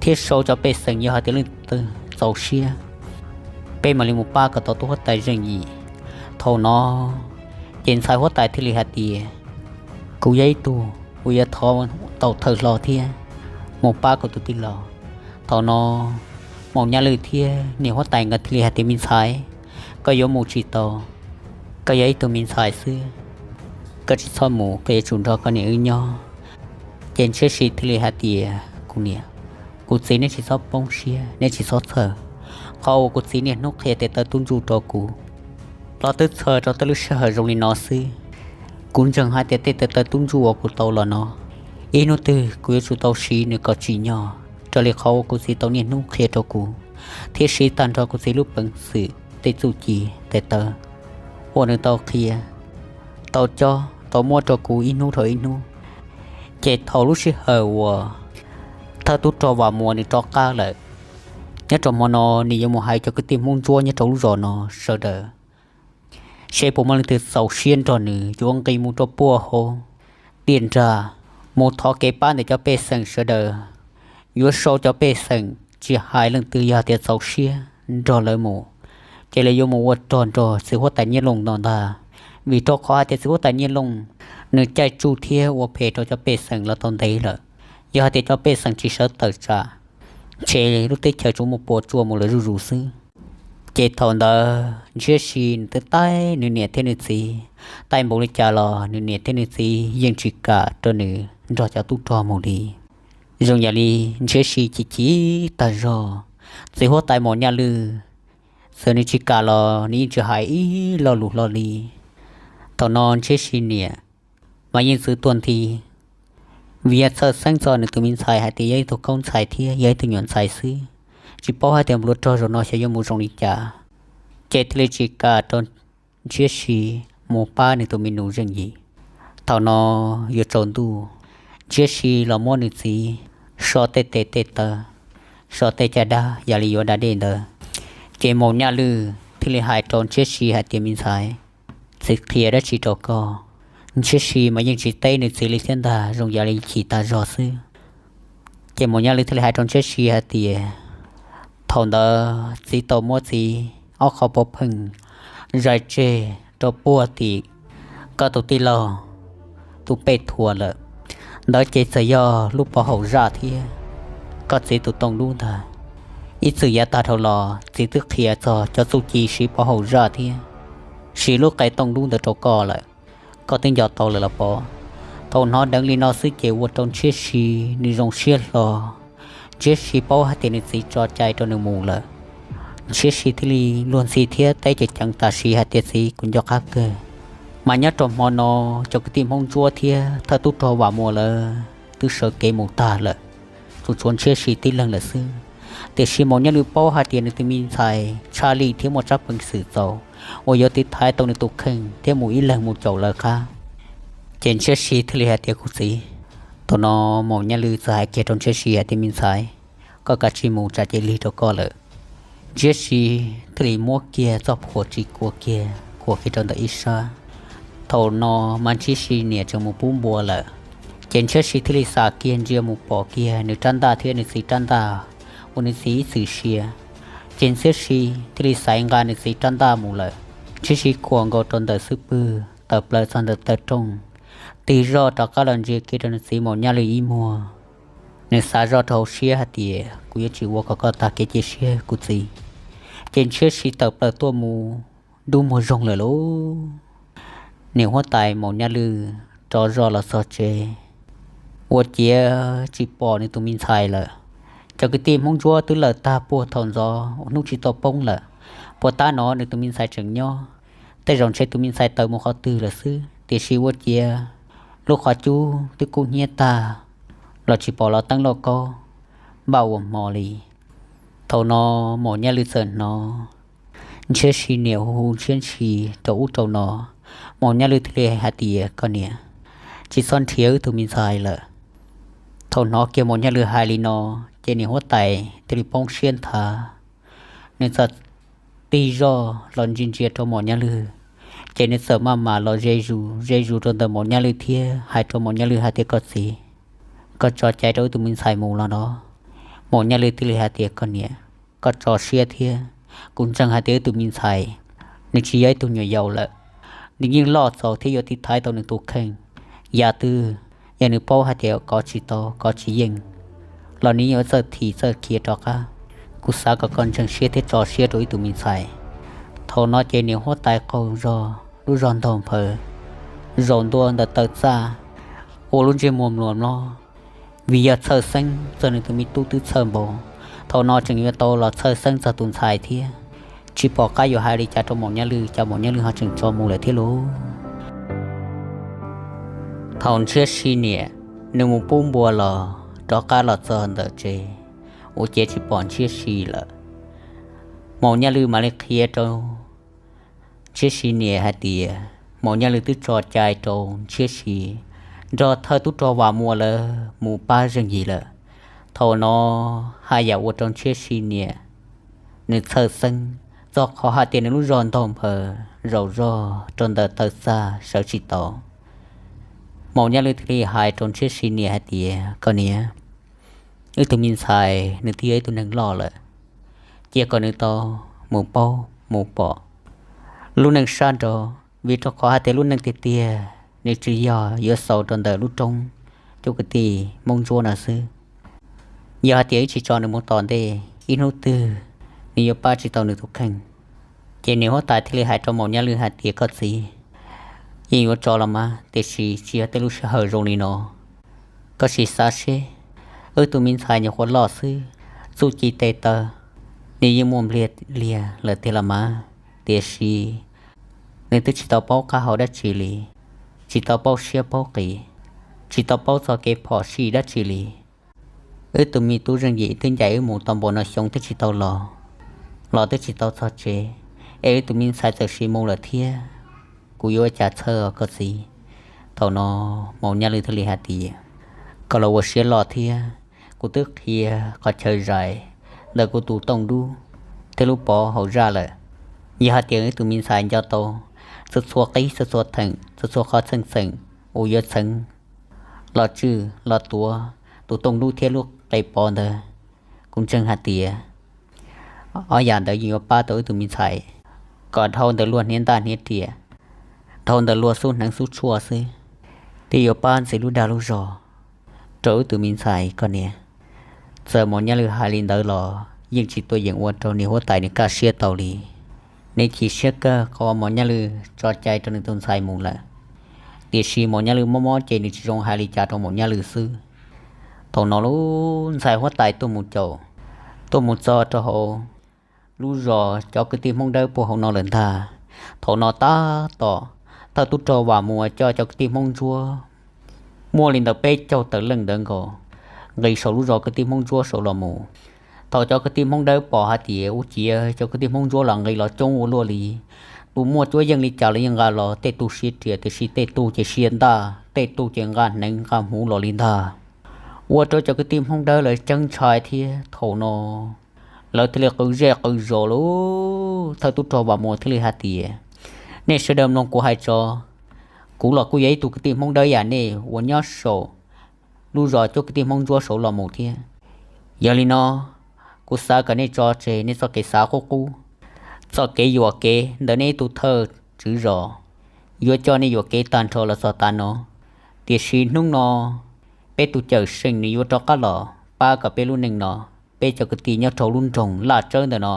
thiab sau cov pej xeem, yog hais tias leej twg txaus siab, peb mam li mus pab kom tau tub huab tais Zeej Yim. Thaum no ces ntxhais huab tais thiaj li hais tias, Kuv yog ib tug uas yuav thov tau thawj hlo thiab mus pab kuv tus tij laug. Thaum no Maum Nyaj Lwj thiab niam huab tais nkawd thiaj li hais tias, Me ntxhais, koj yuav mus tsis tau, koj yog ib tug me ntxhais xwb, koj tsis txhob mus, koj yuav tsum nrog koj niam wb nyob. Ces Ntshiab Si thiaj li hais tias, Kuv niam, kuv txiv, neb tsis txhob poob siab, neb tsis txhob txhawj. Qhov uas kuv txiv niaj hnub qhia tes taw tub ntsuj rau kuv los twb txhawj rau tej lub sij hawm zoo li no xwb. Kuv ntseeg hais tias tej tes taw tub ntsuj uas kuv tau los no, ib hnub twg kuv yuav tsum tau siv nws kom tsim nyog raws li qhov uas kuv txiv tau niaj hnub qhia rau kuv, thiab siv tag nrho kuv txiv lub peev xwm tej txuj ci tes taw uas nws tau qhia, tau cob tau muab rau kuv ib hnub dhau ib hnub. Ces thaum lub sij hawm uas thawj tub rog Vam Muas nws rov qab lawm, nyob rau hmo no nws yuav mus hais cov kwv tij Hmoob Ntsuab nyob rau lub zos no sawv daws, seb puas muaj leej twg txaus siab nrog nws yuav nqis mus rau puag hauv tiaj nrag mus thov kev pab ntawm cov pej xeem sawv daws. Yuav sau cov pej xeem tsis hais leej twg yog tias txaus siab nrog lawv mus, ces lawv yuav mus ua rog nrog txiv huab tais Nyiaj Looj no ntag. Vim rau qhov hais tias txiv huab tais Nyiaj Looj nws caij tsuj thiab ua phem rau cov pej xeem los tau ntev lawm. Yog hais tias cov pej xeem tsis sawv tawm tsam, ntshe lub teb chaws tsuas muaj puas tsuaj mus lawm zuj zus xwb. Ces thaum ntawd Ntshiab Si nws twb taij nws niam thiab nws txiv, taij npaum li cas los nws niam thiab nws txiv yeej tsis kam rau nws nrog cov tub rog mus li. Zoo yam li Ntshiab Si chim chim tag zog, txiv huab tais Maum Nyaj Lwj txawm nws tsis kam los nws yeej tsis hais ib lo lus hlo li. Thaum no Ntshiab Si niam mas yeej txwv tuag nthi, vim yog txhawj xeeb txog nws tus me ntxhais hais tias yog ib tug koob ntxhais thiab yog ib tug nyuam ntxhais xwb, tsis paub hais tias nplua rog zaum no xyov yuav mus zoo li cas, ces thiaj li tsis kam rau Ntshiab Si mus pab nws tus me nus Zeej Yim. Thaum no yuav tsaus ntuj, Ntshiab Si los muab nws txiv so tej tes tej taw, so tej caj dab yam li yuav da dej ntawd. Ces Maum Nyaj Lwj thiaj li hais rau Ntshiab Si hais tias, Me ntxhais, txiv qhia dab tsi rau koj? Ntshiab Si mas yeej tsis teb nws txiv li thiab ntag, zoo yam li chim tas zog xwb. Ces Maum Nyaj Lwj thiaj li hais rau Ntshiab Si hais tias, Thaum ntawd txiv tau muab txiv ob qho pov pheej zais tseg rau puag tim koj tus tij laug tus pej thuam lawm. Ntawd ces txawm yog lub pov haum zaj thiab koj txiv tus tooj dub ntag. Ib txwm yav tag dhau los txiv twb qhia txog cov txuj ci siv pov haum zaj thiab siv lub qe tooj dub ntawd rau koj lawm, koj twb nco tau lawm los pov? Thaum hnov dheev li no xwb ces ua rau Ntshiab Si nws zoo siab hlo. Ntshiab Si paub hais tias nws txiv tso cai rau nws mus lawm. Ntshiab Si thiaj li luag ntxhi thiab teb ceev ceev tam sim hais tias, Txiv, kuv nco qab kawg. Mas nyob rau hmo no, cov kwv tij Hmoob Ntsuab thiab thawj tub rog Vam Muas lawv twb sawv kev mus tag lawm, tsuas tshuav Ntshiab Si tib leeg lawm xwb. Tiam sis Maum Nyaj Lwm paub hais tias nws tus me ntxhais tshaj lij thiab muaj tsab peev xwm txaus uas yuav tiv thaiv tau nws tus kheej thiab mus ib leeg mus caum lawv qab. Ces Ntshiab Si thiaj li hais tias, Kuv txiv. Thaum no Maum Nyaj Lwm txawm hais kiag rau Ntshiab Si hais tias, Me ntxhais, koj kav tsij mus tsam ces lig rau koj lawm. Ntshiab Si thiaj li muab kiag txoj phuam tsis kua kiag khuam kiag rau ntawm ib sab. Thaum no mas Ntshiab Si niam tseem mus pub npua lawm, ces Ntshiab Si thiaj li xav kiag ntsia mus pom kiag nws rab ntaj thiab nws txiv rab ntaj uas nws txiv ib txwm sia. Ces Ntshiab Si thiaj li xaiv nqa nws txiv rab ntaj mus lawm. Ntshiab Si khuam nkaus rau ntawm xub pwg tawm plaws txog ntawm taw rooj, tig zoj rov qab los ntsia kiag rau nws txiv Maum Nyaj Lwm ib muag. Nws xav zoj rau hauv siab hais tias, Kuv yuav tsis ua kom koj tag kev cia siab kuv txiv. Ces Ntshiab Si tawm plaws tuaj mus dub muag zoog lawm lauj. Niam huab tais Maum Nyaj Lwm rov zoj los txog tsev, ua ciav tsis pom nws tus me ntxhais lawm. Cov kwv tij Hmoob Ntsuab twb lawm tag puag thaum ntxov uas hnub tsis tau poob lawm, puas tab no nws tus me ntxhais tseem nyob. Tej zaum ntshe tus me ntxhais tawm mus qhov twg lawm xwb, tiam sis ua ciav lub qhov cub twb kub hnyiab tag los tsis pom los teeb lauj kaub npaj ua hmo li. Thaum no Maum Nyaj Lwm txawm hnov Ntshiab Si niam hu hu Ntshiab Si rau ub rau no. Maum Nyaj Lwm thiaj li hais tias, Koj niam, tsis txhob nrhiav wb tus me ntxhais lawm. Thaum hnov kiag Maum Nyaj Lwm hais li no, ces niam huab tais thiaj li poob siab nthav. Nws txawm tig zoj los ntsia ntsia rau Maum Nyaj Lwm, ces nws txawm maj mam los ze zus ze zus rau ntawm Maum Nyaj Lwm thiab hais rau Maum Nyaj Lwm hais tias, Koj txiv, koj tso cai rau wb tus me ntxhais mus los no. Maum Nyaj Lwm thiaj li hais tias, Koj niam, koj tso siab thiab, kuv ntseeg hais tias wb tus me ntxhais nws tsis yog ib tug nyuam yaus lawm. Nws yeej loj txaus thiab yuav tiv thaiv tau nws tus kheej. Yam twg yog nws paub hais tias kov tsis tau, kov tsis yeej los nws yeej yuav txawj thim txawj khiav rov qab. Kuv xav kom koj ntseeg siab thiab tso siab rau wb tus me ntxhais. Thaum no ces niam huab tais qaug zog lub zog ntaug nphaws zaum ntua ntawm taw txaj, ua lub ntsej muag mluas mlob, vim yog txhawj xeeb txog nws tus me tub twb txhawj npaum, thaum no tseem yuav tau los txhawj xeeb txog tus ntxhais thiab. Tsis pom qab yuav hais li cas rau Maum Nyaj Lwm, cas Maum Nyaj Lwm ho tseem tso mus lawm thiab lauj. Thaum Ntshiab Si niam nws mus pub npua los rov qab los txog ntawm tsev, ua ciav tsis pom Ntshiab Si lawm. Maum Nyaj Lwm mam li qhia rau Ntshiab Si niam hais tias Maum Nyaj Lwm twb tso cai rau Ntshiab Si nrog thawj tub rog Vam Muas lawv mus pab zeej yim lawm. Thaum no haj yam ua rau Ntshiab Si niam nws txhawj xeeb txog qhov hais tias nws lub zog ntaug nphaws zaum zog rau ntawm taw txaj sawv tsis tau. Maum Nyaj Lwm thiaj li hais rau Ntshiab Si niam hais tias, Koj niam, wb tug me ntxhais nws twb yog ib tug neeg loj lawm, cia kom nws tau mus paub mus pom lub neej sab nraud, vim rau qhov hais tias lub neej tiag tiag nws tsis yog yuav xaus rau ntawm lub roob cov kwv tij Hmoob Ntsuab no xwb. Yog hais tias wb tsis tso nws mus tom ntej, ib hnub twg nws yuav pab tsis tau nws tus kheej. Ces niam huab tais thiaj li hais rau Maum Nyaj Lwm hais tias, Koj txiv, yeej yuav tso los mas, tiam sis tsis yog tej lub sij hawm zoo li no. Koj sim xav seb, wb tus me ntxhais nyuam qhuav loj xwb, txuj ci tes taw nws yeej muaj npliag liag lawm tiag los mas, tiam sis nws twb tsis tau paub qab hau dab tsi li, tsis tau paub siab paub qis, tsis tau paub txog kev phom sij dab tsi li. Wb tus me tub zeej yim twb ncaim wb mus tau npaum no xyoo twb tsis tau los, los twb tsis tau txog tsev, es wb tus me ntxhais txawm sim mus lawm thiab, kuv yuav ua cas txhawj os koj txiv. Thaum no Maum Nyaj Lwm thiaj li hais tias, Koj los ua siab loj thiab, kuv twb qhia qhov chaw zais ntawm kuv tus tooj dub thiab lub pov hauv zaj lawm. Yog hais tias wb tus me ntxhais nco tau txhua txhua qib txhua txhua theem txhua txhua qhov txheej txheem uas yuav txheev los tswj los tuav tus tooj dub thiab lub qe pov ntawd, kuv ntseeg hais tias ob yam ntawd yeej yuav pab tau wb tus me ntxhais kom dhau ntawm luag hniav ntaj hniav riam, dhau ntawm luag xub hneev xub tshuaj xwb, thiaj yuav pab ntxiv lub dag lub zog rau wb tus me ntxhais koj niam. Txawm Maum Nyaj Lwm hais li ntawd los yeej tsis tuaj yeem ua rau niam huab tais nws kaj siab tau li. Nws chim siab kawg qhov uas Maum Nyaj Lwm tso cai rau nws tus ntxhais mus lawm, tiam sis Maum Nyaj Lwm mob mob ces nws tsis zoo hais li cas rau Maum Nyaj Lwm xwb. Thaum no lub ntxhais huab tais tuaj mus caum, tuaj mus txog rau hauv lub zos cov kwv tij Hmoob Dawb puag hauv no lawm ntag. Thaum no tab tom thawj tub rog Vam Muas coj cov kwv tij Hmoob Ntsuab muaj li ntawm peb caug tawm leej ntawd nkaus, nqis saum lub zos kwv tij Hmoob Ntsuab saud los mus. Thaum cov kwv tij Hmoob Dawb pom hais tias ua ciav cov kwv tij Hmoob Ntsuab los nqis los coob ua luaj li, tus muaj cuab yeej li cas los yeej nqa los, tej tug siav riam tiam sis tej tug ces siav ntaj, tej tug ces nqa hneev nqa hmuv los li ntag. Ua rau cov kwv tij Hmoob Dawb lawv ceeb ntshai thiab thaum no lawv thiaj li qw zej qw zos lawm. Thawj tub rog Vam Muas thiaj li hais tias, nej sawv daws mloog kuv hais tso, kuv los kuj yog ib tug kwv tij Hmoob Dawb yam nej uas nyob saum lub zos cuab kwv tij Hmoob Ntsuab saud los mus thiab. Yog li no, kuv xav kom nej tso tseg nej txoj kev xav qub qub, txoj kev yuam kev ntawm nej ib tug thawj tswv zos, yuav coj nej yuam kev tag nrho los txog tav no. Tiam sis hnub no peb tus cawm seej nws yuav rov qab los pab kom peb lub neej no, peb cov kwv tij nyob rau lub nroog Laj Tsawb ntawm no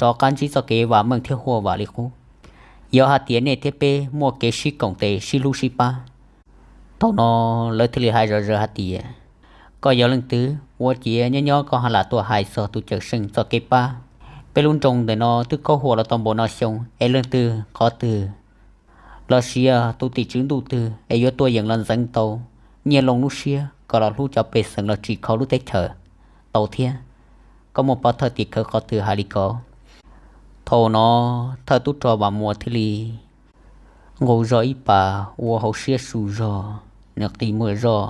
rov qab ntsib txoj kev vam meej thiab huaj vam li qub, yog hais tias nej thiab peb muaj kev sib koom tes sib hlub sib pab. Thaum no lawv thiaj li hais zom zaws hais tias, koj yog leej twg ua ciav nyob nyob koj ho lam tuaj hais txog tus cawm seej txoj kev pab? Peb lub nroog ntawm no twb khaub huam los tau npaum no xyoo es leej twg qhov twg los sis yog tus tim tswv ntuj twg es yuav tuaj yeem los ntxeev tau Nyiaj Looj lub siab kom los hlub cov pej xeem los tsim kho lub teb chaws tau thiab? Koj muaj pov thawj tim khawv qhov twg hais li ko? Thaum no thawj tub rog Vam Muas thiaj li nqus zog ib pas ua hauv siab su zog, nws qi muag zog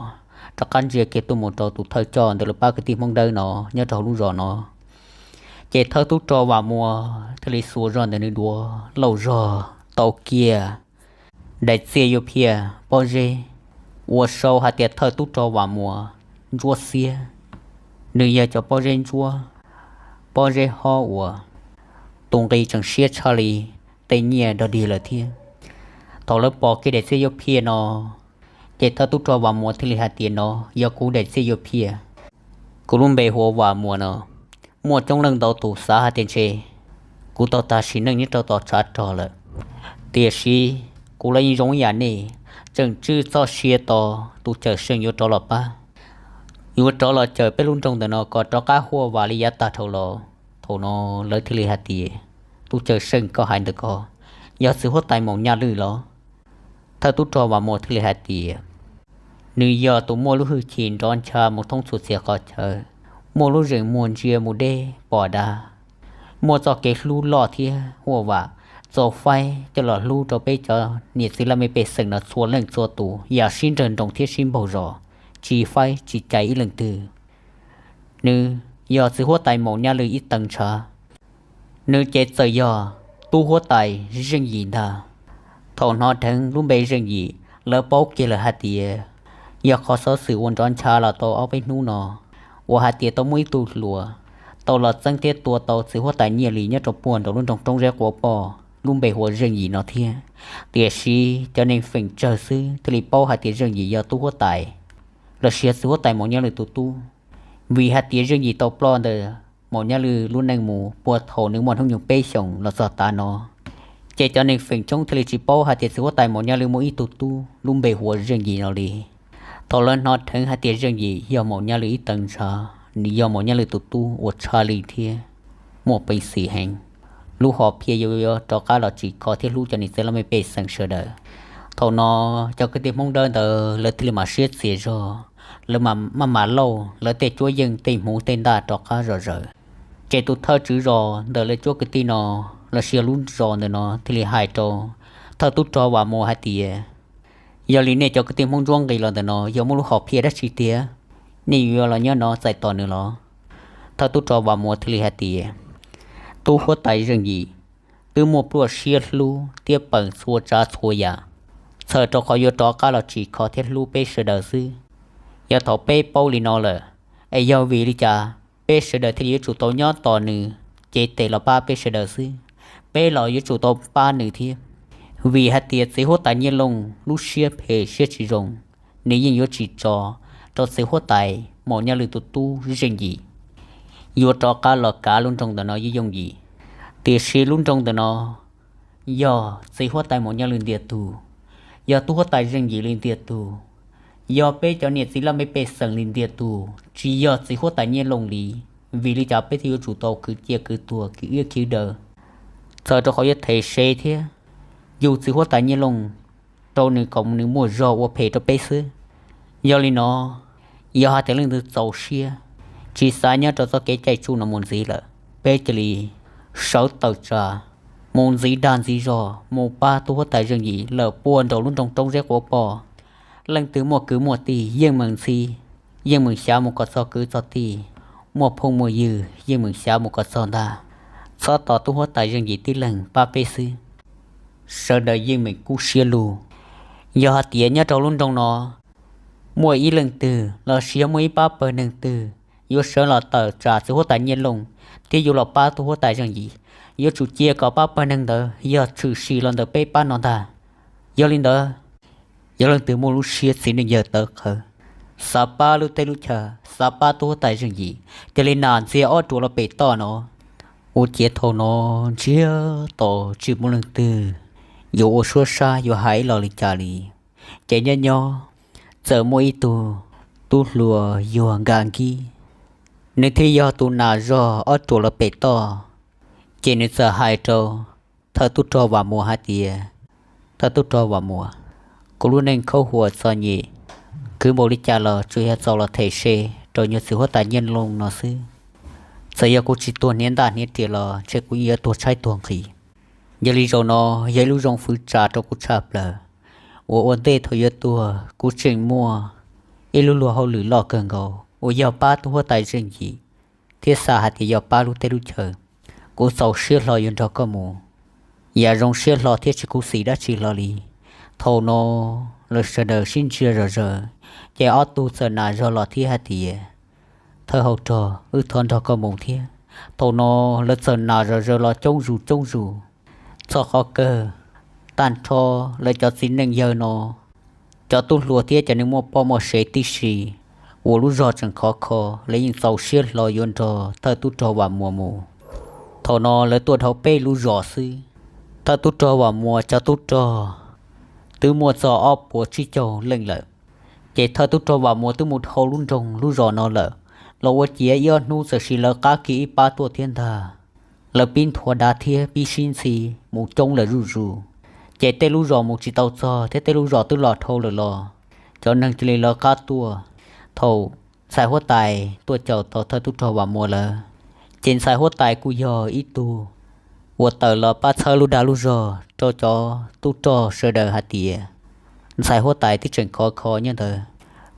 rov qab ntsia kiag tuaj mus rau tus thawj coj ntawm lawv pab kwv tij Hmoob Dawb no nyob rau hauv lub zos no. Ces thawj tub rog Vam Muas thiaj li xuas zog ntawm nws duav lauj zog tau kiag daim txiaj yuav phiaj pob zeb uas sau hais tias thawj tub rog Vam Muas ntsuab xiab. Nws yog cov pob zeb ntsuab, pob zeb hob uas tus nqi tseem siab tshaj li tej nyiaj dog dig lawm thiab. Thaum lawv pom kiag daim txiaj yuav phiaj no, ces thawj tub rog Vam Muas thiaj li hais tias, no yog kuv daim txiaj yuav phiaj. Kuv lub npe hu ua Vam Muas no. Muaj coob leej ntau tus xav hais tias ntshe kuv tau tag sim neej nyob rau tom tshav rog lawm, tiam sis kuv los yeej zoo ib yam nej, tseem tswj txoj sia tos tus cawm seej yuav rov los pab, yuav rov los cawm peb lub nroog ntawm no kom rov qab huaj vam li yav tag dhau los. Thaum no lawv thiaj li hais tias, tus cawm seej koj hais ntawm ko yog txiv huab tais Maum Nyaj Lwm los? Thawj tub rog Vam Muas thiaj li hais tias, nws yog tus muaj lub hwj chim nrov ncha mus thoob txhua txhia qhov chaw, muaj lub zeem muag ntsia mus deb pom dav, muaj txoj kev hlub loj thiab huaj vam, txaus faib coj los hlub rau peb cov niam txiv laj mej pej xeem no txhua leej txhua tus yam sib nrawg nroos thiab sib npaug zos, tsis faib tsis cais ib leej twg. Nws yog txiv huab tais Maum Nyaj Lwm ib teev ntshav. Nws ces txawm yog tub huab tais Zeej Yim ntag. Thaum hnov dheev lub npe Zeej Yim, lawv paub kiag lawm hais tias yog qhov xov xwm uas nrov ncha los tau ob peb hnub no, uas hais tias tau muaj ib tug hluas tau los txeeb thiab tua tau txiv huab tais Nyiaj Lwm nyob rau puag nraum lub nroog Roob Zeb Quav Poj lub npe hu ua Zeej Yim no thiab. Tiam sis cov neeg feem tsawg xwb thiaj li paub hais tias Zeej Yim yog tub huab tais los sis yog txiv huab tais Maum Nyaj Lwm tus tub, vim hais tias Zeej Yim tau ploj ntawm Maum Nyaj Lwm lub neej mus puag thaum nws muaj hnub nyoog peb xyoos los txog tav no. Ces cov neeg feem coob thiaj li tsis paub hais tias txiv huab tais Maum Nyaj Lwm muaj ib tug tub lub npe hu ua Zeej Yim no li. Thaum lawv hnov dheev hais tias Zeej Yim yog Maum Nyaj Lwm ib teev ntshav, nws yog Maum Nyaj Lwm tus tub uas tshaj lij thiab muaj peev xwm heev, lub hom phiaj yuav rov qab los tsim kho thiab hlub cov niam txiv laj mej pej xeem sawv daws. Thaum no cov kwv tij Hmoob Dawb ntawd lawv thiaj li mam siab txias zog, lawv mam maj mam lauj lawv tej cuab yeej tej hmuv tej ntaj rov qab zom zaws. Ces tus thawj tswv zos ntawm lawv cuab kwv tij no los sis yog lub zos ntawm no thiaj li hais rau thawj tub rog Vam Muas hais tias, yog li nej cov kwv tij Hmoob Ntsuab nqis los ntawm no yog muaj lub hom phiaj dab tsi tiag, nej yuav los nyob no txais tos nws los? Thawj tub rog Vam Muas thiaj li hais tias, tub huab tais Zeej Yim twb muaj pluaj siab hlub thiab peem txhua tsav txhua yam, txhawm rau qhov yuav rov qab los tsim kho thiab hlub peb sawv daws xwb. Yog thaum peb paub li no lawm, es yog vim li cas peb sawv daws thiaj li yuav tsum tau nyob tos nws cev tes los pab peb sawv daws xwb? Peb los yuav tsum tau pab nws thiab, vim hais tias txiv huab tais Nyiaj Looj lub siab phem siab tsis zoo, nws yeej yuav tsis tso rau txiv huab tais Maum Nyaj Lwm tus tub Zeej Yim yuav rov qab los kav lub nroog ntawm no yooj yooj yim. Tiam sis lub nroog ntawm no yog txiv huab tais Maum Nyaj Lwm ntiag tug, yog tub huab tais Zeej Yim li ntiag tug, yog peb cov niam txiv laj mej pej xeem li ntiag tug, tsis yog txiv huab tais Nyiaj Looj li. Vim li cas peb thiaj yuav tsum tau khwv ciaj khwv tuag khwv iab khwv daw, txhawm rau qhov yuav them se thiab yug txiv huab tais Nyiaj Looj rau nws kom nws muaj zog ua phem rau peb xwb? Yog li no, yog hais tias leej twg txaus siab tsis xav nyob rau txoj kev caij tsuj no mus ntxiv lawm. Peb cia li sawv tawm tsam mus ntxiv dag ntxiv zog mus pab tub huab tais Zeej Yim lawm puag nraum lub nroog Roob Zeb Quav Poj. Leej twg muaj kwv muaj tij yeej meem ntxhi, yeej meem xyav mus kom txog kwv txog tij, muaj phooj muaj ywg yeej meem xyav mus kom txog ntag. Txhob tos tub huab tais Zeej Yim tib leeg pab peb xwb, sawv daws yeej meem kub siab lug. Yog hais tias nyob rau lub nroog no muaj ib leej twg los sis yog muaj ib pab pawg neeg twg yuav sawv los tawm tsam txiv huab tais Nyiaj Looj thiab yuav los pab tub huab tais Zeej Yim, yuav tsum cia kom pab pawg neeg ntawd yog tshwm sim los ntawm peb pab no ntag. Yog li ntawd, yog leej twg muaj lub siab txiv neej yawg tawv qhawv, xav pab lub teb lub chaw, xav pab tub huab tais Zeej Yim, cia li nam ntxiag ob ruam los pem toj no. Ua ciav thaum no ntsiag to tsis muaj leej twg yuav ua suab sab yuav hais ib lo li cas li. Ces nyob nyob txawm muaj ib tug tub hluas yuag Nkaj Nkib, nws thiaj yog tus nas zog ob ruam los pem toj. Ces nws txawm hais rau thawj tub rog Vam Muas hais tias, Thawj tub rog Vam Muas, kuv lub neej khaub huam txom nyem, khwv npaum li cas los tsuas yog txaus los them se rau nyuag txiv huab tais Nyiaj Looj no xwb. Txawm yog kuv tsis tuag hniav ntaj hniav riam los ntshe kuv yeej yuav tuag tshaib tuag nqhis. Yog li zaum no yog ib lub zoo fwv tsa rau kuv tshaj plaws uas ua ntej thaum yuav tuag kuv tseem muaj ib lub luag hauj lwm loj kawg nkaus uas yog pab tub huab tais Zeej Yim thiab xav hais tias yog pab lub teb lub chaw. Kuv txaus siab hlo yuav nrog koj mus, yam zoo siab hlo thiab tsis khuv xim dab tsi hlo li. Thaum no lawv sawv daws sib ntsia zom zaws, ces ob tug txawm nas zog los thiab hais tias, Thawj hauv rog, wb thov nrog koj mus thiab. Thaum no lawv txawm nas zom zaws los coob zus coob zus. Txog qhov kawg, tag nrho lawv cov txiv neej yawg no, cov tub hluas thiab cov neeg muaj poj muaj sev tib si uas lub zog tseem khov kho, lawv yeej txaus siab hlo yuav nrog thawj tub rog Vam Muas mus. Thaum no lawv tuaj dhau peb lub zos xwb, thawj tub rog Vam Muas cov tub rog twb muaj txog ob puas tsib caug leej lawm. Ces thawj tub rog Vam Muas twb mus dhau lub nroog lub zos no lawm, los ua ciav ib ob hnub txawm sim lawv qab kiag ib pab tuaj thiab ntag. Lawv pib nthua dav thiab pib sib ntxhi mus coob lawm zuj zus. Ces tej lub zos mus tsis tau txog thiab tej lub zos twb los dhau lawm los cov neeg cia li lawv qab tuaj. Thaum ntxhais huab tais tuaj caum tau thawj tub rog Vam Muas lawm, ces ntxhais huab tais kuj yog ib tug uas tawm los pab txhawb lub dag lub zog rau cov tub rog sawv daws hais tias, ntxhais huab tais twb tseem khov kho nyob ntawd,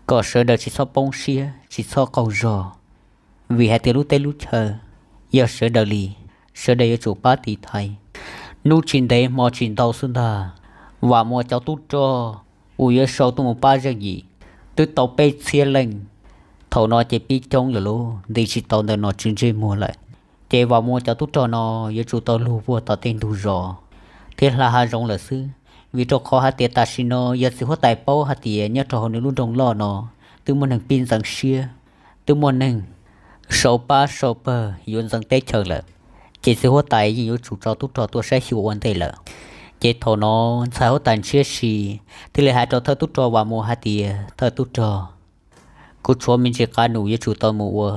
kom sawv daws tsis txhob poob siab tsis txhob qaug zog, vim hais tias lub teb lub chaw yog sawv daws li, sawv daws yuav tsum pab tiv thaiv. Hnub tsis ntev hmo tsis ntau xwb ntag, Vam Muas cov tub rog uas yuav sau tuaj mus pab Zeej Yim twb tau peb txhiab leej. Thaum no ces pib coob lawm lauj, nti tsis tau ntawm nom tswv ntsej muag lawm. Ces Vam Muas cov tub rog no yuav tsum tau lug puag tom tej ntug zos thiab hla hav zoov lawm xwb, vim rau qhov hais tias tam sim no yog txiv huab tais paub hais tias nyob rau hauv nws lub nroog loj no twb muaj neeg pib ntxeev siab, twb muaj neeg sau pab sau pawg yuav ntxeev teb chaws lawm, ces txiv huab tais yeej yuav tsum tso tub rog tuaj saib xyuas ua ntej lawm. Ces thaum no ntxhais huab tais Ntshiab Si thiaj li hais rau thawj tub rog Vam Muas hais tias, Thawj tub rog, kuv tshuav me ntsis qab num yuav tsum tau mus ua.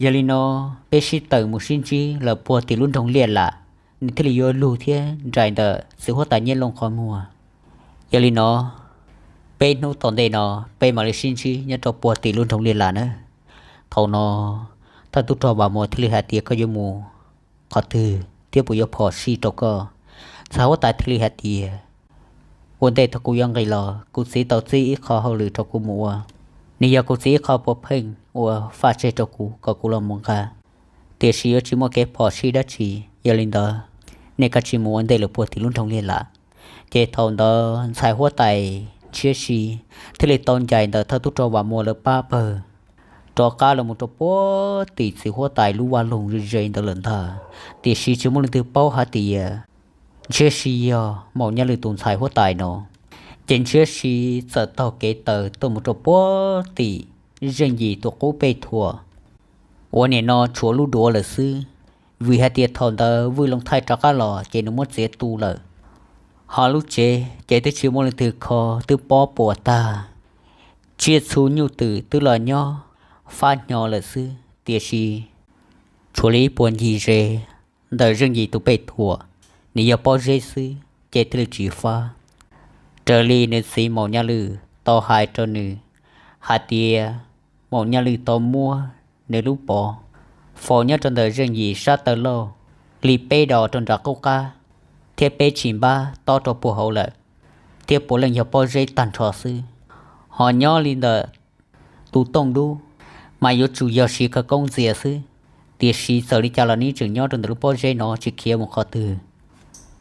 Yog li no, peb sib tawm mus sib ntsib lawm puag tim lub nroog Liaj Lam, nws thiaj li yuav lug thiab nraim ntawm txiv huab tais Nyiaj Looj qhov muag. Yog li no, peb hnub tom ntej no peb mam li sib ntsib nyob rau puag tim lub nroog Liaj Lam nawb. Thaum no thawj tub rog Vam Muas thiaj li hais tias, Koj yuav mus qhov twg thiab puas yuav phom sij rau koj? Ntxhais huab tais thiaj li hais tias, Ua ntej thaum kuv yuav nqis los kuv txiv tau txib ib qho hauj lwm rau kuv mus ua. Nws yog kuv txiv ib qho puav pheej uas faj tseg rau kuv kom kuv los mus nqa, tiam sis yuav tsis muaj kev phom sij dab tsi. Yog li ntawd, nej kav tsij mus ua ntej lawm puag tim lub nroog Liaj Lam. Ces thaum ntawd ntxhais huab tais Ntshiab Si thiaj li tau ncaim ntawm thawj tub rog Vam Muas lawv pab pawg rov qab los mus rau puag tim txiv huab tais lub vaj loog ze ze ntawd lawm ntag. Tiam sis tsis muaj leej twg paub hais tias Ntshiab Si yog Maum Nyaj Lwm tus ntxhais huab tais no. Ces Ntshiab Si txawm taug kev taw tuaj mus rau puag tim Zeej Yim tus qub pej thuam. Uas nim no tshuav lub duav lawm xwb, vim hais tias thaum ntawd Vwj Looj Thaij rov qab los ces nws muab txiav tu lawm. Ho lub tsev ces twb tsis muaj leej twg kho, twb pob puas tag. Tsiaj txhu nyuj twm twb los nyob fab hnyo lawm xwb, tiam sis tshuav li ib puas ncig ze ntawm Zeej Yim tus pej thuam, nws yog pob zeb xwb ces thiaj li tsis fab. Raws li nws txiv Maum Nyaj Lwm tau hais rau nws hais tias, Maum Nyaj Lwm tau muab nws lub pov faus nyob rau ntawm Zeej Yim sab taw lauj li peb dos rau nram qub qab, thiab peb tsis npab tob rau puag hauv lawm, thiab puav leej yog pob zeb tag nrho xwb. Ho nyob li ntawm tus tooj dub mas yuav tsum yog siv khawv koob ntxias xwb, tiam sis txawm li cas los nws tseem nyob rau ntawm lub pob zeb no tsis khiav mus qhov twg.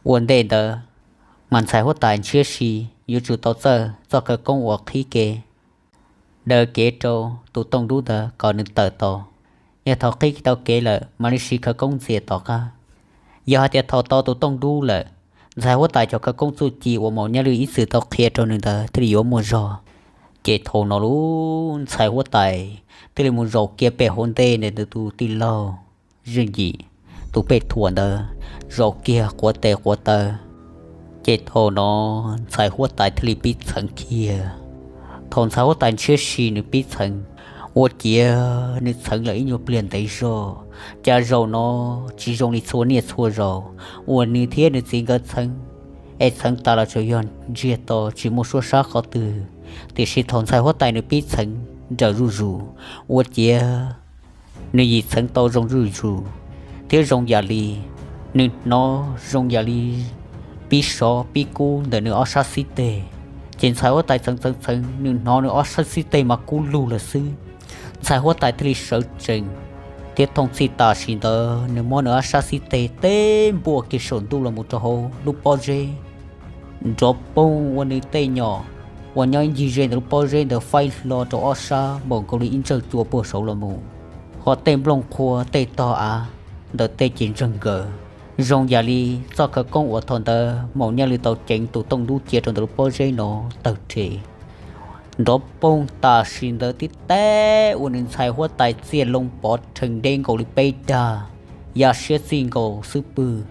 Ua ntej ntawd mas ntxhais huab tais ntshiab si yuav tsum tau txawj txoj khawv koob uas qhib kev daws kev rau tus tooj dub ntawd kom nws tawm tau. Yog thaum qhib tau kev lawm mam li siv khawv koob ntxias tom qab. Yog hais tias thaum tau tus tooj dub lawm, ntxhais huab tais cov khawv koob txuj ci uas Maum Nyaj Lwj ib txwm tau qhia rau nws ntawd thiaj li yuav muaj zog. Ces thaum no lub ntxhais huab tais thiaj li mus zaum kiag pem hauv ntej ntawm tus tij laug Zeej Yim tus pej thuam ntawd, zaum kiag quav tes quav taw. Ces thaum no ntxhais huab tais thiaj li pib txheev kiag. Thaum ntxhais huab tais ntshiab si nws pib txheev, ua ciav nws txheev lawm ib nyuag pliag ntev zog. Cas zaum no tsis zoo li txhua niaj txhua zaus uas nws thiab nws txiv nkawd txheev, es txheev tas los tsuas yog ntsiag to tsis muaj suab sab qhov twg. Tiam sis thaum ntxhais huab tais nws pib txheev nrawm zuj zus, ua ciav nws yim txheev tau zoo zuj zus, thiab zoo yam li nws hnov zoo yam li pib sov pib kub ntawm nws ob sab xib teg. Ces ntxhais huab tais txheev txheev txheev, nws hnov nws ob sab xib teg mas kub lug lawm xwb. Ntxhais huab tais thiaj li sawv tsees, thiab thooj txhij tam sim ntawd nws muab nws ob sab xib teg teb npuaj kiag saum ntuj los mus rau hauv lub pob zeb. Nrov poog ua nws tej nyom uas nyob ib ncig ze ntawm lub pob zeb ntawd faib hlo rau ob sab npaum nkaus li ib ntsawj cua puag saud los mus, ho tej nplooj qhuav tej tog av ntawm tej ces ntseeg nkaws, zoo yam li txoj khawv koob uas thaum ntawd Maum Nyaj Lwj tau ceev tus tooj dub cia rau ntawm lub pob zeb no tawg rhe. Nrov poog tam sim ntawd tib teb ua nws ntxhais huab tais txiaj loo pov rhees deb nkaus li peb dag, ya siab txij nkaus xub pwg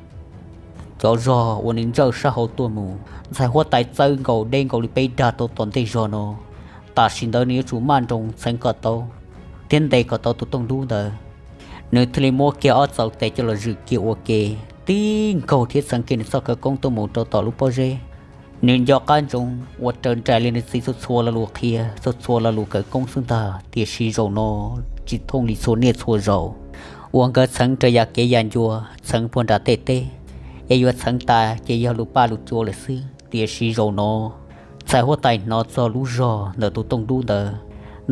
cov zog uas nws ntsawj sab hauv tuaj mus. Ntxhais huab tais txawb nkaus deb nkaus li peb dag rau tom ntej zog no. Tam sim ntawd nws yuav tsum maj nroos txheev kom tau thiab ntes kom tau tus tooj dub ntawd. Nws thiaj li muab kiag ob txhais tes coj los zwm kiag ua ke, tib nkaug thiab txheev kiag nws txoj khawv koob tuaj mus rau tom lub pob zeb. Nws nco qab ntsoov ua raws nraim li nws txiv txhua txhua lo lus qhia, txhua txhua lo lus khawv koob xwb ntag, tiam sis zaum no tsis thooj li txhua niaj txhua zaus uas nkawd txheev raws yam kev yam ncua, txheev puag nram tej teb, es yuav txheev tas ces yog lus paj lus tsua lawm xwb. Tiam sis zaum no ntxhais huab tais hnov txog lub zog ntawm tus tooj dub ntawd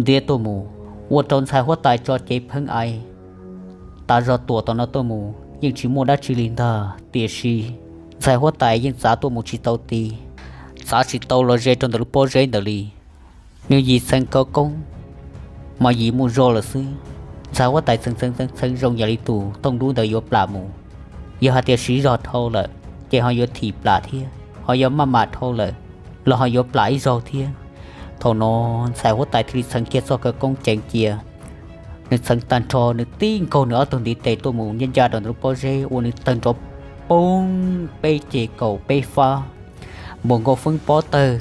ntiab tuaj mus, ua rau ntxhais huab tais tso cev pheeb ai tas zog tuam tom no tuaj mus yeej tsis muaj dab tsi li ntag. Tiam sis ntxhais huab tais yeej txav tuaj mus tsis tau ti, txav tsis tau los ze rau ntawm lub pob zeb ntawd li. Nws yim txheev khawv koob mas yim muaj zog lawm xwb. Ntxhais huab tais txheev txheev txheev txheev zoo yam li tus tooj dub ntawd yuav plam mus. Yog hais tias siv zog dhau lawm ces ho yuav thim plam thiab, ho yog maj mam dhau lawm los ho yuav plam ib zaug thiab. Thaum no ntxhais huab tais thiaj li txheev kiag txoj khawv koob ceev cia. Nws txheev tag nrho, nws tib nkaug nws ob tug ntiv tes tuaj mus ncaj ncaj rau ntawm lub pob zeb ua nws tawg nrov poob peb ceg kaum peb fab, npaum nkaus feeb pob tawg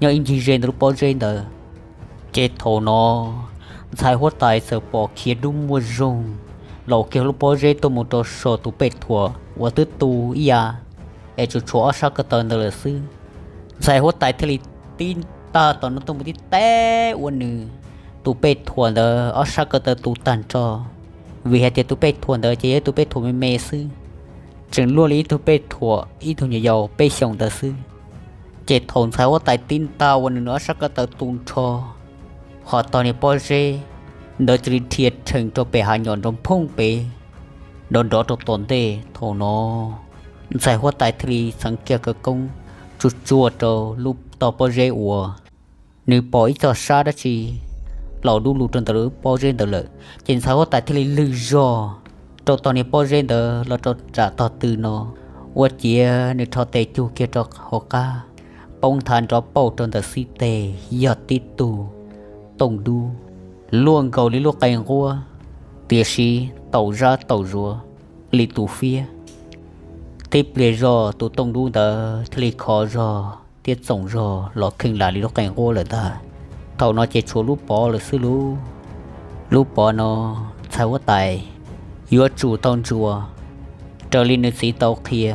nyob ib ncig ze ntawm lub pob zeb ntawd. Ces thaum no ntxhais huab tais txawm pom khiav dub muaj zog los kiag lub pob zeb tuaj mus rau saum tus pej thuam uas twb tu ib yam es tsuas tshuav ob sab ko taw ntawd lawm xwb. Ntxhais huab tais thiaj li tib tag tom no tuaj mus tib teb ua nws tus pej thuam ntawd ob sab ko taw tu tag nrho, vim hais tias tus pej thuam ntawd ces yog ib tug pej thuam me me xwb, tseem luaj li ib tug pej thuam ib tug nyuam yaus peb xyoos ntawd xwb. Ces thaum ntxhais huab tais tib tag ua nws nws ob sab ko taw tu nrho, ho tog niag pob zeb ntawd cia li dhia rhees rau pem hav nyom nrov phooj pem nrov nrov rau tom ntej. Thaum no ntxhais huab tais thiaj li txheev kiag khawv koob tsuag tsuag rau lub tog pob zeb uas nws pom ib tog sab dab tsi laus dub lug rau ntawm lub pob zeb ntawd lawm. Ces ntxhais huab tais thiaj li lwg zog rau tog niag pob zeb ntawd los rau nram tog tw no, ua ciav nws rho tes cug kiag rau hauv qab, poob nthav nrov pauj rau ntawm xib teg yog tib tug tooj dub luaj nkaus li lub qe nquab, tiam sis taum zab taum zuav li tus fiab. Tib pliag zog tus tooj dub ntawd thiaj li khov zog thiab txoom zog los kheej lam li lub qe nquab lawm ntag. Thaum no ces tshuav lub pov lawm xwb lauj. Lub pov no ntxhais huab tais yuav tsum tau ntsuas raws li nws txiv tau qhia,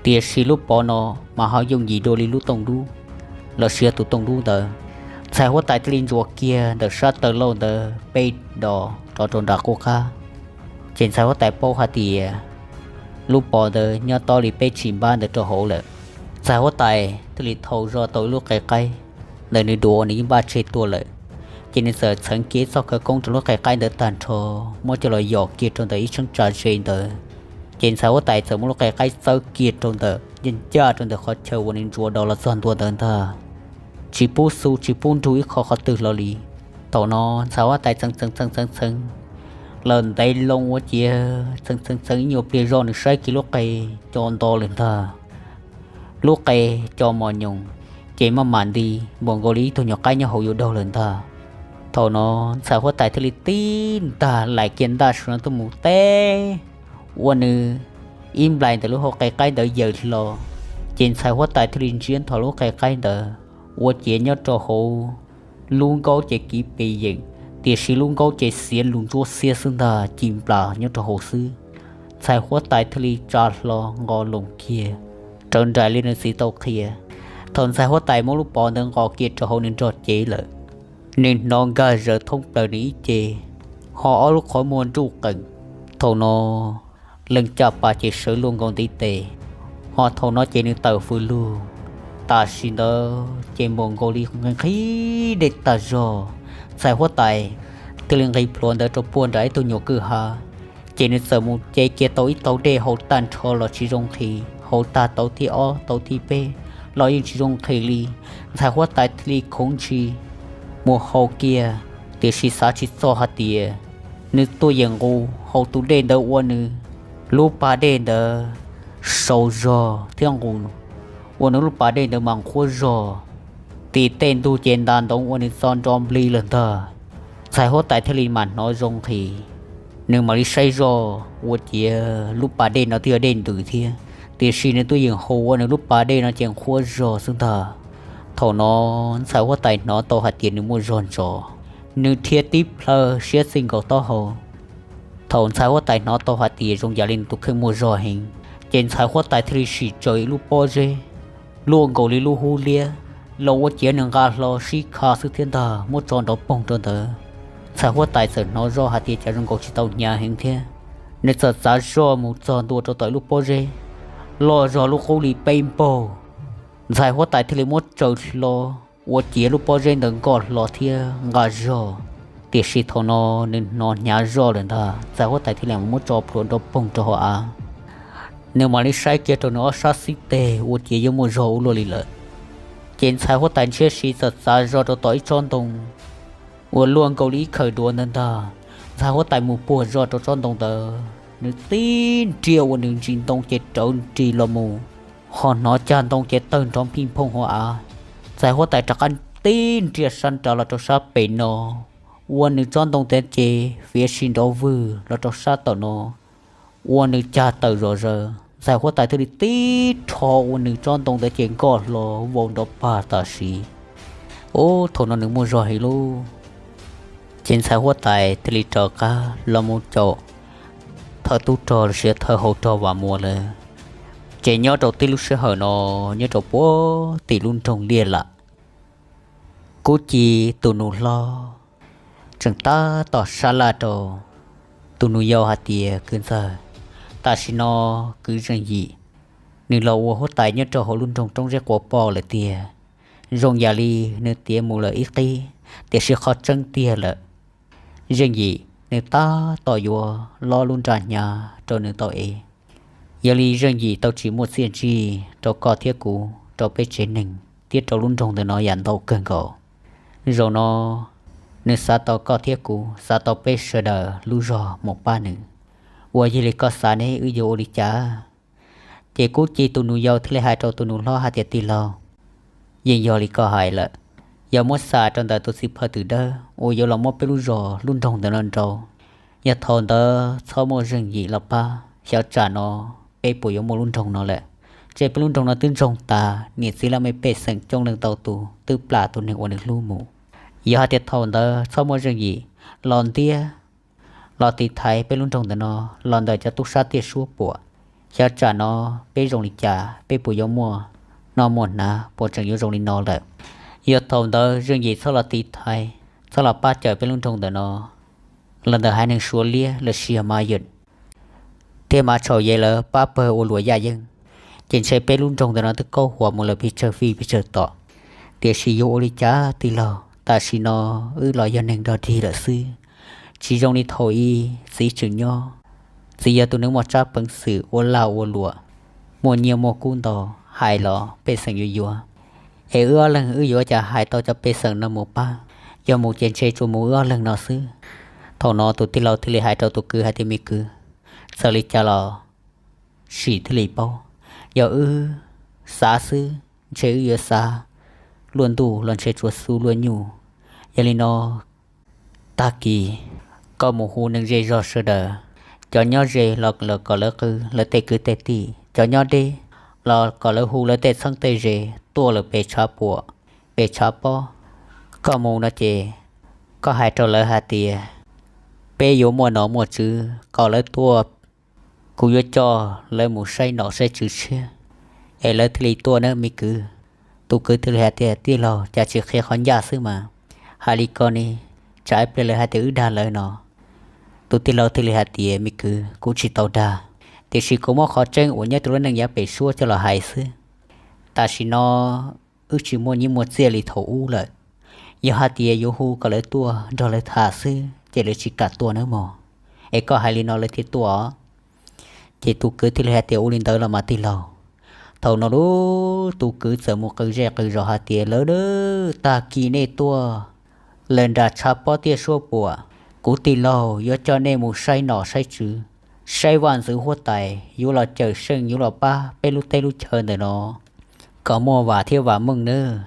tiam sis lub pov no mas ho yooj yim dua li lub tooj dub los sis yog tus tooj dub ntawd. Ntxhais huab tais thiaj li ntsuas kiag ntawm sab taw lauj ntawd peb dos rov rau nram qub qab. Ces ntxhais huab tais paub hais tias lub pov ntawd nyob tau li peb tsis npab ntawd rau hauv lawm. Ntxhais huab tais thiaj li thau zoj tau ib lub qe qaib ntawm nws duav uas nws yeej npaj tseg tuaj lawm. Ces nws txawm txheev kiag txoj khawv koob rau lub qe qaib ntawd tag nrho, muab coj los yos kiag rau ntawm ib tseeb tsa ze ntawd. Ces ntxhais huab tais txawm muab lub qe qaib txawb kiag rau ntawm, ncaj ncaj rau ntawm qhov chaw uas nws ntsuas do los txog ntua ntawd ntag. Tsis pub xu tsis pub nrug ib qho qhov twg hlo li. Thaum no ntxhais huab tais txheev txheev txheev txheev txheev lawm ntev loo ua ciav txheev txheev txheev ib nyuag pliag zog nws saib kiag lub qe co nto lawm ntag. Lub qe co mos nyoos, ces maj mam nti npaum nkaus li ib tug nyuam qaib nyob hauv yuav daug lawm ntag. Thaum no ntxhais huab tais thiaj li tib ntag laim kiag ntaj su no tuaj mus teb ua nws ib nplais ntawm lub hau qe qaib ntawd yaws hlo. Ces ntxhais huab tais thiaj li ntsiab nthos lub qe qaib ntawd ua ciav nyob rau hauv lub nkaub ces kiv pes yeem, tiam sis lub nkaub ces xiav lus ntsuab xiab xwb ntag, ci nplas nyob rau hauv xwb. Ntxhais huab tais thiaj li tsa hlo nqos loos kiag, raws nraim li nws txiv tau qhia. Thaum ntxhais huab tais muab lub pov ntawd nqos kiag rau hauv nws nrog cev lawm, nws hnov nkag zaws thoob plaws nws ib ce, ho ob lub qhov muag nruj qees. Thaum no leej caj pas ces sawv luaj nkaus ntiv tes, ho thaum no ces nws tawm fws lug. Tam sim ntawd ces npaum nkaus li nqhis dej tag zog, ntxhais huab tais thiaj li nqis plhuav ntawd rau puag nram ib tug nyuam kwj ha. Ces nws txawm mus ce kiag tau ib taug dej haus tag nrho los tsis zoo nqhis, haus tag taug thib ob taug thib peb los yeej tsis zoo nqhis li. Ntxhais huab tais thiaj li khoov ntshis mus haus kiag, tiam sis xav tsis txog hais tias nws tuaj yeem nqus haus tus dej ntawd ua nws lub pas dej ntawd sau zog thiab nqus ua nws lub pas dej ntawd mas nqhuab zog. Tim tej ntug ces ntas ntoov ua nws txo nro nplig lawm ntag. Ntxhais huab tais thiaj li mam hnov zoo nqhis, nws mam li saib zoj ua ciav lub pas dej no twb yog dej ntws thiab, tiam sis nws tuaj yeem haus ua nws lub pas dej no ces nqhuab zog xwb ntag. Thaum no ntxhais huab tais hnov tau hais tias nws muaj zog ntsos, nws dhia tib plhaw siab txij nkaus taub hau. Thaum ntxhais huab tais hnov tau hais tias zoo yam li nws tus kheej muaj zog heev, ces ntxhais huab tais thiaj li sim tsaws ib lub pob zeb luaj nkaus li lub hub liab los ua ciav nws nqa hlo sib kha xwb thiab ntag muab tso nrov poog rau ntawd. Ntxhais huab tais txawm hnov zoj hais tias cas zoo nkaus tsis tau hnyav heev thiab, nws txawm txav zoj mus txog ntua rau tom ib lub pob zeb loj zog lub qub li peb npaug. Ntxhais huab tais thiaj li muab tsaws hlo ua ciav lub pob zeb ntawd nkoj hlo thiab nqa zog. Tiam sis thaum no nws hnov hnyav zoj lawm ntag, ntxhais huab tais thiaj li muab tso plhuav nrov poog rau hauv av. Nws mam li saib kiag rau nws ob sab xib teg ua ciav yuav muaj zog ua luaj li lawm. Ces ntxhais huab tais ntshiab si txawm txav zog rau tom ib tsob ntoo uas luaj nkaus li ib khawm duav ntawd ntag. Ntxhais huab tais mus puag zog rau tsob ntoo ntawd, nws tib nriaj ua nws ntsis ntoo ces rawv nris los mus, ho hnov cag ntoo ces tawg nrov nphij nphooj hauv av. Ntxhais huab tais rov qab tib nriaj sab nrad los rau sab pem no, ua nws tsob ntoo ntawd ces fiav si nrov vwg los rau sab tom no, ua nws cag tawm zom zaws. Ntxhais huab tais thiaj li tib rho ua nws tsob ntoo ntawd ces nkoj hlo vau nrov pag tam sim. Ub, thaum no nws muaj zog heev lauj. Ces ntxhais huab tais thiaj li rov qab los mus caum thawj tub rog los sis thawj hau rog Vam Muas lawm. Ces nyob rau tib lub sij hawm no, nyob rau puag tim lub nroog Liaj Lam, Kub Ci tus nus hlob tseem tab tom sab laj rau tus nus yau hais tias, Kwv ntxawg, tam sim no kwv Zeej Yim nws los ua huab tais nyob rau hauv lub nroog Roob Zeb Quav Poj lawm tiag. Zoo yam li nws tiav mus lawm ib qib, tiam sis qhov tseeb tiag lawm, Zeej Yim nws tab tom yuav lob lub nra hnyav rau nws tau ev. Yog li Zeej Yim tau tsis muaj txiaj ntsig rau koj thiab kuv, rau peb tsev neeg thiab rau lub nroog ntawm no yam ntau kawg nkaus. Zaum no nws xav tau koj thiab kuv, xav tau peb sawv daws lub zog mus pab nws. Uas yog li koj xav ne, wb yuav ua li cas? Ces Kub Ci tus nus yau thiaj li hais rau tus nus hlob hais tias, Tij laug, yeej yog li koj hais lawm. Yog muab xa rau ntawm tus txiv phaw twm dawb uas yuav los muab peb lub zos lub nroog ntawm no nrau, yog thaum ntawd txhob muaj Zeej Yim los pab, xyov tsam no peb puas yuav muaj lub nroog no lawm. Tsam peb lub nroog no twb ntsoog tas, niam txiv laj mej pej xeem coob leej ntau tus twb plam tus neeg uas nws hlub mus. Yog hais tias thaum ntawd txhob muaj Zeej Yim los ntiab, los tiv thaiv peb lub nroog ntawm no los ntawm cov tub sab tiaj suab puam, xyov tsam no peb zoo li cas, peb puas yuav muaj noj muaj hnav, puas tseem yuav zoo li no lawm. Yog thaum ntawd Zeej Yim txhob los tiv thaiv, txhob los pab cawm peb lub nroog ntawm no, los ntawm haiv neeg Suav liab los sis yog Mav Yam thiab Mav Tshau Yaj lawv pab pawg ua luam yaj yeeb, ces ntshe peb lub nroog ntawm no twb kaub huam mus lawm pes tsawg fij pes tsawg tom. Tiam sis yuav ua li cas tij laug, tam sim no wb los yog neeg dog dig lawm xwb, tsis zoo li thaum ub txiv tseem nyob. Txiv yog tus neeg muaj tsab peev xwm ua lag ua luam, muaj nyiaj muaj kub ntau, hais los pej xeem yuav yuav. Es wb ob leeg wb yuav cas hais tau cov pej xeem no mus pab, yog mus ces ntshe tsuas mus wb ob leeg no xwb. Thaum no tus tij laug thiaj li hais rau tus kwv hais tias, me kwv, txawm li cas los sim thiaj li paub, yog wb xav xwb ntshe wb yuav xav luaj ntuj los ntshe tsuas xu luaj nyuj. Yog li no tag kis koj mus hu neeg zej zog sawv daws, cov nyob ze los kom lawv qw lawv tej kwv tej tij, cov nyob deb los kom lawv hu lawv tej txheeb tej ze tuaj lawm pes tshav puam pes tshav pob. Koj mus no ces koj hais rau lawv hais tias peb yuav muaj nom muaj tswv kom lawv tuaj, kuv yuav coj lawv mus saib nom saib tswv tshiab es lawv thiaj li tuaj nawb me kwv. Tus kwv thiaj li hais tias, tij laug, cas tsis qhia qhov ncaj xwb mas, hais li ko ne, tsam ib pliag lawv hais tias wb dag lawv no. Tus tij laug thiaj li hais tias, me kwv, kuv tsis tau dag, tiam sis kuv muab qhov tseeb uas nyob rau lub neej yav pem suab coj los hais xwb. Tam sim no wb tsis muaj nyiaj muaj txiaj li thaum ub lawm. Yog hais tias yuav hu kom lawv tuaj nrog lawv tham xwb ces lawv tsis kam tuaj nawb mog. Es koj hais li no lawv thiaj tuaj. Ces tus kwv thiaj li hais tias, ua li ntawd los mas tij laug. Thaum no lub tus kwv txawm mus qw zej qw zos hais tias, lawv, tag kis nej tuaj lawm nram tshav pob tiaj suab puam, kuv tij laug yuav coj nej mus saib nom saib tswv, saib vaj ntxwv huab tais yuav los cawm seej yuav los pab peb lub teb lub chaw ntawm no kom muaj vam thiab vam meej nawb.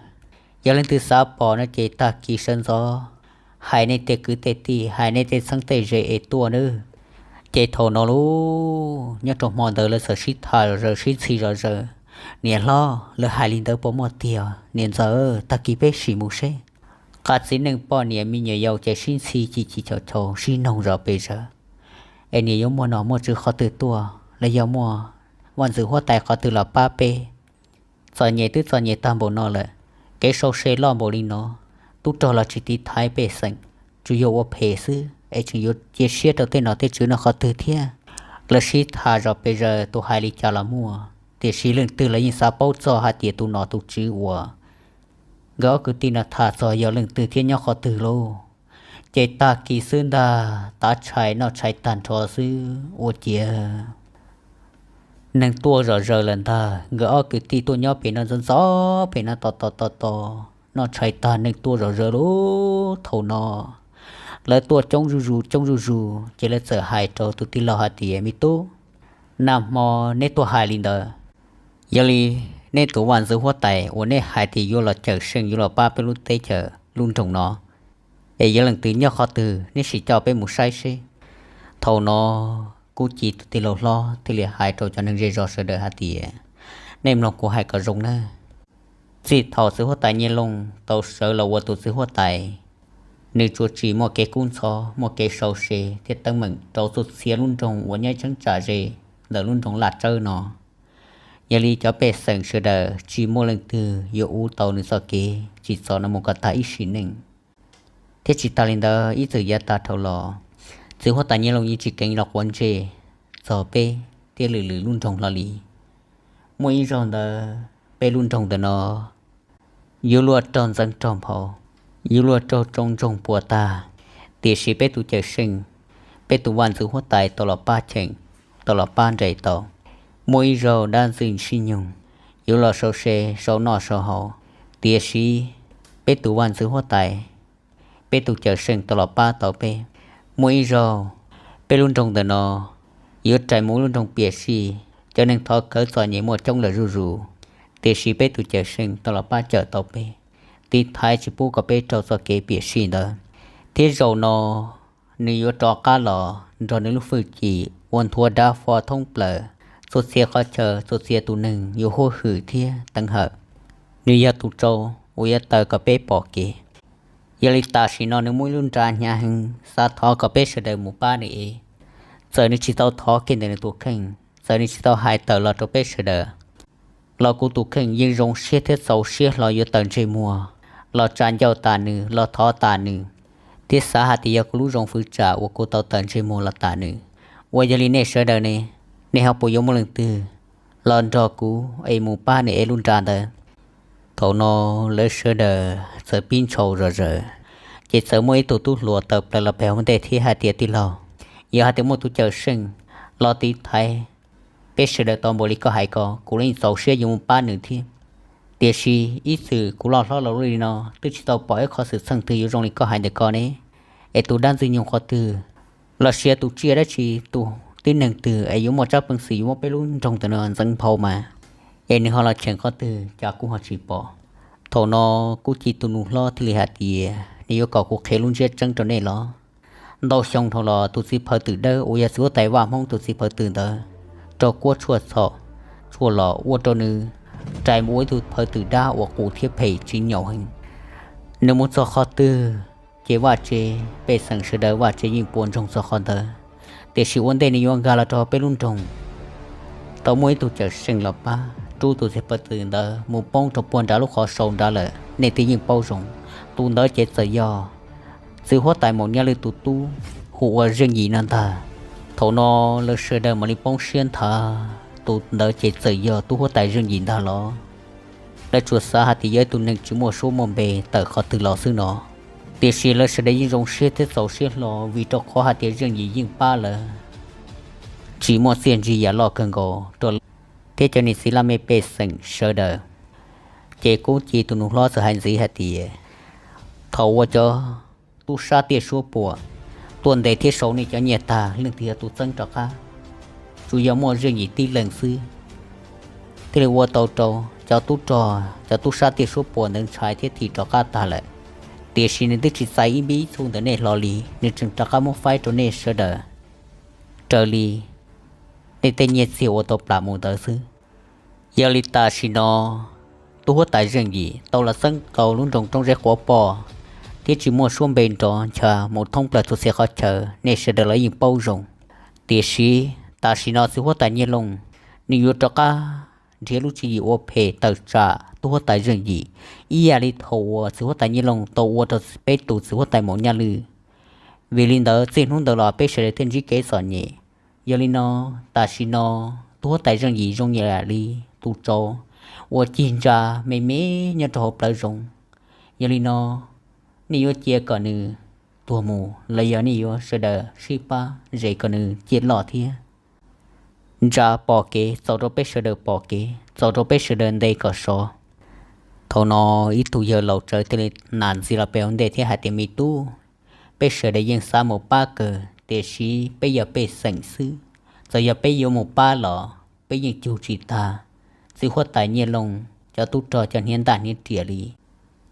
Yog leej twg xav pom no ces tag kis sawv ntxov hais nej tej kwv tej tij, hais nej tej txheeb tej ze es tuaj nawb. Ces thaum no lub nyob rau hmo ntawd lawv txawm sib tham zom zaws sib ntxhi zom zaws, niam hlob, lawv hais li ntawd puas muaj tiag? Niam ntxawm, tag kis peb sim mus seb. Qab txiv neej poj niam me nyuam yaus ces sib ntxhi ci ci caum caum sib noog zom pes zaws, es niam yuav muaj nom muaj tswv qhov twg tuaj los yog muaj vaj ntxwv huab tais qhov twg los pab peb. Txom nyem twb txom nyem tag npaum no lawm, kev sau se loj npaum li no, tub rog los tsis tiv thaiv pej xeem, tsuas yog ua phem xwb es tseem yuav cia siab rau tej nom tej tswv no qhov twg thiab? Lawv sib tham zom pes zaws tus hais li cas los muaj, tiam sis leej twg los yeej xav paub txog hais tias tus nom tus tswv uas nkawd ob kwv tij no tham txog yog leej twg thiab nyob qhov twg lauj. Ces tag kis xwb ntag, tav tshais noj tshais tag nrho xwb ua ciav neeg tuaj zom zaws lawm ntag. Nkawd ob kwv tij tuaj nyob pem no ntxov ntxov pem no tos tos tos tos noj tshais tag neeg tuaj zom zaws lub thaum no. Lawv tuaj coob zuj zus coob zuj zus ces lawv txawm hais rau tus tij laug hais tias, me tub, nag hmo neb tuaj hais li ntawd, yog li neb tus vaj ntxwv huab tais uas neb hais tias yuav los cawm seej yuav los pab peb lub teb chaws lub nroog no, es yog leej twg nyob qhov twg neb sim coj peb mus saib seb. Thaum no kuj ci tus tij laug hlob thiaj li hais rau cov neeg zej zos sawv daws hais tias, nej mloog kuv hais kom zoo nawb. Txij thaum txiv huab tais Nyiaj Looj tau sawv los ua tus txiv huab tais, nws tsuas tsim muaj kev kub ntxhov muaj kev sau se thiab teeb meem rau txhua txhia lub nroog uas nyob ib cheeb tsam ze ntawm lub nroog Laj Tsawb no. Yog li cov pej xeem sawv daws tsis muaj leej twg yuav ua tau nws txoj kev tsim txom no mus kom tag ib sim neej. Thiab tsis tas li ntawd ib txwm yav tag dhau los, txiv huab tais Nyiaj Looj yeej tsis keev los quav ntsej txog peb thiab lwm lwm lub nroog hlo li. Muaj ib zaug ntawd peb lub nroog ntawm no yuav luag raug ntxeev raug nphau, yuav luag raug tsoo ntsoog puas tag, tiam sis peb tus cawm seej, peb tus vaj ntxwv huab tais tau los pab cheem, tau los pab nres tau. Muaj ib zaug dab ntxwg ntxwg nyoog yuav los sau se sau noj sau haus, tiam sis peb tus vaj ntxwv huab tais, peb tus cawm seej tau los pab tau peb. Muaj ib zaug peb lub nroog ntawm no yuav rais mus lub nroog piam sij, cov neeg thov khawv txom nyem muaj coob lawm zuj zus, tiam sis peb tus cawm seej tau los pab cawm tau peb, tiv thaiv tsis pub kom peb raug txoj kev piam sij ntawd. Thiab zaum no nws yuav rov qab los nrog nws lub hwj chim ua nthuav dav fo thoob plaws txhua txhia qhov chaw, txhua txhia tus neeg yuav huab hwm thiab teev hawm. Nws yog tus tsau uas yuav taw kom peb pom kev. Yog li tam sim no nws muaj ib lub nra hnyav heev xav thov kom peb sawv daws mus pab nws es, txawm nws tsis tau thov kiag ntawm nws tus kheej, txawm nws tsis tau hais tawm los rau peb sawv daws, los kuv tus kheej yeej zoo siab thiab txaus siab hlo yuav taws ntsej muag los tsa ncauj tas nws, los thov tas nws, thiab xav hais tias yog kuv lub zoo fwv tsam uas kuv tau tawm ntsej muag los tham nws. Uas yog li nej sawv daws ne, nej ho puas yuav muaj leej twg los nrog kuv es mus pab nws ev lub nra ntawd? Thaum no lawv sawv daws txawm pib ntshau zom zaws, ces txawm muaj ib tug tub hluas tawm plaws los pem hauv ntej thiab hais tias, Tij laug, yog hais tias muaj tus cawm seej los tiv thaiv peb sawv daws tau npaum li koj hais ko, kuv los yeej txaus siab yuav mus pab nws thiab. Tiam sis ib txwm kuv loj hlob los li no twb tsis tau pom ib qho xwm txheej twg yuav zoo li koj hais ntawm ko ne. Es tus dab ntxwg nyoog qhov twg los sis tus tsiaj dab tsi, tus tib neeg twg es yuav muaj tsab peev xwm yuav muab peb lub nroog ntawm no ntxeev nphau mas, es nws ho los cheem qhov twg cas kuv ho tsis pom? Thaum no Kub Ci tus nus hlob thiaj li hais tias, Nws yuav kom kuv qhia lub ntsiab tseeb rau nej los? Ntau xyoo dhau los tus txiv phaw twm dawb uas yog txiv huab tais vaj Hmoob tus txiv phaw twm ntawd raug kuab tshuaj txhaum tshuaj los ua rau nws rais mus ua ib tug phaw twm dab uas qus thiab phem tsis nyaum heev. Nws mus txog qhov twg ces vaj tse, pej xeem sawv daws vaj tse yeej puas ntsoog txog qhov ntawd. Tiam sis ua ntej nws yuav nkag los rau peb lub nroog, tau muaj ib tug cawm seej los pab rub tus txiv phaw twm ntawd mus poob rau puag nrad lub qhov sau nrad lawm. Nej twb yeej paub zoo, tus ntawd ces txawm yog txiv huab tais Maum Nyaj Lwj tus tub hu ua Zeej Yim no ntag. Thaum no lawv sawv daws mam li poob siab nthav, tus ntawd ces txawm yog tub huab tais Zeej Yim ntag los? Lawv tsuas xav hais tias yog ib tug neeg tsis muaj suab muaj npe tawm qhov twg los xwb no. Tiam sis lawv sawv daws yeej zoo siab thiab txaus siab hlo vim rau qhov hais tias Zeej Yim yeej pab lawv tsis muaj txiaj ntsig yam loj kawg nkaus rau thiab cov niam txiv laj mej pej xeem sawv daws. Ces Kub Ci tus nus hlob txawm hais ntxiv hais tias, Thaum uas cov tub sab tiaj suab puam tuaj ntes thiab sau nej cov nyiaj tag, leej twg yog tus txeeb rov qab? Tsuas yog muaj Zeej Yim tib leeg xwb thiaj li ua tau rau cov tub rog, cov tub sab tiaj suab puam ntawd ntshai thiab thim rov qab tag lawm. Tiam sis nws twb tsis txais ib npib ib txhuj ntawm nej hlo li, nws tseem rov qab muab faib rau nej sawv daws raws li nej tej nyiaj txiag uas tau plam mus ntawd xwb. Yog li tam sim no tub huab tais Zeej Yim tau los txeeb tau lub nroog Roob Zeb Quav Poj thiab tsis muaj suab npe nrov ncha mus thoob plaws txhua txhia qhov chaw, nej sawv daws los yeej paub zoo. Tiam sis tam sim no txiv huab tais Nyiaj Looj nws yuav rov qab nrhiav lub tswv yim ua phem tawm tsam tub huab tais Zeej Yim ib yam li thaum uas txiv huab tais Nyiaj Looj tau ua rau peb tus txiv huab tais Maum Nyaj Lwj. Vim li ntawd txij hnub ntawd los peb sawv daws thiaj ntsib kev txom nyem. Yog li no, tam sim no tub huab tais Zeej Yim zoo ib yam li tus tsov uas cig ntsa me me nyob rau hauv plawv zoov. Yog li no, nej yuav cia kom nws tuag mus los yog nej yuav sawv daws sib pab zes kom nws ciaj loj thiab ntsa pom kev, txaus rau peb sawv daws pom kev, txaus rau peb sawv daws nte kom sov? Thaum no ib tug yawg laus tsawv thiaj li nam ntxiv los pem hauv ntej thiab hais tias, Me tub, peb sawv daws yeej xav mus pab kawg, tiam sis peb yog pej xeem xwb, txawm yog peb yuav mus pab los peb yeej cug tsis tag txiv huab tais Nyiaj Looj cov tub rog cov hniav ntaj hniav riam li.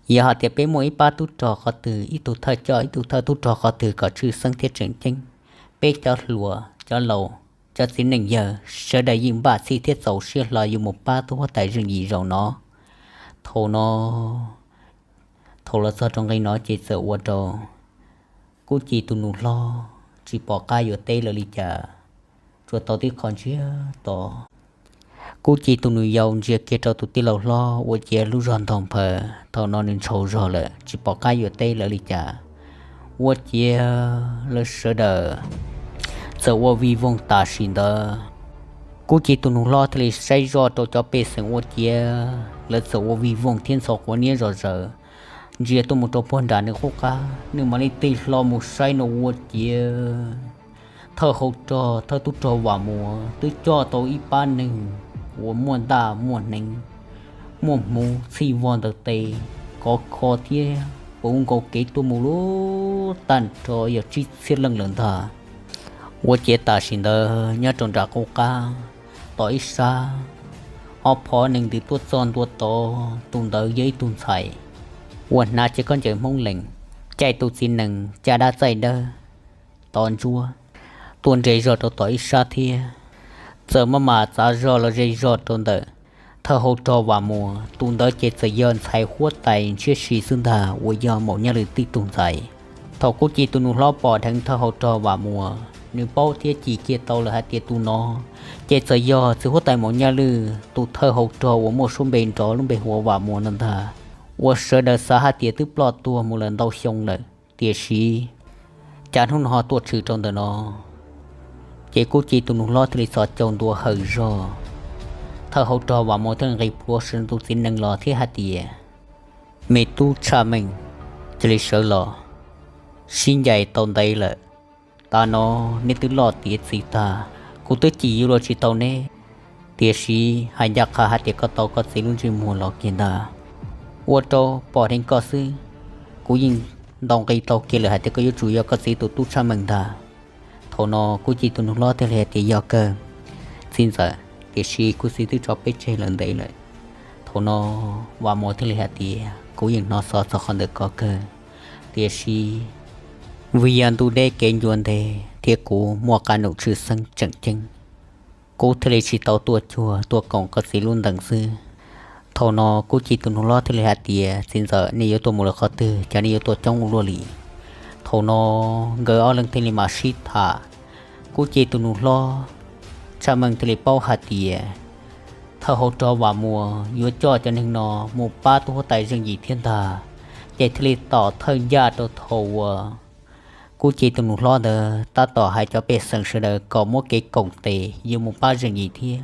Yog hais tias peb muaj ib pab tub rog qhov twg, ib tug thawj coj ib tug thawj tub rog qhov twg kom tshwj xeeb thiab tseem ceeb, peb cov hluas cov laus, cov txiv neej yawg sawv daws yeej npaj txhij thiab txaus siab hlo yuav mus pab tub huab tais Zeej Yim zaum no. Thaum no, thaum los txog rau nqe no ces txawm ua rau Kub Ci tus nus hlob tsis pom qab yuav teb lawv li cas, tsuas tau tib qho ntsiag to. Kub Ci tus nus yau ntsia kiag rau tus tij laug hlob ua ciav lub zog ntog nphaws, thaum no nws ntshau zog lawm tsis pom qab yuav teb lawv li cas. Ua ciav lawv sawv daws txawm ua vij voog tam sim ntawd. Kub Ci tus nus hlob thiaj li saib zoj rau cov pej xeem ua ciav lawv txawm ua vij voog thiab ntxhov quav niab zom zaws ntsia tuaj mus rau puag nram nws qub qab, nws mam li tig hlo mus saib no ua ciav thawj hau rog, thawj tub rog Vam Muas twb coj tau ib pab neeg uas muaj ntaj muaj hneev, muaj hmuv txhij vog ntawm tes, kov kho thiab puv nkaus kev tuaj mus lub tag nrho yog tsib txhiab leej lawm ntag. Ua ciav tam sim ntawd nyob rau nram qub qab tom ib sab, ho phov nees ntws tuaj txog ntua tod, tus ntawd yog ib tug ntxhais uas hnav cev khaub ncaws Hmoob Lees, caij tus txiv nees caj dab txaij dawb tod ntsuab tuaj nres zog rau tom ib sab thiab. Txawm maj mam txav zog los ze zog rau ntawm thawj hau rog Vam Muas, tus ntawd ces txawm yog ntxhais huab tais Ntshiab Si xwb ntag uas yog Maum Nyaj Lwj tib tug ntxhais. Thaum Kub Ci tus nus hlob pom dheev thawj hau rog Vam Muas, nws paub thiab cim kiag tau lawm hais tias tus no ces txawm yog txiv huab tais Maum Nyaj Lwj tus thawj hau rog uas muaj suab npe nrov lub npe hu ua Vam Muas no ntag, uas sawv daws xav hais tias twb ploj tuag mus lawm ntau xyoo lawm. Tiam sis cas hnub no ho tuaj tshwm rau ntawm no, ces Kub Ci tus nus hlob thiaj li txhos caug ntua hawm zog. Thawj hauv rog Vam Muas thiaj li nqis plhuav sawv tus txiv nees los thiab hais tias, Me tub Tshaj Meej, cia li sawv los, sib ncaim tau ntev lawm. Tav no nej twb loj tiav txiv tag, kuv twb cim yuav luag tsis tau neb. Tiam sis hais ncaj qha hais tias koj tau koj txiv lub ntsej muag los kiag ntag. Ua rau pom dheev koj xwb, kuv yeej ntaus nqi tau kiag lawm hais tias koj yuav tsum yog koj txiv tus tub Tshaj Meej ntag. Thaum no Kub Ci tus nus hlob thiaj li hais tias, Yog kawg, txiv ntxawm, tiam sis kuv txiv twb tso peb tseg lawm ntev lawm. Thaum no Vam Muas thiaj li hais tias, Kuv yeej hnov xov txog qhov ntawm ko kawg, tiam sis vim yog ntuj deb kev ncua ntev thiab kuv muaj qab num tshwj xeeb tseem ceeb, kuv thiaj li tsis tau tuaj cuag tuaj koom koj txiv lub ntees xwb. Thaum no Kub Ci tus nus hlob thiaj li hais tias, Txiv ntxawm, nej yuav tuaj mus lawm qhov twg, cas nej yuav tuaj coob ua luaj li? Thaum no nkawd ob leeg thiaj li mam sib tham. Kub Ci tus nus hlob Tshaj Meej thiaj li paub hais tias thawj hauv rog Vam Muas yuav coj cov neeg no mus pab tub huab tais Zeej Yim thiab ntag, ces thiaj li tom thawj ncaj rau thaum uas Kub Ci tus nus hlob ntawd tab tom hais cov pej xeem sawv daws kom muab kev koom tes yuav mus pab Zeej Yim thiab.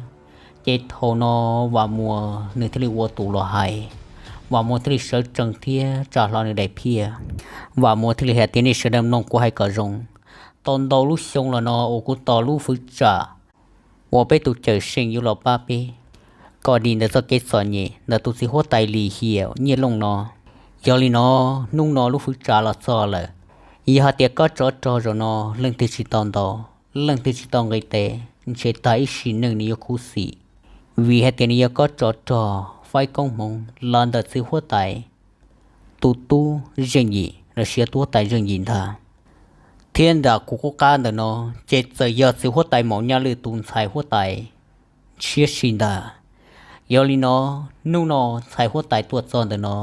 Ces thaum no Vam Muas nws thiaj li ua tus los hais, Vam Muas thiaj li sawv tsees thiab tsa hlo nws daim phiaj. Vam Muas thiaj li hais tias, Nej sawv daws mloog kuv hais kom zoo. Tau ntau lub xyoo los no uas kuv tos lub fwv tsam uas peb tus cawm seej yuav los pab peb kom dim ntawm txoj kev txom nyem ntawm tus txiv huab tais Lis Hiam Nyiaj Looj no. Yog li no, hnub no lub fwv tsam los txog lawm. Yog hais tias kob tsov rog zaum no leej twg tsis tau ntaus, leej twg tsis tau nqis tes, ntshe tag ib sim neej nws yuav khuv xim, vim hais tias nws yog kob tsov rog faib koob hmoov los ntawm txiv huab tais tus tub Zeej Yim los sis tub huab tais Zeej Yim ntag. Thiab ntawm kuv qub qab ntawm no, ces txawm yog txiv huab tais Maum Nyaj Lwj tus ntxhais huab tais ntshiab si ntag. Yog li no, hnub no ntxhais huab tais tuaj txog ntawm no,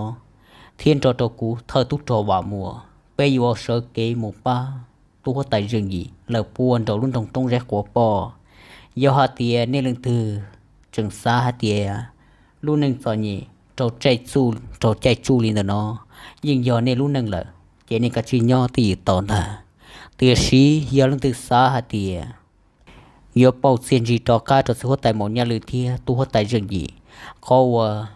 thiab nrog rau kuv thawj tub rog Vam Muas, peb yuav sawv kev mus pab tub huab tais Zeej Yim lawm puag nraum lub nroog Roob Zeb Quav Poj. Yog hais tias nej leej twg tseem xav hais tias lub neej txom nyem raug caij tsuj li ntawm no yeej yog nej lub neej lawm, ces nej kav tsij nyob twj ywm tos ntag. Tiam sis yog leej twg xav hais tias yuav pauj txiaj ntsig rov qab rau txiv huab tais Maum Nyaj Lwj thiab tub huab tais Zeej Yim, qhov uas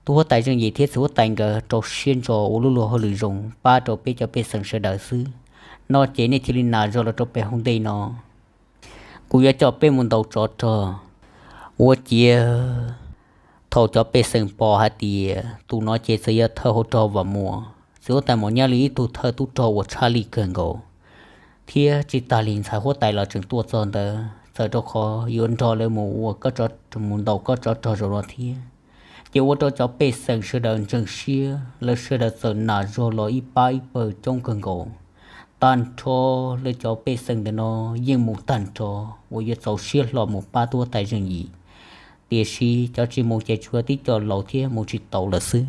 tub huab tais Zeej Yim thiab txiv huab tais nkawd rau siab ntso ua lub luag hauj lwm zoo pab rau peb cov pej xeem sawv daws xwb no, ces nej cia li nas zog los rau pem hauv ntej no. Kuv yuav coj peb mus ntaus tsov rog. Ua ciav thaum cov pej xeem pom hais tias tus no ces txawm yog thawj hauv rog Vam Muas, txiv huab tais Maum Nyaj Lwj ib tug thawj tub rog uas tshaj lij kawg nkaus, thiab tsis tas li ntxhais huab tais los tseem tuaj txog ntawd, txawm rau qhov yuav nrog lawv mus ua, mus ntaus kob tsov rog zaum no thiab. Ces ua rau cov pej xeem sawv daws ntseeg siab, lawv sawv daws txawm nas zog los ib pab ib pawg coob kawg nkaus. Tag nrho lawv cov pej xeem ntawm no yeej mus tag nrho uas yuav txaus siab hlo mus pab tub huab tais Zeej Yim, tiam sis cov tsis mus ces tsuas tib co laus thiab mus tsis taus lawm xwb.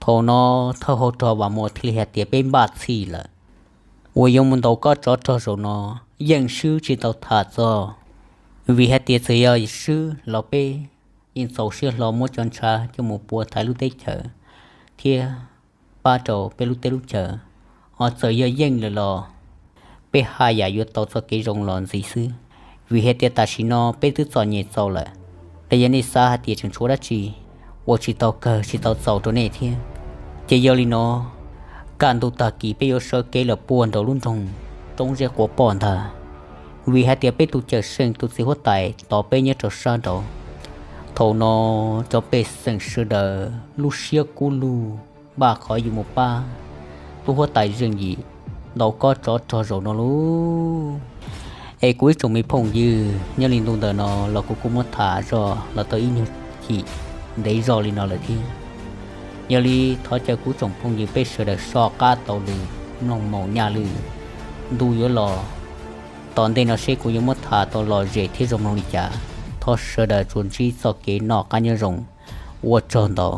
Thaum no thawj hauv rog Vam Muas thiaj li hais tias, Peb npaj txhij lawm, uas yuav mus ntaus kob tsov rog zaum no yeej swb tsis tau tham txog, vim hais tias txawm yog swb los peb yeej txaus siab hlo muab cov ntshav coj mus puas thaiv lub teb chaws thiab pab rau peb lub teb lub chaws. Ho txawm yog yeej lawm los peb haj yam yuav tau txoj kev zoo los ntxiv xwb, vim hais tias tam sim no peb twb txom nyem txaus lawm. Los yog nej xav hais tias tseem tshuav dab tsi uas tsis tau kawg tsis tau txaus rau nej thiab, ces yog li no, kaj ntug tag kis peb yuav sawv kev lawm puag nraum lub nroog Roob Zeb Quav Poj ntag, vim hais tias peb tus cawm seej tus txiv huab tais tos peb nyob rau sab nraud. Thaum no cov pej xeem sawv daws lub siab kub lug npaj qhov yuav mus pab tub huab tais Zeej Yim ntaus kob tsov rog zaum no lauj. Es kuv ib tsoom me phooj ywg, nyob li ntu ntawm no los kuv kuj muab tham zoj los tau ib nyuag chim ntev zog li no lawm thiab. Yog li thov caw kuv tsoom phooj ywg peb sawv daws soj qab taug lw mloog Maum Nyaj Lwj. Ntu yuav los tom ntej no seb kuv yuav muab tham tau lom zem thiab zoo mloog li cas. Thov sawv daws tsuas ntsib txoj kev noj qab nyob zoo. Ua tsaug ntau.